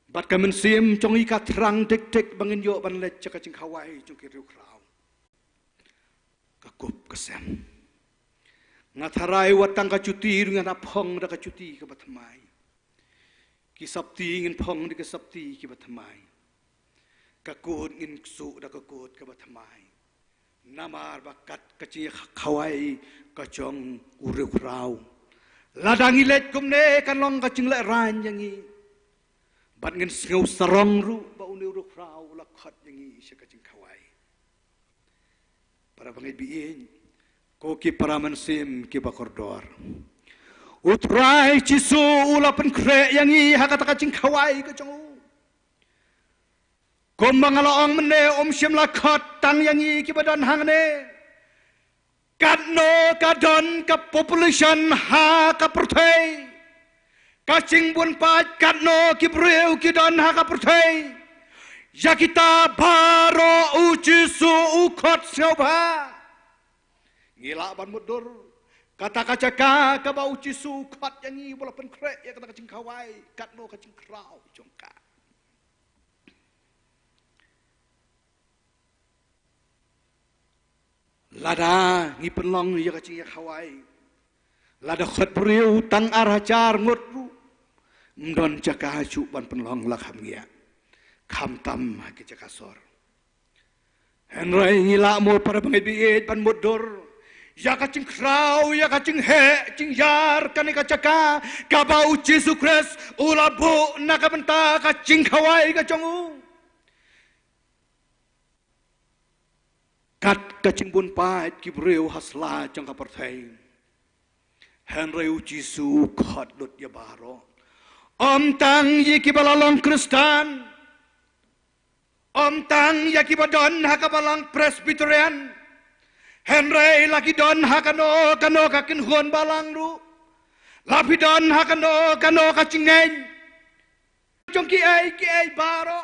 bad ka mynsiem jong ngi ka thrang dik dik ba ngin ïoh ban leit sha ka jingkhawai jong ki riewkhraw. Ka kup ka sem. Nga tharai wat tang ka juti ruh ngan hap phong da ka juti kaba thymmai. Ki sopti ngin phong da ki sopti kiba thymmai. Ka kut ngin ksuh da ka kut kaba thymmai. Namar ba kat ka jingkhawai ka jong u riewkhraw, lada ngi leit kumne, kan long ka jinglehrain ïa ngi. Bad ngin sngew sarong ruh ba une u riewkhraw u la khot ïa ngi sha ka jingkhawai. Para bangeit ba ïeit, ko ki para mynsiem kiba kordor, U Trai Jisu u la pynkhreh ïa ngi ha kata ka jingkhawai ka jong u. Kumba nga la ong mynne, um shym la khot tang ïa ngi kiba don hangne. Katno ka don ka population ha ka pyrthei, ka jingbun paid, katno ki briew ki don ha ka pyrthei, ïa kita baroh U Jisu u khot sngewbha. Ngi lah ban mutdur kata ka jaka kaba U Jisu u khot ïa ngi, ba la pynkhreh ïa kata ka jingkhawai, katno ka jingkhraw jong ka. Lada ngi pynlong ïa ka jingïakhawai, lada khot briew tang ar hajar ngut ruh, ym don jaka shuh ban pynlong la kham ngiah, khamtam ha ki jaka sor. Hynrei ngi lah mo para bangeit ba ïeit ban mutdur ïa ka jingkhraw, ïa ka jingheh jingïar kane ka jaka kaba U Jisu Khrist u la buh na ka bynta ka jingkhawai ka jong u. Kat ka jingbun paid ki briew ha sla jong ka pyrthei. Hynrei u Jisu u khot lut ïa baroh. Ym tang ïa kiba la long Khristan. Ym tang ïa kiba don ha ka balang Presbyterian. Hynrei la ki don ha kano kano ka kynhun balang ruh. La phi don ha kano kano ka jingngeit. Jong kiei kiei baroh.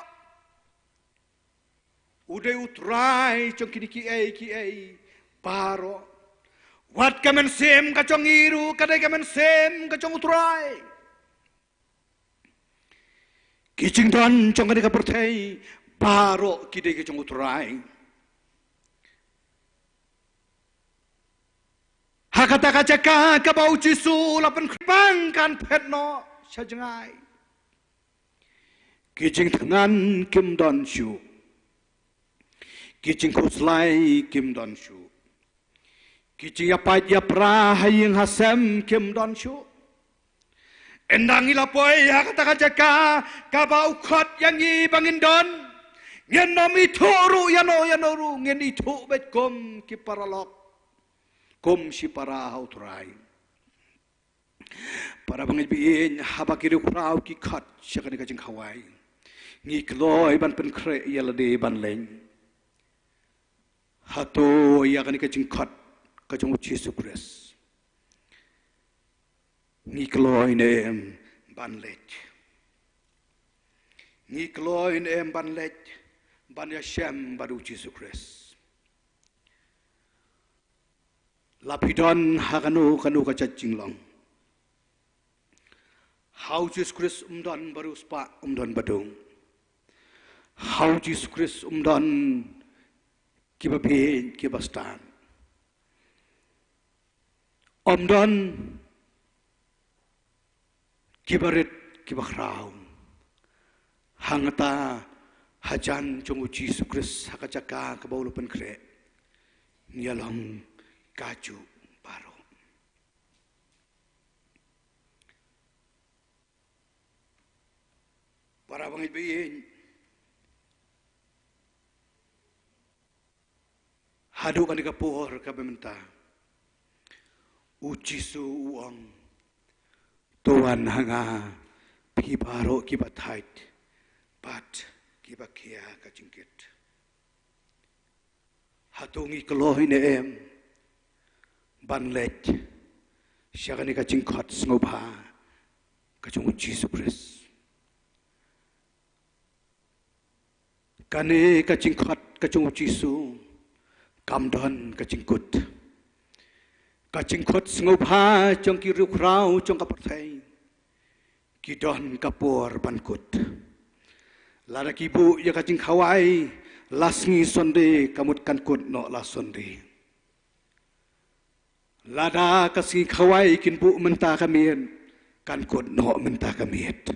U dei u Trai jong kine kiei kiei baroh. Wat ka mynsiem ka jong ngi ruh ka dei ka mynsiem ka jong u Trai. Ki jingdon jong kane ka pyrthei baroh ki dei ka jong u Trai. Ha kata ka jaka kaba u Jisu u la pynkhreh, kan phet noh sha jngai. Ki jingthngan kim don shuh. Ki jingkhuslai kim don shuh. Ki jingïapait ïapra ha ïing ha sem kim don shuh. Ynda ngi la poi ha kata ka jaka kaba u khot ïa ngi ba ngin don, ngin ym ithuh ruh ïano ïano ruh, ngin ithuh beit kum ki paralok, kum shipara ha u Trai. Para bangeit ba ïeit, haba ki riewkhraw ki khot sha kane ka jingkhawai, ngi kloi ban pynkhreh ïa lade ban leit. Hato ïa kane ka jingkhot ka jong u Jisu Khrist ngi kloi ne em ban leit? Ngi kloi ne em ban leit ban ïashem bad u Jisu Khrist? La phi don ha kano kano ka jait jinglong, ha u Jisu Khrist um don ba riewspah, um don ba duk. Ha u Jisu Khrist um don kiba bieit kiba stad. Um don kiba rit kiba khraw. Hangta hajan jong u Jisu Khrist ha ka jaka kaba u la pynkhreh, ngi ïa long kajuh baroh. Para bangeit ba ïeit, haduh kane ka por kaba mynta, u Jisu u ong, to wan ha nga phi baroh kiba thait bad kiba khia ka jingkit. Hato ngi kloi ne em ban leit sha kane ka jingkhot sngewbha ka jong u Jisu Khrist? Kane ka jingkhot ka jong u Jisu kam don ka jingkut. Ka jingkhot sngewbha jong ki riewkhraw jong ka pyrthei ki don ka por ban kut. Lada ki buh ïa ka jingkhawai la sngi Sunday, ka mut kan kut noh la Sunday. Lada ka sngi khawai kin buh mynta ka miet, kan kut noh mynta ka miet.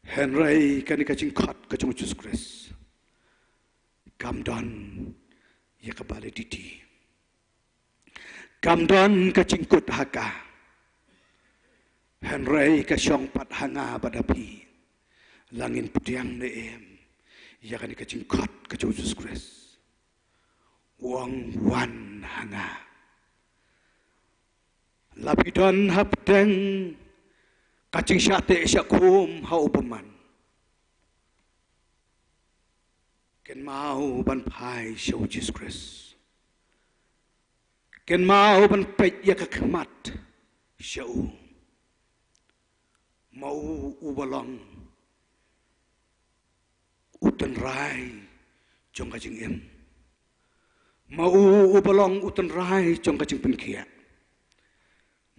Hynrei kane ka jingkhot ka jong u Jisu Khrist kam don ïa ka validity. Kam don ka jingkut ha ka. Hynrei ka shong pat ha nga bad ha phi, la ngin pdiang ne em ïa kane ka jingkhot ka jong u Jisu Khrist. U ong, wan ha nga. La phi don hapdeng ka jingshah teh shah khum ha u bymman, kynmaw ban phai sha u Jisu Khrist. Kynmaw ban peit ïa ka khmat sha u. Ma u uba long u tynrai jong ka jingim. Ma u uba long u tynrai jong ka jingpynkhiah.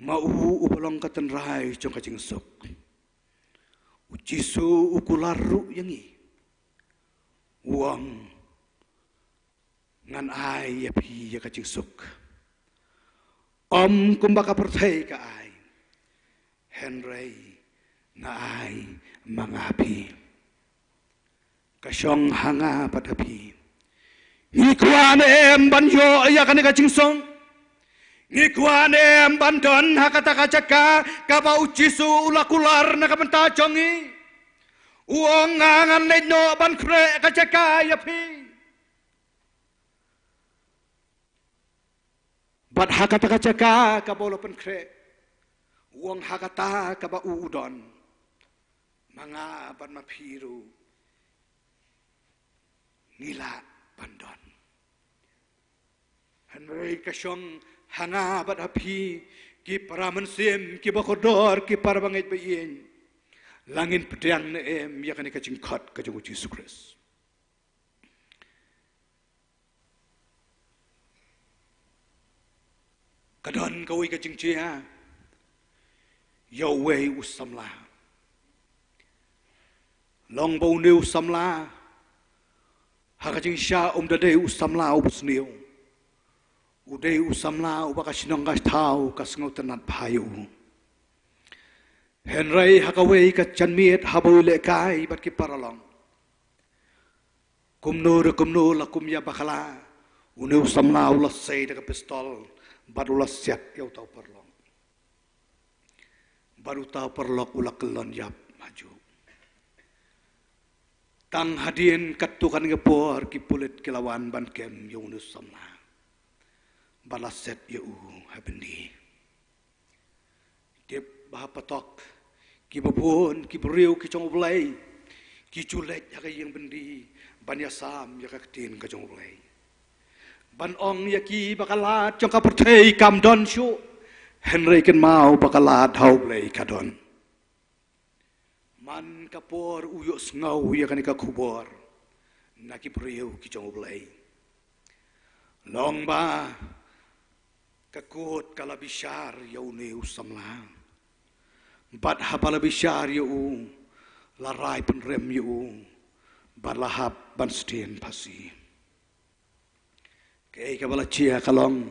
Ma u uba long ka tynrai jong ka jingsuk. U Jisu u kular ruh ïa ngi. U ong, ngan ai ïa phi ïa ka jingsuk. Ym kumba ka pyrthei ka ai, hynrei nga ai ma nga ha phi. Ka shong ha nga bad ha phi. Ngi kwah ne em ban ïoh ïa kane ka jingsuk? Ngi kwah ne em ban don ha kata ka jaka kaba u Jisu u la kular na ka bynta jong ngi? U ong, nga ngan leit noh ban khreh ka jaka ïa phi. Bad ha kata ka jaka kaba u la pynkhreh, u ong ha kata kaba u u don, ma nga bad ma phi ruh ngi lah ban don. Hynrei ka shong ha nga bad ha phi, ki para mynsiem, ki ba kordor, ki para bangeit ba ïeit, la ngin pdiang ne em ïa kane ka jingkhot ka jong u Jisu Khrist. Ka don kawei ka jingjia ïa uwei u samla. Long ba une u samla, ha ka jingshisha um da dei u samla u ba sniew. U dei u samla u ba ka shnong ka thaw ka sngewtynnat bha ïa u. Hynrei ha kawei ka janmiet haba u lehkai bad ki paralok, kumno re kumno la kum ïa bakla, une u samla u la sei da ka pistol bad u la siat ïa uta u paralok. Bad uta u paralok u la kyllon ïap hajuh. Tang hadien katto katne ka por ki pulit ki la wan ban kem ïa une u samla bad la set ïa u ha byndi. Tip ba ha patok ki babun ki briew ki jong U Blei ki ju leit ha ka ïing byndi ban ïasam ïa ka ktien ka jong U Blei, ban ong ïa ki ba ka lad jong ka pyrthei kam don shuh, hynrei kynmaw ba ka lad ha U Blei ka don. Man ka por u ïohsngew ïa kane ka khubor na ki briew ki jong U Blei, long ba ka kot ka la bishar ïa une u samla. Bad haba la bishar ïa u, la rai pynrem ïa u bad la hap ban sdien phasi. Kaei kaba la jia ka long,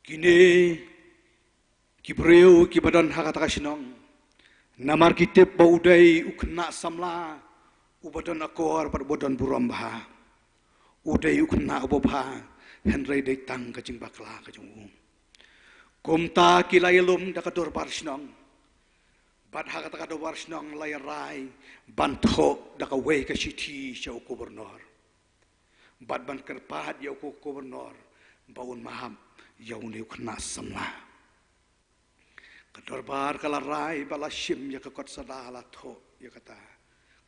kine ki briew ki ba don ha kata ka shnong, namar ki tip ba u dei u khynnah samla u ba don akor bad u ba don burom bha. U dei u khynnah u ba bha, hynrei dei tang ka jingbakla ka jong u. Kumta ki la ïalum da ka dorbar shnong. Bad ha kata ka dorbar shnong la ïarai ban thoh da kawei ka shithi sha u gobernor, bad ban kyrpad ïa u gobernor ba un map ïa une u khynnah samla. Ka dorbar ka la rai bad la shim ïa ka kot sada, la thoh ïa kata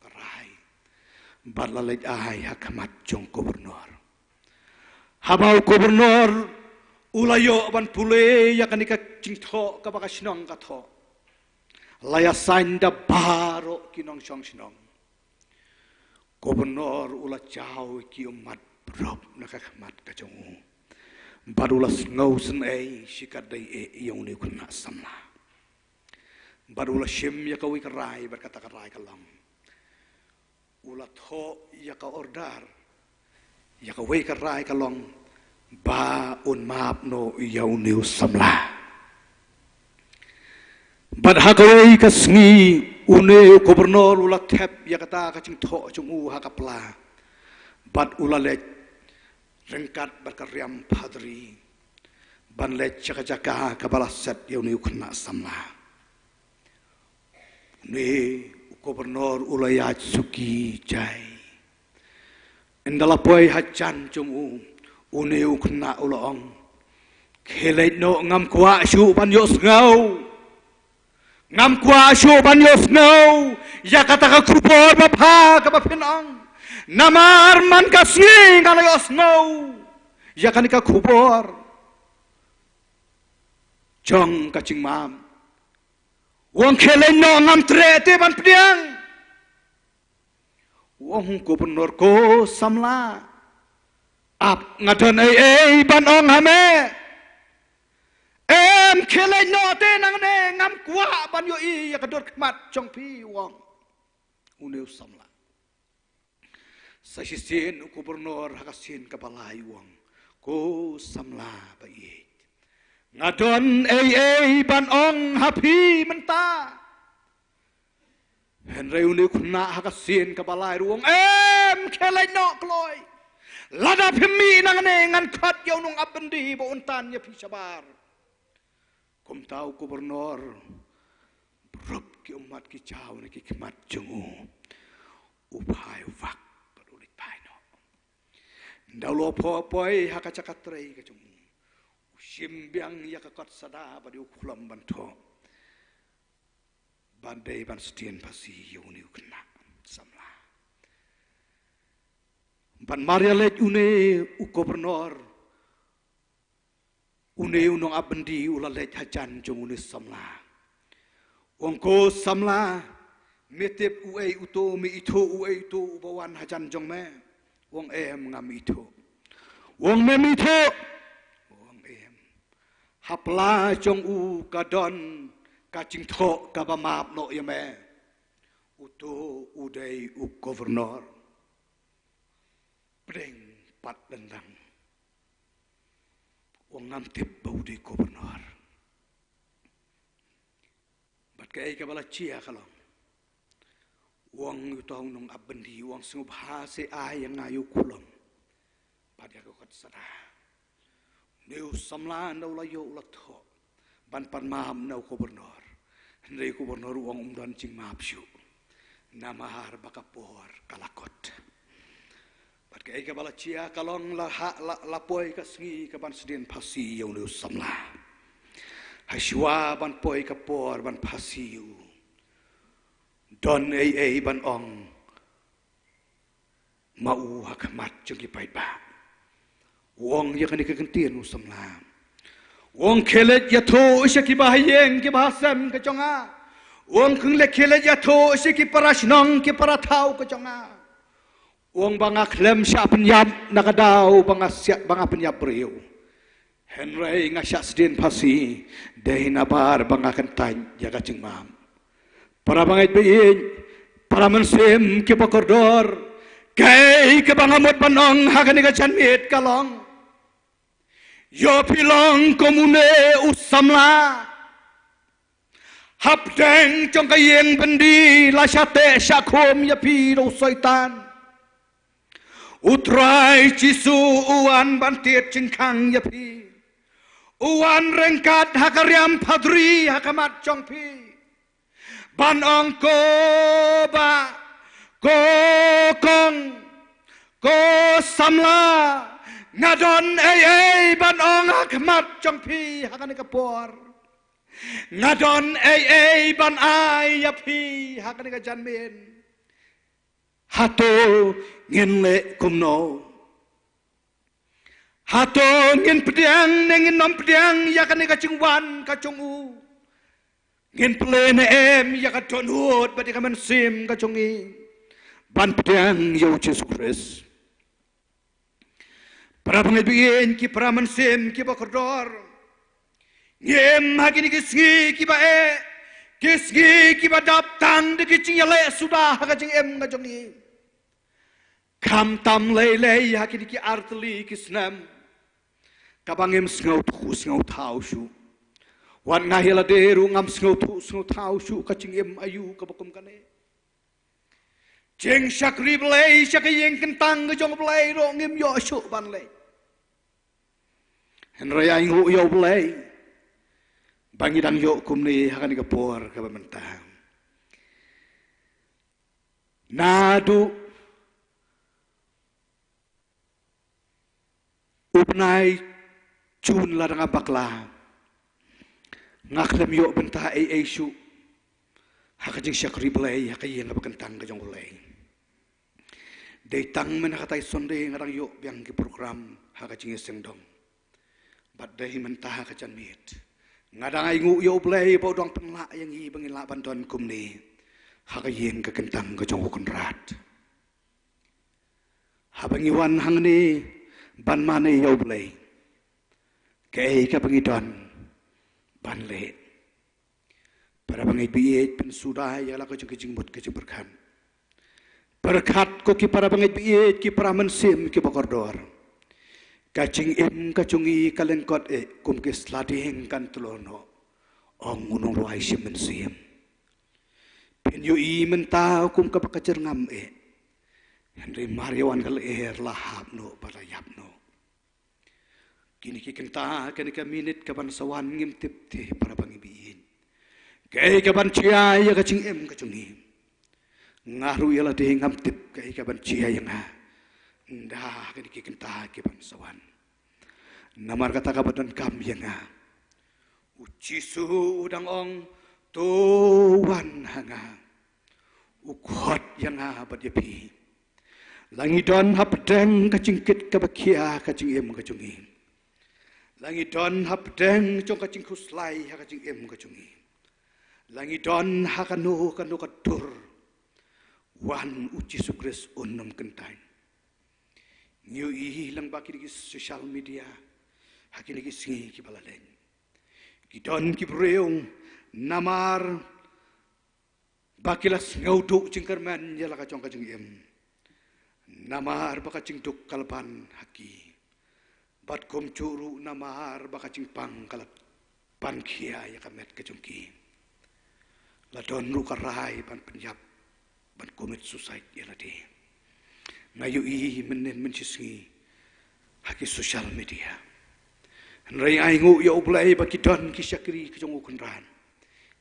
ka rai bad la leit ai ha khmat jong u gobernor. Haba u gobernor u la ïoh ban pule ïa kane ka jingthoh kaba ka shnong ka thoh, la ïasain da baroh ki nongshong shnong. Gobernor u la jaw ki ummat brop na ka khmat ka jong u, bad u la sngew sngewsih shi katdei eh ïa une u khynnah samla. Bad u la shim ïa kawei ka rai, bad kata ka rai ka long, u la thoh ïa ka order, ïa kawei ka rai ka long ba un map noh ïa une u samla. Bad ha kawei ka sngi une u gobernor u la thep ïa kata ka jingthoh jong u ha ka pla, bad u la leit ryngkat bad ka riam phadri ban leit sha ka jaka kaba la set ïa une u khynnah samla. Une u gobernor u la ïaid suki jai. Ynda la poi hajan jong u, une u khynnah u la ong, khie leit noh, ngam kwah shuh ban ïohsngew. Ngam kwah shuh ban ïohsngew ïa kata ka khubor babha kaba phin ong. Namar man ka sngi nga la ïohsngew ïa kane ka khubor jong ka jingmap. U ong, khie leit noh, ngam treh te ban pdiang. U ong u gobernor, ko samla, ap, nga don ei ei ban ong ha me. Em, khie leit noh te nangne, ngam kwah ban ïohi ïa ka dur khmat jong phi, u ong une u samla. Sa shisien u gobernor ha ka sien kaba lai u ong, ko samla ba ïeit, nga don ei ei ban ong ha phi mynta. Hynrei une u khynnah ha ka sien kaba lai ruh u ong, em, khie leit noh kloi. Lada phim mih nangne ngan khot ïa u nongap byndi ba un tan ïa phi shabar. Kumta u gobernor, brop ki ummat ki jaw na ki khmat jong u, u phai u vak bad u leit phai noh. Ynda u la poi ha ka jaka trei ka jong u, kim biang ïa ka kot sada bad ïa u khlem ban thoh. Ban dei ban sdien phasi ïa une u khynnah samla. Ban mar ïa leit une u governor, une u nongap byndi u la leit hajan jong une samla. U ong ko samla, me tip uei uto, me ithuh uei uto uba wan hajan jong me? U ong em, ngam ithuh. U ong mem ithuh? U ong em. Ha pla jong u ka don ka jingthoh kaba map noh ïa me. Uto u dei u governor. Pdeng pat lyndang. U ong ngam tip ba u dei governor. Bad kaei kaba la jia ka long, u ong uto u nongap byndi, u ong sngewbha sa ai ïa nga ïa u khlem bad ïa ka kot sada. Une u samla ynda u la ïoh u la thoh ban pan map na u governor. Hynrei u governor u ong um don jingmap shuh, namar ba ka por ka la kot. Bad kaei kaba la jia ka long, la ha, la, la poi ka sngi ka ban sdien phasi ïa une u samla. Hashwa ban poi ka por ban phasi ïa u, don ei ei ban ong ma u ha khmat jong ki paidbah. U ong ïa kane ka kyntien u samla. U ong khie leit ïathuh sha ki bahaïing ki bahasem ka jong nga. U ong khie leit, khie leit ïathuh sha ki para shnong ki para thaw ka jong nga. U ong ba nga khlem shah pynïap na ka daw ba nga shah, ba nga pynïap briew. Hynrei nga shah sdien phasi dei namar ba nga kyntait ïa ka jingmap. Para bangeit ba ïeit, para mynsiem kiba kordor, kaei kaba nga mut ban ong ha kane ka janmiet ka long, ïoh phi long kum une u samla. Hapdeng jong ka ïing byndi la shah teh shah khum ïa phi da u Soitan. U Trai Jisu u wan ban tied jingkhang ïa phi. U wan ryngkat ha ka riam phadri ha khmat jong phi, ban ong ko bah, ko kong, ko samla, nga don ei ei ban ong ha khmat jong phi ha kane ka por. Nga don ei ei ban ai ïa phi ha kane ka janmiet. Hato ngin leh kumno? Hato ngin pdiang ne ngin ym pdiang ïa kane ka jingwan ka jong u? Ngin plie ne em ïa ka dohnud bad ïa ka mynsiem ka jong ngi ban pdiang ïa u Jisu Khrist? Para bangeit ba ïeit, ki para mynsiem kiba kordor, ngi im ha kine ki sngi kiba eh, ki sngi kiba dap tang da ki jingïaleh suda ha ka jingim ka jong ngi. Khamtam lei lei ha kine ki artylli ki snem kaba ngim sngewthuh sngewthaw shuh. Wat nga hi lade ruh ngam sngewthuh sngewthaw shuh ka jingim aïu kaba kum kane. Jingshakri Blei sha ka ïing kyntang ka jong U Blei ruh ngim ïoh shuh ban leh. Hynrei ainguh ïa U Blei ba ngi dang ïoh kumne ha kane ka por kaba mynta. Naduh u bnai Jun la dang bakla, nga khlem ïoh bynta ei ei shuh ha ka jingshakri Blei ha ka ïing kaba kyntang ka jong U Blei. Dei tang mynta ha katai Sunday nga dang ïoh biang ki program ha ka jingïaseng dong. Bad dei mynta ha ka janmiet nga dang ainguh ïa U Blei ba u dang pynlah ïa ngi ba ngin lah ban don kumne ha ka ïing ka kyntang ka jong U Kynrad. Haba ngi wan hangne ban mane ïa U Blei, kaei kaba ngi don ban leh? Para bangeit ba ïeit, pynsuda ïa la ka jong ka jingmut ka jingpyrkhat. Pyrkhat ko ki para bangeit ba ïeit, ki para mynsiem kiba kordor. Ka jingim ka jong ngi ka lyngkot eh kum ki sla dieng kan tlor noh, ong u nongrwai shim mynsiem. Phin ïohi mynta kum kaba ka jyrngam eh, hynrei mar ïa wan ka lyer la hap noh bad la ïap noh. Kine ki kynta, kane ka minit ka ban sa wan ngim tip te para bangeit ba ïeit. Kaei ka ban jia ïa ka jingim ka jong ngi? Nga ruh ïa lade ngam tip kaei ka ban jia ïa nga ynda kine ki kynta ki ban sa wan. Namar kata kaba donkam ïa nga, u Jisu u dang ong, to wan ha nga. U khot ïa nga bad ïa phi. La ngi don hapdeng ka jingkit kaba khia ka jingim ka jong ngi. La ngi don hapdeng jong ka jingkhuslai ha ka jingim ka jong ngi. La ngi don ha kano kano ka dur. Wan, u Jisu Khrist un ym kyntait. Ngi ïohi lyngba kine ki social media ha kine ki sngi kiba la leit. Ki don ki briew namar ba ki la sngewthuh jingkyrmen ïa la ka jong ka jingim. Namar ba ka jingduk ka la ban ha ki. Bad kumjuh ruh namar ba ka jingpang ka la ban khia ïa ka met ka jong ki. La don ruh ka rai ban pynïap, ban commit suicide ïa lade. Nga ïohi mynhynnin mynshisngi ha ki social media. Hynrei ai nguh ïa U Blei ba ki don ki shakri ki jong U Kynrad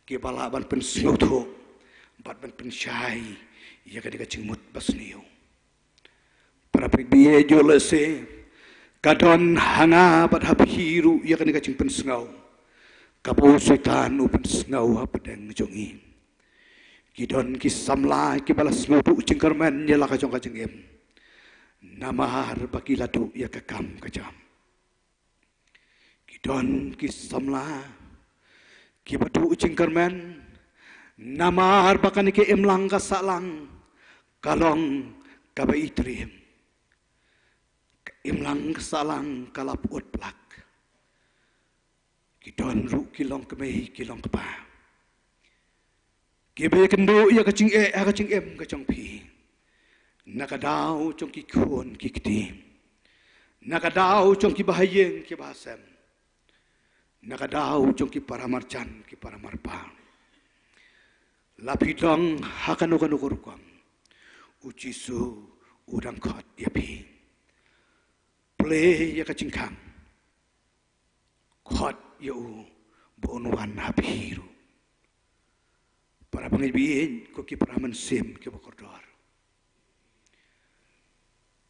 kiba lah ban pynsngewthuh bad ban pynshai ïa kane ka jingmut basniew. Para bangeit, ïoh lehse ka don ha nga bad ha phi ruh ïa kane ka jingpynsngew kaba u Soitan u pynsngew hapdeng jong ngi. Ki don ki samla kiba la sngewthuh jingkyrmen ïa la ka jong ka jingim. Namar ba ki la duh ïa ka kam ka jam. Ki don ki samla kiba duh jingkyrmen namar ba kane ka imlang ka sahlang ka long kaba itriem. Ka imlang ka sahlang ka la pyut plak. Ki don ruh ki longkmie ki longkpa kiba ïakynduh ïa ka jingeh ha ka jingim ka jong phi. Na ka daw jong ki khun ki kti, na ka daw jong ki bahaïing ki bahasem, na ka daw jong ki paramarjan ki paramarpa. La phi don ha kano kano ka rukom, u Jisu u dang khot ïa phi. Plie ïa ka jingkhang. Khot ïa u ba un wan ha phi ruh. Para bangeit, baieit ko ki para mynsiem kiba kordor.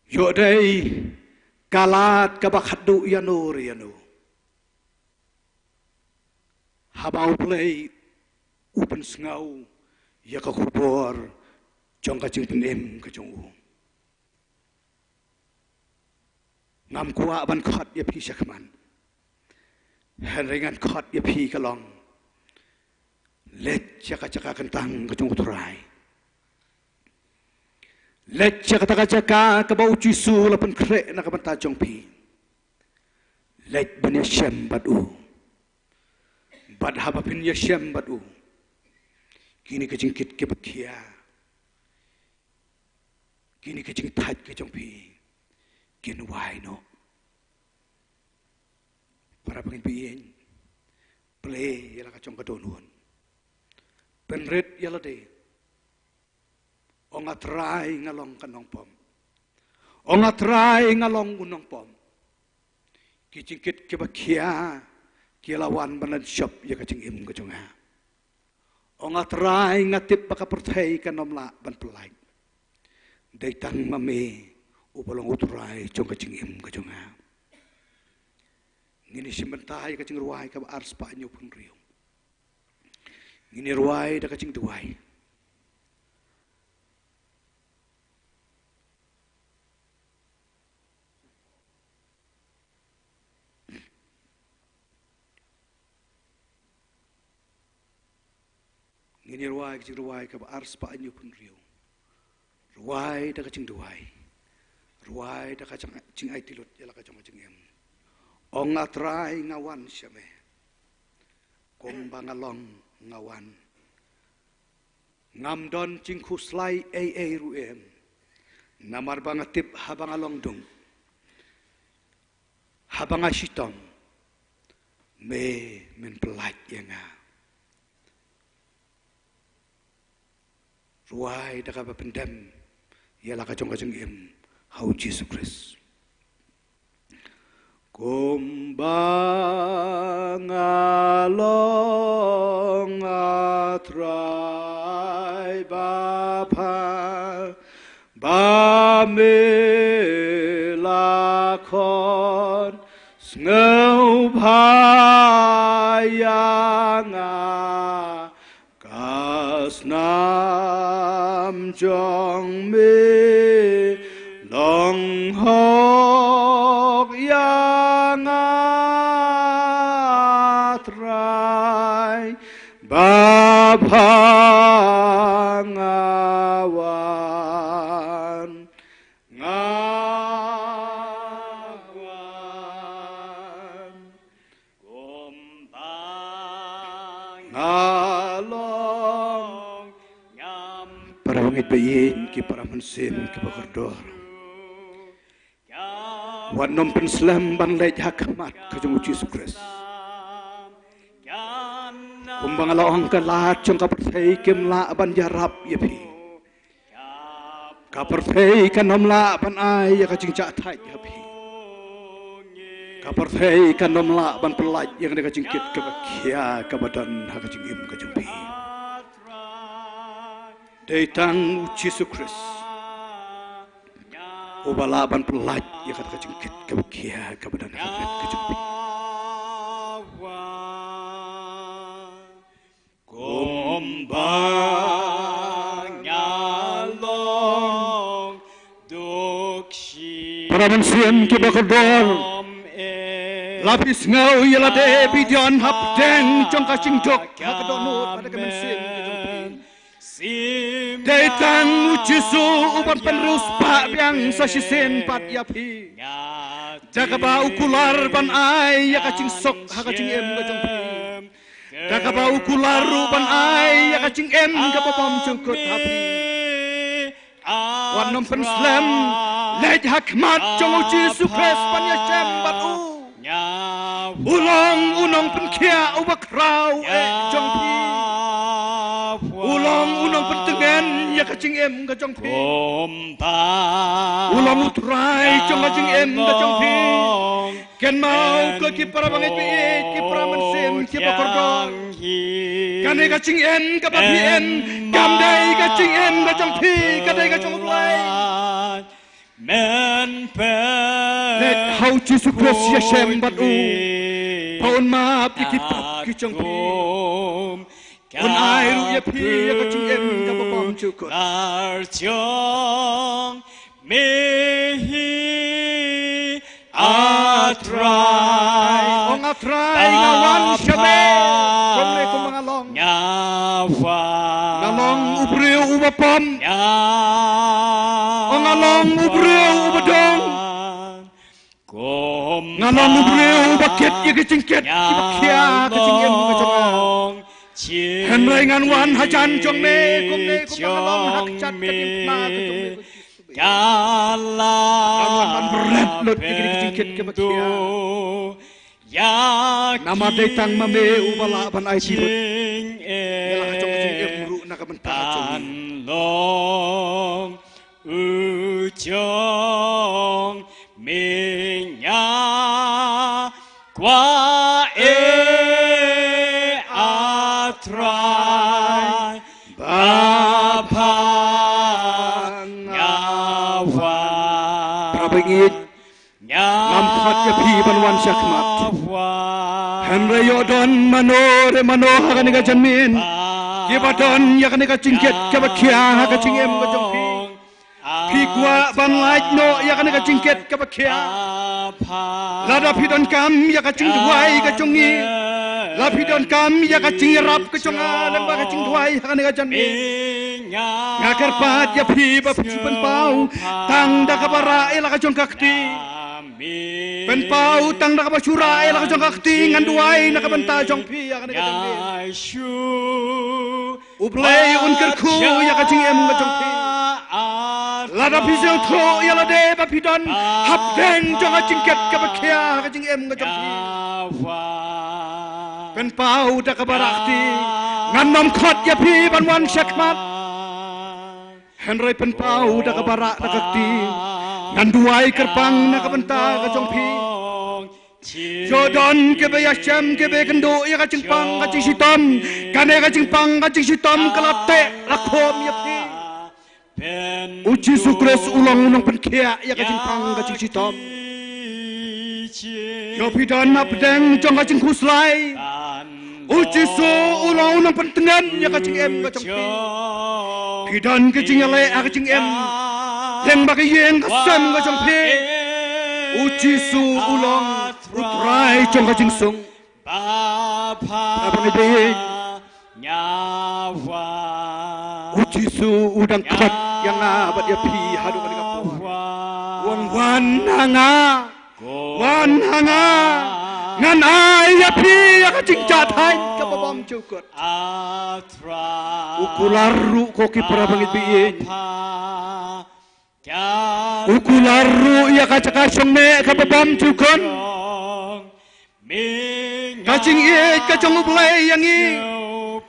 Ïoh dei ka lad kaba khatduh ïano re ïano haba U Blei u pynsngew ïa ka khubor jong ka jingpynim ka jong u. Ngam kwah ban khot ïa phi shakhmat. Hynrei ngan khot ïa phi ka long, leit sha ka jaka kyntang ka jong U Trai. Leit sha kata ka jaka kaba u Jisu u la pynkhreh na ka bynta jong phi. Leit ban ïashem bad u. Bad haba phin ïashem bad u, kine ki jingkit kiba khia, kine ki jingthait ki jong phi kin wai noh. Para bangeit, baieit, plie ïa la ka jong ka dohnud. Pynrit ïa lade. Ong, A Trai, nga long ka nongpop. Ong, A Trai, nga long u nongpop. Ki jingkit kiba khia ki la wan ban lynshop ïa ka jingim ka jong nga. Ong, A Trai, nga tip ba ka pyrthei kan ym lah ban pyllait. Dei tang ma me uba long U Trai jong ka jingim ka jong nga. Ngin ïa shim bynta ïa ka jingrwai kaba arspah hynñiewphew hynriew. Ngin ïa rwai da ka jingduwai. Ngin ïa rwai ka jingrwai kaba arspah hynñiewphew hynriew. Rwai da ka jingduwai. Rwai da ka jing, jingaiti lut ïa la ka jong ka jingim. Ong, A Trai, nga wan sha me. Kumba nga long nga wan. Ngam don jingkhuslai ei ei ruh em. Namar ba nga tip haba nga long dung, haba nga shitom, me men pyllait ïa nga. Rwai da kaba pyndem ïa la ka jong ka jingim ha u Jisu Khrist. Kumba nga long, A Trai, ba pha, ba me la khot Sngewbha ïa nga ka snam jong me, long hok ïa nga Trai, ba pha nga wan. Nga wan kumba nga long. Para bangeit ba ïeit, ki para mynsiem kiba kordor, wat nym pynslem ban leit ha khmat ka jong u Jisu Khrist. Kumba nga la ong, ka lad jong ka pyrthei kam lah ban ïarap ïa phi. Ka pyrthei kan ym lah ban ai ïa ka jingjahthait ha phi. Ka pyrthei kan ym lah ban pyllait ïa kane ka jingkit kaba khia kaba don ha ka jingim ka jong phi. Dei tang u Jisu Khrist uba lah ban pyllait ïa kata ka jingkit kaba khia kaba don ha ka jingim ka jong phi. Kumba nga long duk shi. Para mynsiem kiba kordor, la phi sngew ïa lade phi don hapdeng jong ka jingduk ha ka dohnud bad ka mynsiem ka jong phi. Dei tang u Jisu uban pynriewspah biang sa shisien pat ïa phi, da kaba u kular ban ai ïa ka jingsuk ha ka jingim ka jong phi. Da kaba u kular ruh ban ai ïa ka jingim kaba bymjukut ha phi. Wat nym pynslem, leit ha khmat jong u Jisu Khrist ban ïashem bad u. U long u nongpynkhiah uba khraw eh jong phi. U long u nongpyntngen ïa ka jingim ka jong phi. U long u Trai jong ka jingim ka jong phi. Kynmaw ko ki para bangeit ba ïeit, ki para mynsiem kiba kordor, kane ka jingim kaba phi im kam dei ka jingim ka jong phi, ka dei ka jong U Blei. Leit ha u Jisu Khrist ïashem bad u, ba un map ïa ki pap ki jong phi. Un ai ruh ïa phi ïa ka jingim kaba bymjukut. Me hi, A Trai. Ong, A Trai, nga wan sha me. Kumne kumba nga long. Nga wan. Nga long u briew uba pop. Nga ong, nga long u briew uba dong. Nga long u briew uba kit ïa ka jingkit kiba khia ka jingim ka jong nga. Hynrei ngan wan hajan jong me, kumne kumba nga long ha kjat ka diengphna ka jong me. Ngan wan ban bret lut ïa ka jingkit kaba khia. Namar dei tang ma me uba lah ban aiti lut ïa la ka jong ka jingim ruh na ka bynta jong me. U jong me nga kwah eh, A Trai, ba pha nga wan. Para bangeit, ngam khot ïa phi ban wan sha khmat. Hynrei ïoh don mano re mano ha kane ka janmiet, kiba don ïa kane ka jingkit kaba khia ha ka jingim ka jong phi. Phi kwah ban lait noh ïa kane ka jingkit kaba khia? Lada phi donkam ïa ka jingduwai ka jong ngi, la phi donkam ïa ka jingïarap ka jong nga lyngba ka jingduwai ha kane ka janmiet, nga kyrpad ïa phi ba phin pynpaw tang da kaba rah ïa la ka jong ka kti. Pynpaw tang da kaba shu rah ïa la ka jong ka kti, ngan duwai na ka bynta jong phi ïa kane ka janmiet. U Blei un kyrkhu ïa ka jingim ka jong phi. Lada phi sngewthuh ïa lade ba phi don hapdeng jong ka jingkit kaba khia ka jingim ka jong phi, pynpaw da kaba rah kti. Ngan nym khot ïa phi ban wan sha khmat. Hynrei pynpaw da kaba rah da ka kti. Ngan duwai kyrpang na ka bynta ka jong phi. Ïoh don kiba ïashem, kiba ïakynduh ïa ka jingpang ka jingshitom. Kane ka jingpang ka jingshitom ka la teh la khum ïa phi. U Jisu Khrist u long u nongpynkhiah ïa ka jingpang ka jingshitom. Ïoh phi don hapdeng jong ka jingkhuslai. U Jisu u long u nongpyntngen ïa ka jingim ka jong phi. Phi don ka jingïaleh ha ka jingim. Lem ba ka ïing ka sem ka jong phi. U Jisu u long u Trai jong ka jingsuk. Ba pha nyawa. U Jisu u dang khot ïa nga bad ïa phi haduh kane ka por. Wan ha nga. Wan ha nga. Ngan ai ïa phi ïa ka jingjahthait kaba bymjukut. U kular ruh ko ki para bangeit ba ïeit. U kular ruh ïa ka jaka shong neh kaba bymjukut. Ka jingïeit ka jong U Blei ïa ngi.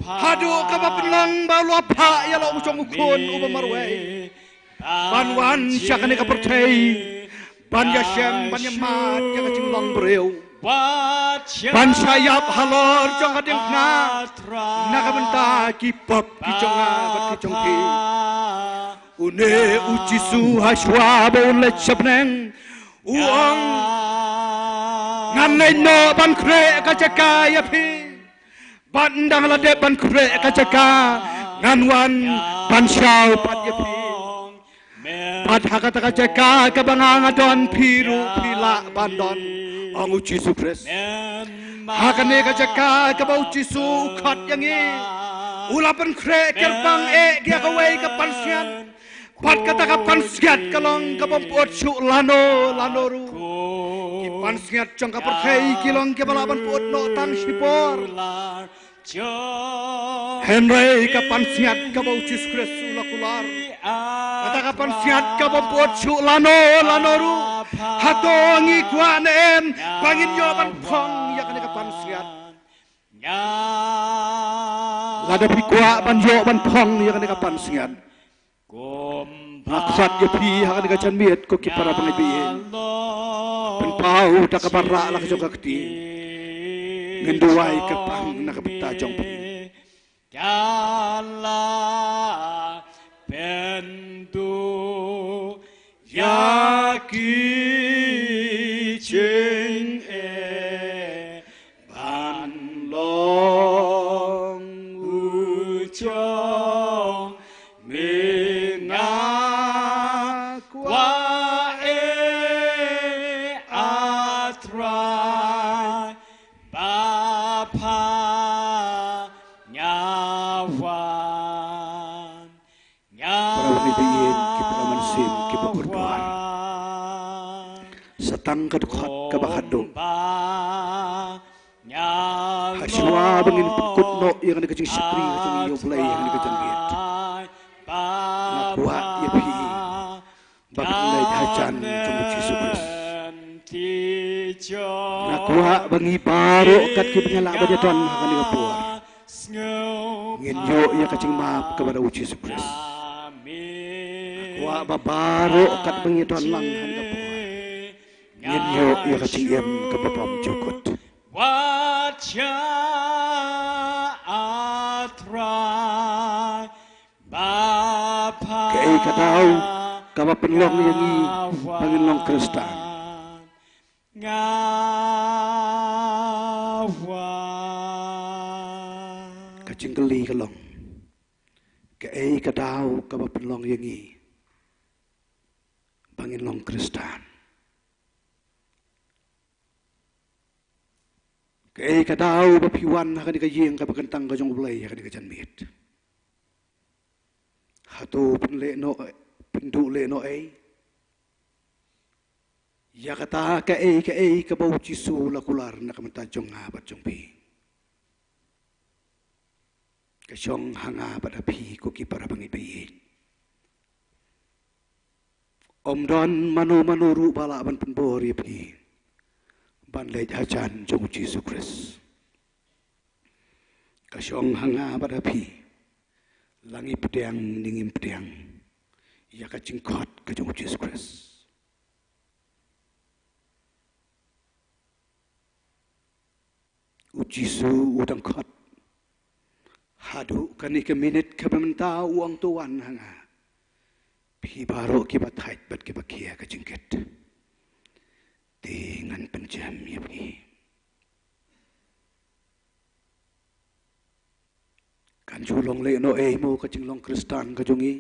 Haduh kaba pynlong ba u la phah ïa la u jong u khun uba marwei. Ban wan sha kane ka pyrthei. Ban ïashem, ban ïamad ïa ka jinglong briew. Ban shah ïap halor jong ka diengphna. Na ka bynta ki pop ki jong nga bad ki jong phi. Une u Jisu hashwa ba un leit sha bneng. U ong. Ngan leit noh ban khreh ka jaka ïa phi. Bad ynda nga la dep ban khreh ka jaka. Ngan wan ban shaw pat ïa phi. Bad ha kata ka jaka kaba nga nga don phi ruh phi lah ban don. Ong u Jisu Khrist. Ha kane ka jaka kaba u Jisu u khot ïa ngi. U la pynkhreh kyrpang eh ïa kawei ka pansngiat. Bad kata ka pansngiat ka long ka bym pyut shuh lano lano ruh. Ki pansngiat jong ka pyrthei ki long kiba lah ban pyut noh tang shipor. Hynrei ka pansngiat kaba u Jisu Khrist u la kular. Kata ka pansngiat ka bym pyut shuh lano lano ruh. Hato ngi kwah ne em ba ngin ïoh ban phong ïa kane ka pansngiat. Lada phi kwah ban ïoh ban phong ïa kane ka pansngiat. Nga khot ïa phi ha kane ka janmiet ko ki para bangeit ba ïeit. Pynpaw da kaba rah la ka jong ka kti. Ngin duwai kyrpang na ka bynta jong phi. Ka la pynduh ïa ki jingeh ban long u jong me nga kwah eh A Trai ba pha nyawan. Para bangeit ba ïeit ki para mynsiem kiba kordor. Sa tang ka dkhot kaba khatduh. Hashwa ba ngin pynkut noh ïa kane ka jingshakri ka jong ngi ïa U Blei ha kane ka janmiet. Nga kwah ïa phi ba phin leit hajan jong u Jisu Khrist. Nga kwah ba ngi baroh kat kiba ngi lah ban ïadon ha kane ka por. Ngin ïoh ïa ka jingmap kaba na u Jisu Khrist. Nga kwah ba baroh kat ba ngi don lang ha kane ka por. Ngin ïoh ïa ka jingim kaba bymjukut. Wat sha A Trai ba pha. Kaei ka daw kaba pynlong ïa ngi ba ngin long Khristan. Nga wan. Ka jingkylli ka long. Kaei ka daw kaba pynlong ïa ngi ba ngin long Khristan. Kaei ka daw ba phi wan ha kane ka ïing kaba kyntang ka jong U Blei ha kane ka janmiet. Hato phin leh noh, phin duh leh noh ei ïa kata kaei kaei kaba u Jisu u la kular na ka bynta jong nga bad jong phi. Ka shong ha nga bad ha phi ko ki para bangeit ba ïeit. Ym don mano mano ruh ba lah ban pynbor ïa phi ban leit hajan jong u Jisu Khrist. Ka shong ha nga bad ha phi. La ngi pdiang ne ngim pdiang ïa ka jingkhot ka jong u Jisu Khrist. U Jisu u dang khot. Haduh kane ka minit kaba mynta u ong to wan ha nga. Phi baroh kiba thait bad kiba khia ka jingkit. Te ngan pynjem ïa phi. shu long leh noh ei mo ka jinglong Khristan ka jong ngi.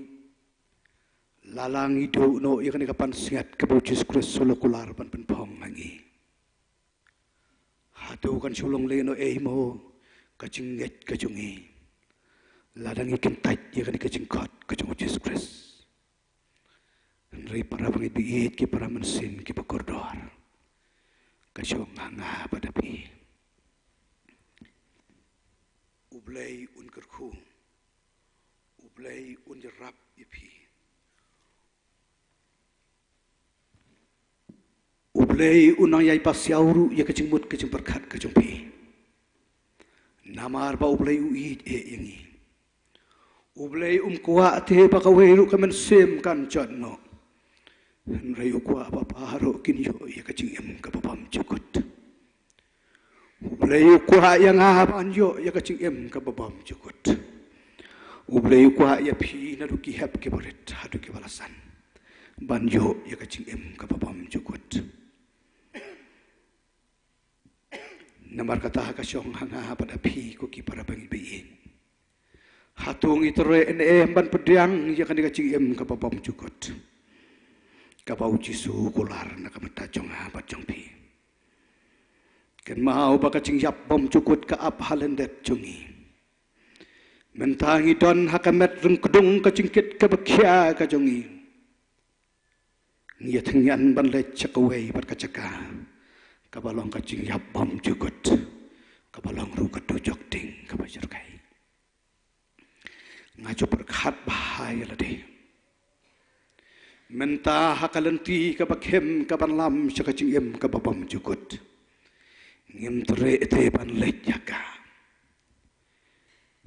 Lada ngi duh noh ïa kane ka pansngiat kaba u Jisu Khrist u la kular ban pynphong ha ngi. Hato kan shu long leh noh ei mo ka jingngeit ka jong ngi. Lada ngi kyntait ïa kane ka jingkhot ka jong u Jisu Khrist. Hynrei para bangeit ba ïeit, ki para mynsiem kiba kordor, ka shong ha nga bad ha phi. U Blei un kyrkhu. U Blei un ïarap ïa phi. U Blei un nang ïai pasiaw ruh ïa ka jingmut ka jingpyrkhat ka jong phi. Namar ba U Blei u ïeit eh ïa ngi. U Blei um kwah te ba kawei ruh ka mynsiem kan jot noh. Hynrei u kwah ba baroh kin ïoh ïa ka jingim kaba bymjukut. U Blei u kwah ïa nga ban ïoh ïa ka jingim kaba bymjukut. U Blei u kwah ïa phi naduh ki hep kiba rit haduh kiba la san ban ïoh ïa ka jingim kaba bymjukut. Namar kata ka shong ha nga bad ha phi ko ki para bangeit ba ïeit. Hato ngi treh ne em ban pdiang ïa kane ka jingim kaba bymjukut kaba u Jisu u kular na ka bynta jong nga bad jong phi? Kynmaw ba ka jingïap bymjukut ka ap ha lyndet jong ngi. Mynta ngi don ha ka met ryngkdung ka jingkit kaba khia ka jong ngi. Ngi ïa thngian ban leit sha kawei pat ka jaka kaba long ka jingïap bymjukut, kaba long ruh ka dujok ding kaba jyrkhei. Nga ju pyrkhat bha ïa lade. Mynta ha ka lynti kaba khim kaban lam sha ka jingim kaba bymjukut, ngim treh te ban leit ïa ka.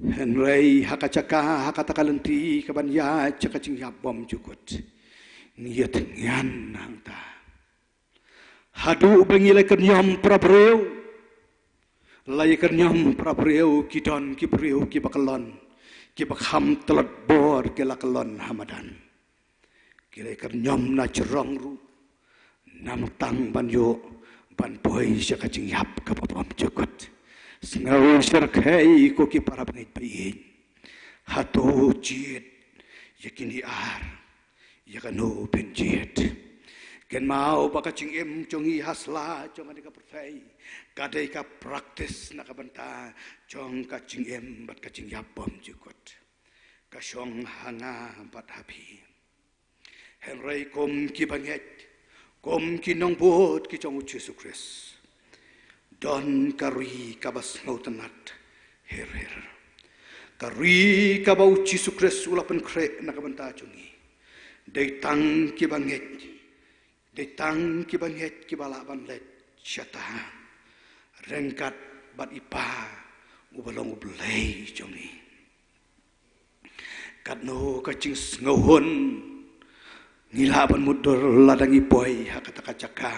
Hynrei ha ka jaka, ha kata ka lynti kaban ïaid sha ka jingïap bymjukut, ngi ïa thngian hangta. Haduh ba ngi la kynñiom para briew, la ïa kynñiom para briew, ki don ki briew kiba kyllon, kiba kham tlot bor ki la kyllon ha madan. Ki la kynñiom na jrong ruh, namar tang ban ïoh ban poi sha ka jingïap kaba bymjukut. Sngew shyrkhei ko ki para bangeit ba ïeit. Hato jied ïa kine ar, ïa kano phin jied? Kynmaw ba ka jingim jong ngi ha sla jong kane ka pyrthei ka dei ka practice na ka bynta jong ka jingim bad ka jingïap bymjukut. Ka shong ha nga bad ha phi. Hynrei kum ki bangeit, kum ki nongbud ki jong u Jisu Khrist, don ka ri kaba sngewtynnat her her. Ka ri kaba u Jisu Khrist u la pynkhreh na ka bynta jong ngi. Dei tang ki bangeit, dei tang ki bangeit kiba lah ban leit shata, ryngkat bad i Pa uba long U Blei jong ngi. Katno ka jingsngewhun ngi lah ban mutdur lada ngi poi ha kata ka jaka,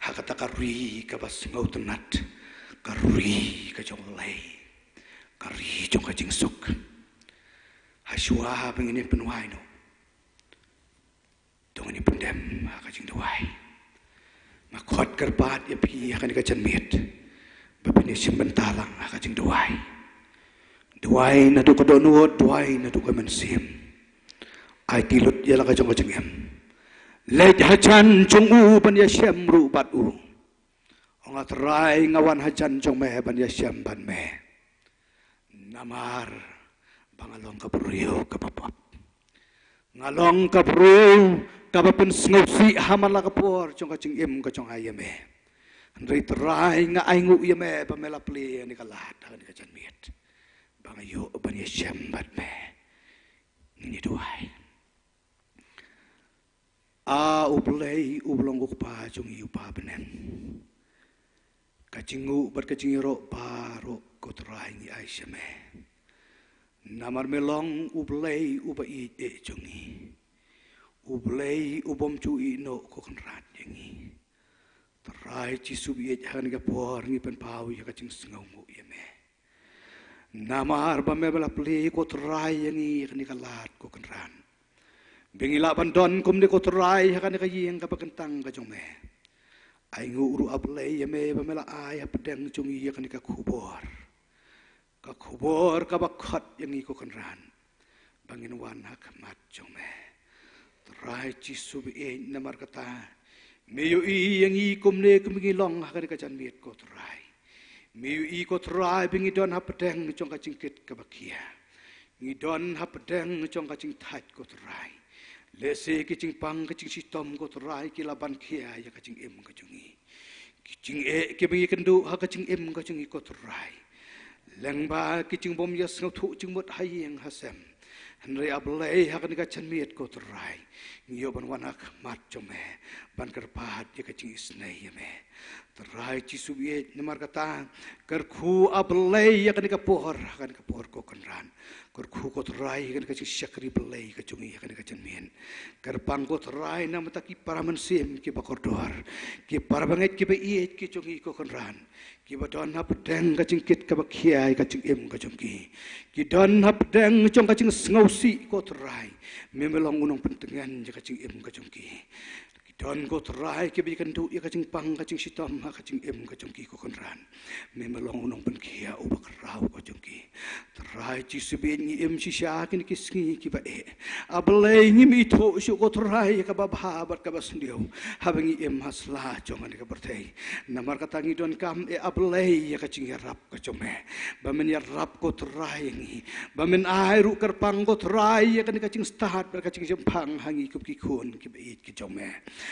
ha kata ka ri kaba sngewtynnat, ka ri ka jong U Blei, ka ri jong ka jingsuk. Hashwa ba ngin ïa pynwai noh, to ngin ïa pyndem ha ka jingduwai. Nga khot kyrpad ïa phi ha kane ka janmiet ba phin ïa shim bynta lang ha ka jingduwai. Duwai naduh ka dohnud, duwai naduh ka mynsiem. Aiti lut ïa la ka jong ka jingim. Leit hajan jong u ban ïashem ruh bad u. Ong, A Trai, nga wan hajan jong me ban ïashem bad me. Namar ba nga long ka briew kaba pop. Nga long ka briew kaba pynsngewsih ha man la ka por jong ka jingim ka jong nga ïa me. Hynrei Trai, nga ainguh ïa me ba me la plie ïa kane ka lad ha kane ka janmiet ba nga ïoh ban ïashem bad me. Ngin ïa duwai. A U Blei uba long U Kpa jong ngi uba ha bneng, ka jingnguh bad ka jingïaroh baroh ko Trai ngi ai sha me. Namar me long U Blei uba ïeit eh jong ngi, U Blei u bym ju ïehnoh ko Kynrad ïa ngi. Trai Jisu baieit, ha kane ka por ngi pynpaw ïa ka jingsngewnguh ïa me. Namar ba me ba la plie ko Trai ïa ngi ha kane ka lad ko Kynrad, ba ngi lah ban don kumne ko Trai ha kane ka ïing kaba kyntang ka jong me. Ainguh ruh A Blei ïa me ba me la ai hapdeng jong ngi ïa kane ka khubor, ka khubor kaba khot ïa ngi ko Kynrad ba ngin wan ha khmat jong me. Trai Jisu baieit, namar kata me ïohi ïa ngi kumne kum ngi long ha kane ka janmiet ko Trai. Me ïohi ko Trai ba ngi don hapdeng jong ka jingkit kaba khia. Ngi don hapdeng jong ka jingthait ko Trai. Lehse ki jingpang ki jingshitom ko Trai ki la ban khia ïa ka jingim ka jong ngi. Ki jingeh kiba ngi kynduh ha ka jingim ka jong ngi ko Trai, lyngba ki jingbym ïasngewthuh jingmut ha ïing ha sem. Hynrei A Blei, ha kane ka janmiet ko Trai, ngi ïoh ban wan ha khmat jong me ban kyrpad ïa ka jingisynei ïa me. Trai Jisu baieit, namar kata kyrkhu A Blei ïa kane ka por, ha kane ka por ko Kynrad. Kyrkhu ko Trai ïa kane ka jingshakri Blei ka jong ngi ha kane ka janmiet. Kyrpang ko Trai na ka bynta ki para mynsiem kiba kordor, ki para bangeit kiba ïeit ki jong ngi ko Kynrad, kiba don hapdeng ka jingkit kaba khia ïa ka jingim ka jong ki. Ki don hapdeng jong ka jingsngewsih ko Trai, me me long u nongpyntngen ïa ka jingim ka jong ki. Ki don ko Trai kiba ïakynduh ïa ka jingpang ka jingshitom ha ka jingim ka jong ki ko Kynrad, me me long u nongpynkhia uba khraw ka jong ki. Trai Jisu baieit, ngi im shisha kine ki sngi kiba eh. A Blei, ngim ithuh shuh ko Trai ïa kaba bha bad kaba sniew haba ngi im ha sla jong kane ka pyrthei. Namar kata ngi donkam, eh A Blei, ïa ka jingïarap ka jong me, ba men ïarap ko Trai ïa ngi, ba men ai ruh kyrpang ko Trai ïa kane ka jingstad bad ka jingjemphang ha ngi kum ki khun kiba ïeit ki jong me.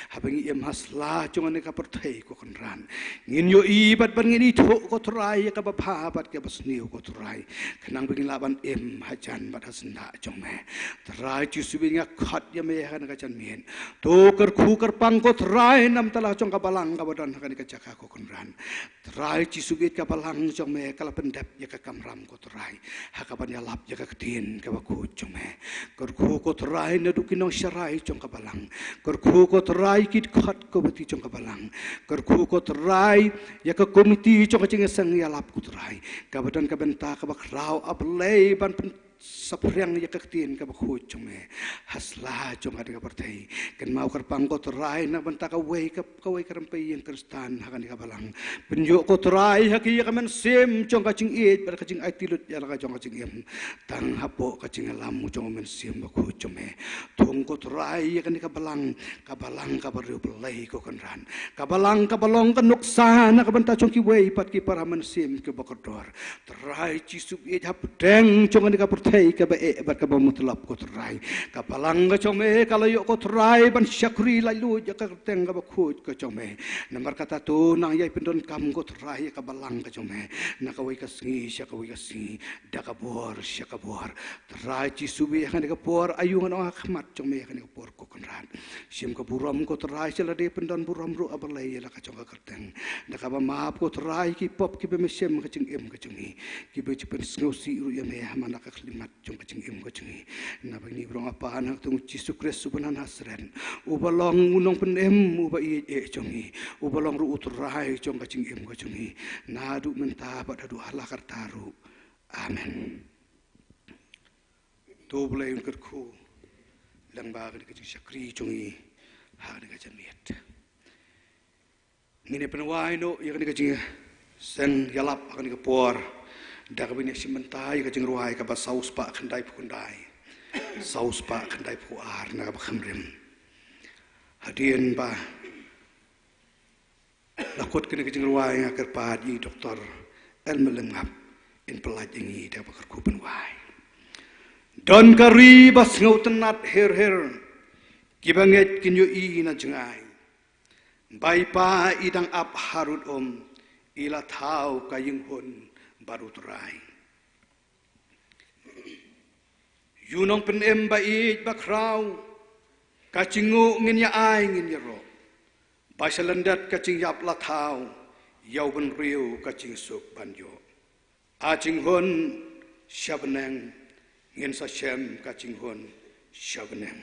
Haba ngi im ha sla jong kane ka pyrthei ko Kynrad, ngin ïohi bad ban ngin ithuh ko Trai ïa kaba bha bad kaba sniew ko Trai, khnang ba ngin lah ban im hajan bad ha syndah jong me. Trai Jisu baieit, nga khot ïa me ha kane ka janmiet. To kyrkhu kyrpang ko Trai na ka bynta la jong ka balang kaba don ha kane ka jaka ko Kynrad. Trai Jisu baieit, ka balang jong me ka la pyndep ïa ka kamram ko Trai, ha kaban ïalap ïa ka ktien kaba khuid jong me. Kyrkhu ko Trai naduh ki nongsharai jong ka balang. Kyrkhu ko Trai ki dkhot komiti jong ka balang. Kyrkhu ko Trai ïa ka komiti jong ka jingïaseng ïalap ko Trai, kaba don ka bynta kaba khraw A Blei ban pyn saphriang ïa ka ktien kaba khuid jong me ha sla jong kane ka pyrthei. Kynmaw kyrpang ko Trai na ka bynta kawei ka, kawei ka rympei ïing Khristan ha kane ka balang. Pynïoh ko Trai ha ki ïa ka mynsiem jong ka jingïeit bad ka jingaiti lut ïa la ka jong ka jingim, tang hapoh ka jingïalam jong ka mynsiem bakhuid jong me. Thung ko Trai ïa kane ka balang, ka balang kaba riewblei ko Kynrad, ka balang kaba long ka nuksa na ka bynta jong kiwei pat ki para mynsiem kiba kordor. Trai Jisu baieit, hapdeng jong kane ka pyrthei kaba eh bad kaba mutlop ko Trai, ka balang ka jong me ka la ïoh ko Trai ban shakri laitluid ïa ka kyrteng kaba khuid ka jong me. Namar kata to nang ïai pyndonkam ko Trai ïa ka balang ka jong me na kawei ka sngi sha kawei ka sngi, da ka bor sha ka bor. Trai Jisu baieit, ha kane ka por aïu ngan ong ha khmat jong me ha kane ka por ko Kynrad. Shim ka burom ko Trai, sha lade pyndon burom ruh A Blei ïa la ka jong ka kyrteng. Da kaba map ko Trai ki pop kiba me shem ha ka jingim ka jong ngi, kiba ju pynsngewsih ruh ïa me ha man la ka khyllipmat jong ka jingim ka jong ngi. Naba ngi rong, Kpa, na ka kyrteng U Jisu Khrist uba na Nasareth, uba long U Nongpynim uba ïeit eh jong ngi, uba long ruh U Trai jong ka jingim ka jong ngi, naduh mynta bad haduh hala karta ruh. Amen. To Blei un kyrkhu lyngba kane ka jingshakri jong ngi ha kane ka janmiet. Ngin ïa pynwai noh ïa kane ka jingseng ïalap ha kane ka por da kaba ngin ïa shim bynta ïa ka jingrwai kaba saw spah khyndaiphew khyndai, saw spah khyndaiphew ar na kaba kham rim. Hadien ba la kut kane ka jingrwai, nga kyrpad ïa i Doktor Elmer Lymngap in pyllait ïa ngi da kaba kyrkhu pynwai. Don ka ri ba sngewtynnat her her, kiba ngeit kin ïohi na jngai. Ba i Pa i dang ap harud um, i la thaw ka ïinghun bad U Trai. Ïa U Nongpynim ba ïeit ba khraw, ka jingnguh ngin ïa ai ngin ïaroh. Ba sha lyndet ka jingïap la thaw, ïa u bynriew ka jingsuk ban ïoh. A jinghun sha bneng, ngin sa shem ka jinghun sha bneng.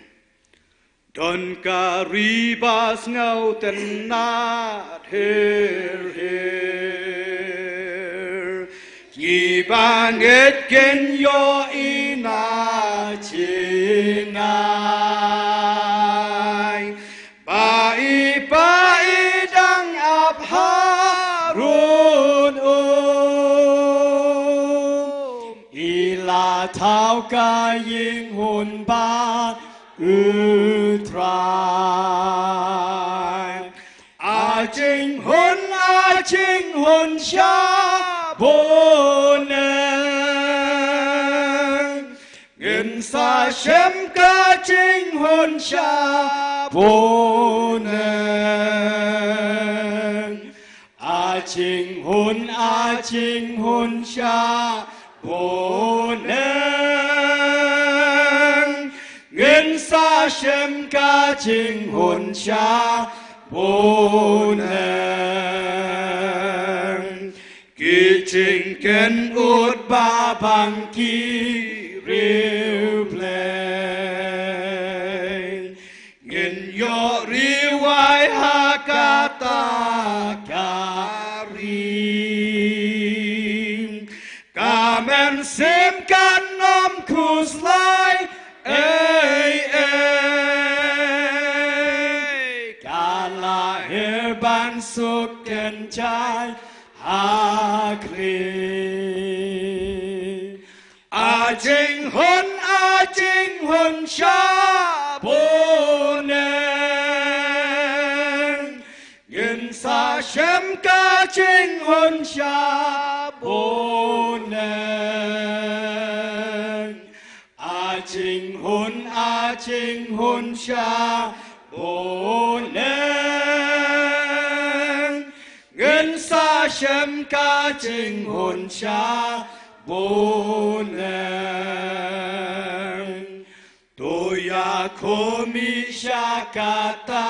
Don ka ri ba sngewtynnat her her, ngi ba ngeit kin ïohi na jngai. Ba i Pa i dang ap harud um, ka ïing hun ba U Trai. A jinghun, a jinghun sha bun. Ngin sa shem ka jinghun sha bun. A jinghun, a jinghun sha bun. Ngin sa shem ka jinghun sha bun. Ki jingkynnoh ba bang ki riewblei. Ngin ïoh riewai ha kata ka ri. Ka mynsiem kan ym khuslai ei ei. Ka la hiar ban suk kynjai ha Khrist. A jinghun, a jinghun sha bun. Ngin sa shem ka jinghun sha bun. A jinghun, a jinghun sha bun. Ngin sa shem ka jinghun sha bun. To ïakhun mih sha kata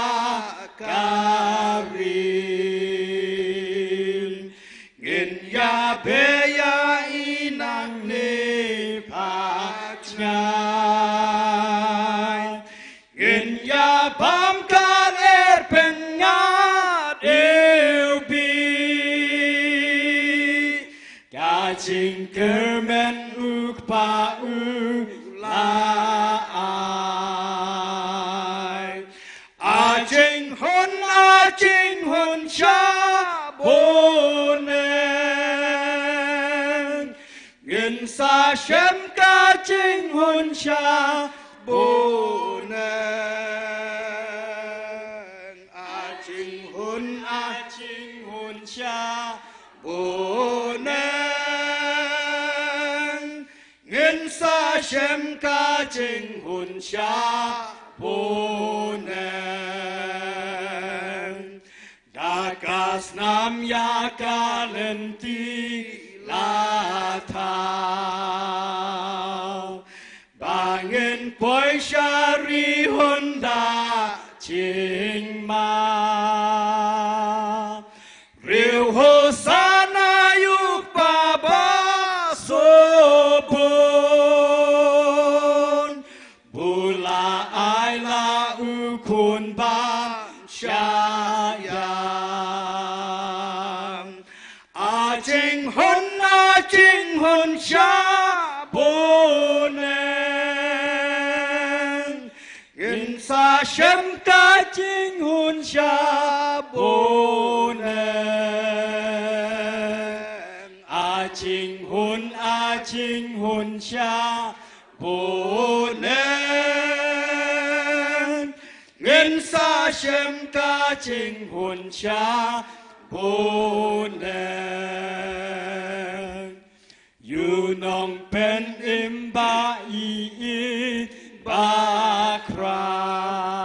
ka ri. Ngin ïa beh ïa i nangne pat ngai. Ngin ïa bam ka er pynngad iwbih. Ka jingkyrmen u Kpa u la ai. A jinghun, a jinghun sha bun. Ngin sa shem ka jinghun sha bun. A jinghun, a jinghun sha bun. Ngin sa shem ka jinghun sha bun. Da ka snam ïa ka lynti la thaw. Ba ngin poi sha ri hun da jingma. Riew hosana ïa u Kpa ba sngewbha. Bun la ai la u khun ba shah ïam. A jinghun, a jinghun sha bun. Ngin sa shem ka jinghun sha bun. A jinghun, a jinghun sha bun. Ngin sa shem ka jinghun sha bun. Ïa u nongpynim ba ïeit ba khraw.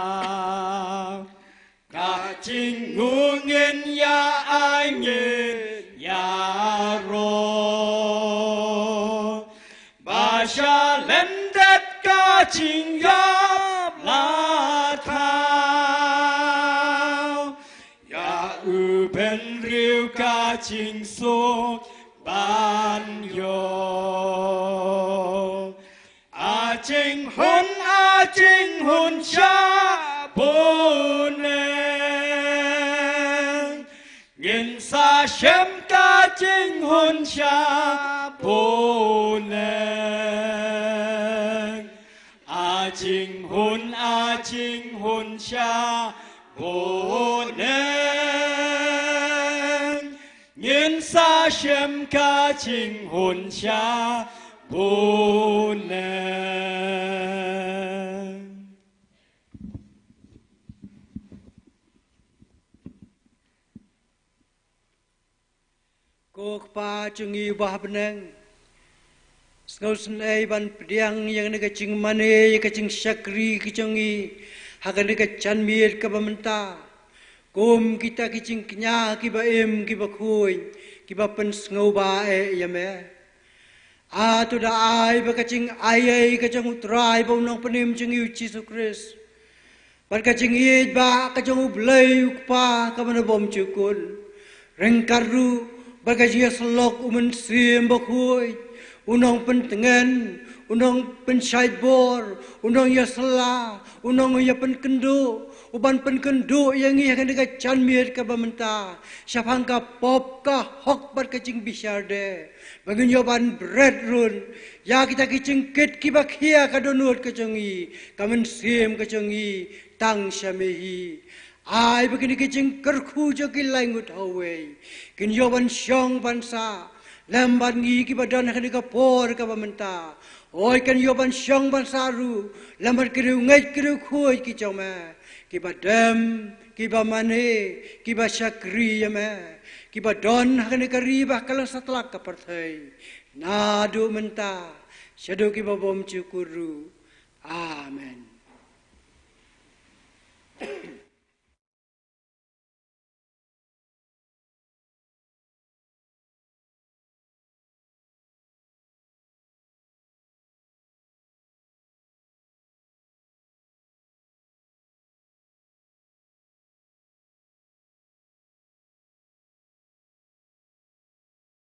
Ka jingngeit ngin ïa ai ngin ïaroh. Ba sha lyndet ka jingïap la thaw. Ïa u bynriew ka jingsuk ban ïoh. A jinghun, a jinghun sha bun. Ngin sa shem ka jinghun sha bun. A jinghun, a jinghun sha bun. Ngin sa shem ka jinghun sha Ko ne. Ko Kpa jong ngi uba ha bneng, sngewsynei ban pdiang ïa kane ka jingmane, ïa ka jingshakri ka jong ngi ha kane ka janmiet kaba mynta, kum kita ki jingkñia kiba im kiba khuid kiba pynsngewbha eh ïa me. A to da ai ba ka jingaiei ka jong U Trai bad U Nongpynim jong ngi U Jisu Khrist, bad ka jingïeit ba ka jong U Blei U Kpa kaba na bymjukut, ryngkat ruh bad ka jingïasyllok U Mynsiem Bakhuid, U Nongpyntngen, U Nongpynshait bor, U Nongïasylla, U Nongïapynkynduh, uban pynkynduh ïa ngi ha kane ka janmiet kaba mynta shaphang ka pop, ka hok bad ka jingbishar de, ba ngin ïoh ban bret run ïa kita ki jingkit kiba khia ka dohnud ka jong ngi, ka mynsiem ka jong ngi tang sha me hi. Ai ba kine ki jingkyrkhu jong ki lai ngut ha uwei kin ïoh ban shong ban sah lem bad ngi kiba don ha kane ka por kaba mynta. Hooid, kin ïoh ban shong ban sah ruh lem bad ki riewngeit ki riewkhuid ki jong me, kiba dem, kiba mane, kiba shakri ïa me, kiba don ha kane ka ri bad ha ka lyngsatlak ka pyrthei, naduh mynta shaduh kiba bymjukut ruh. Amen.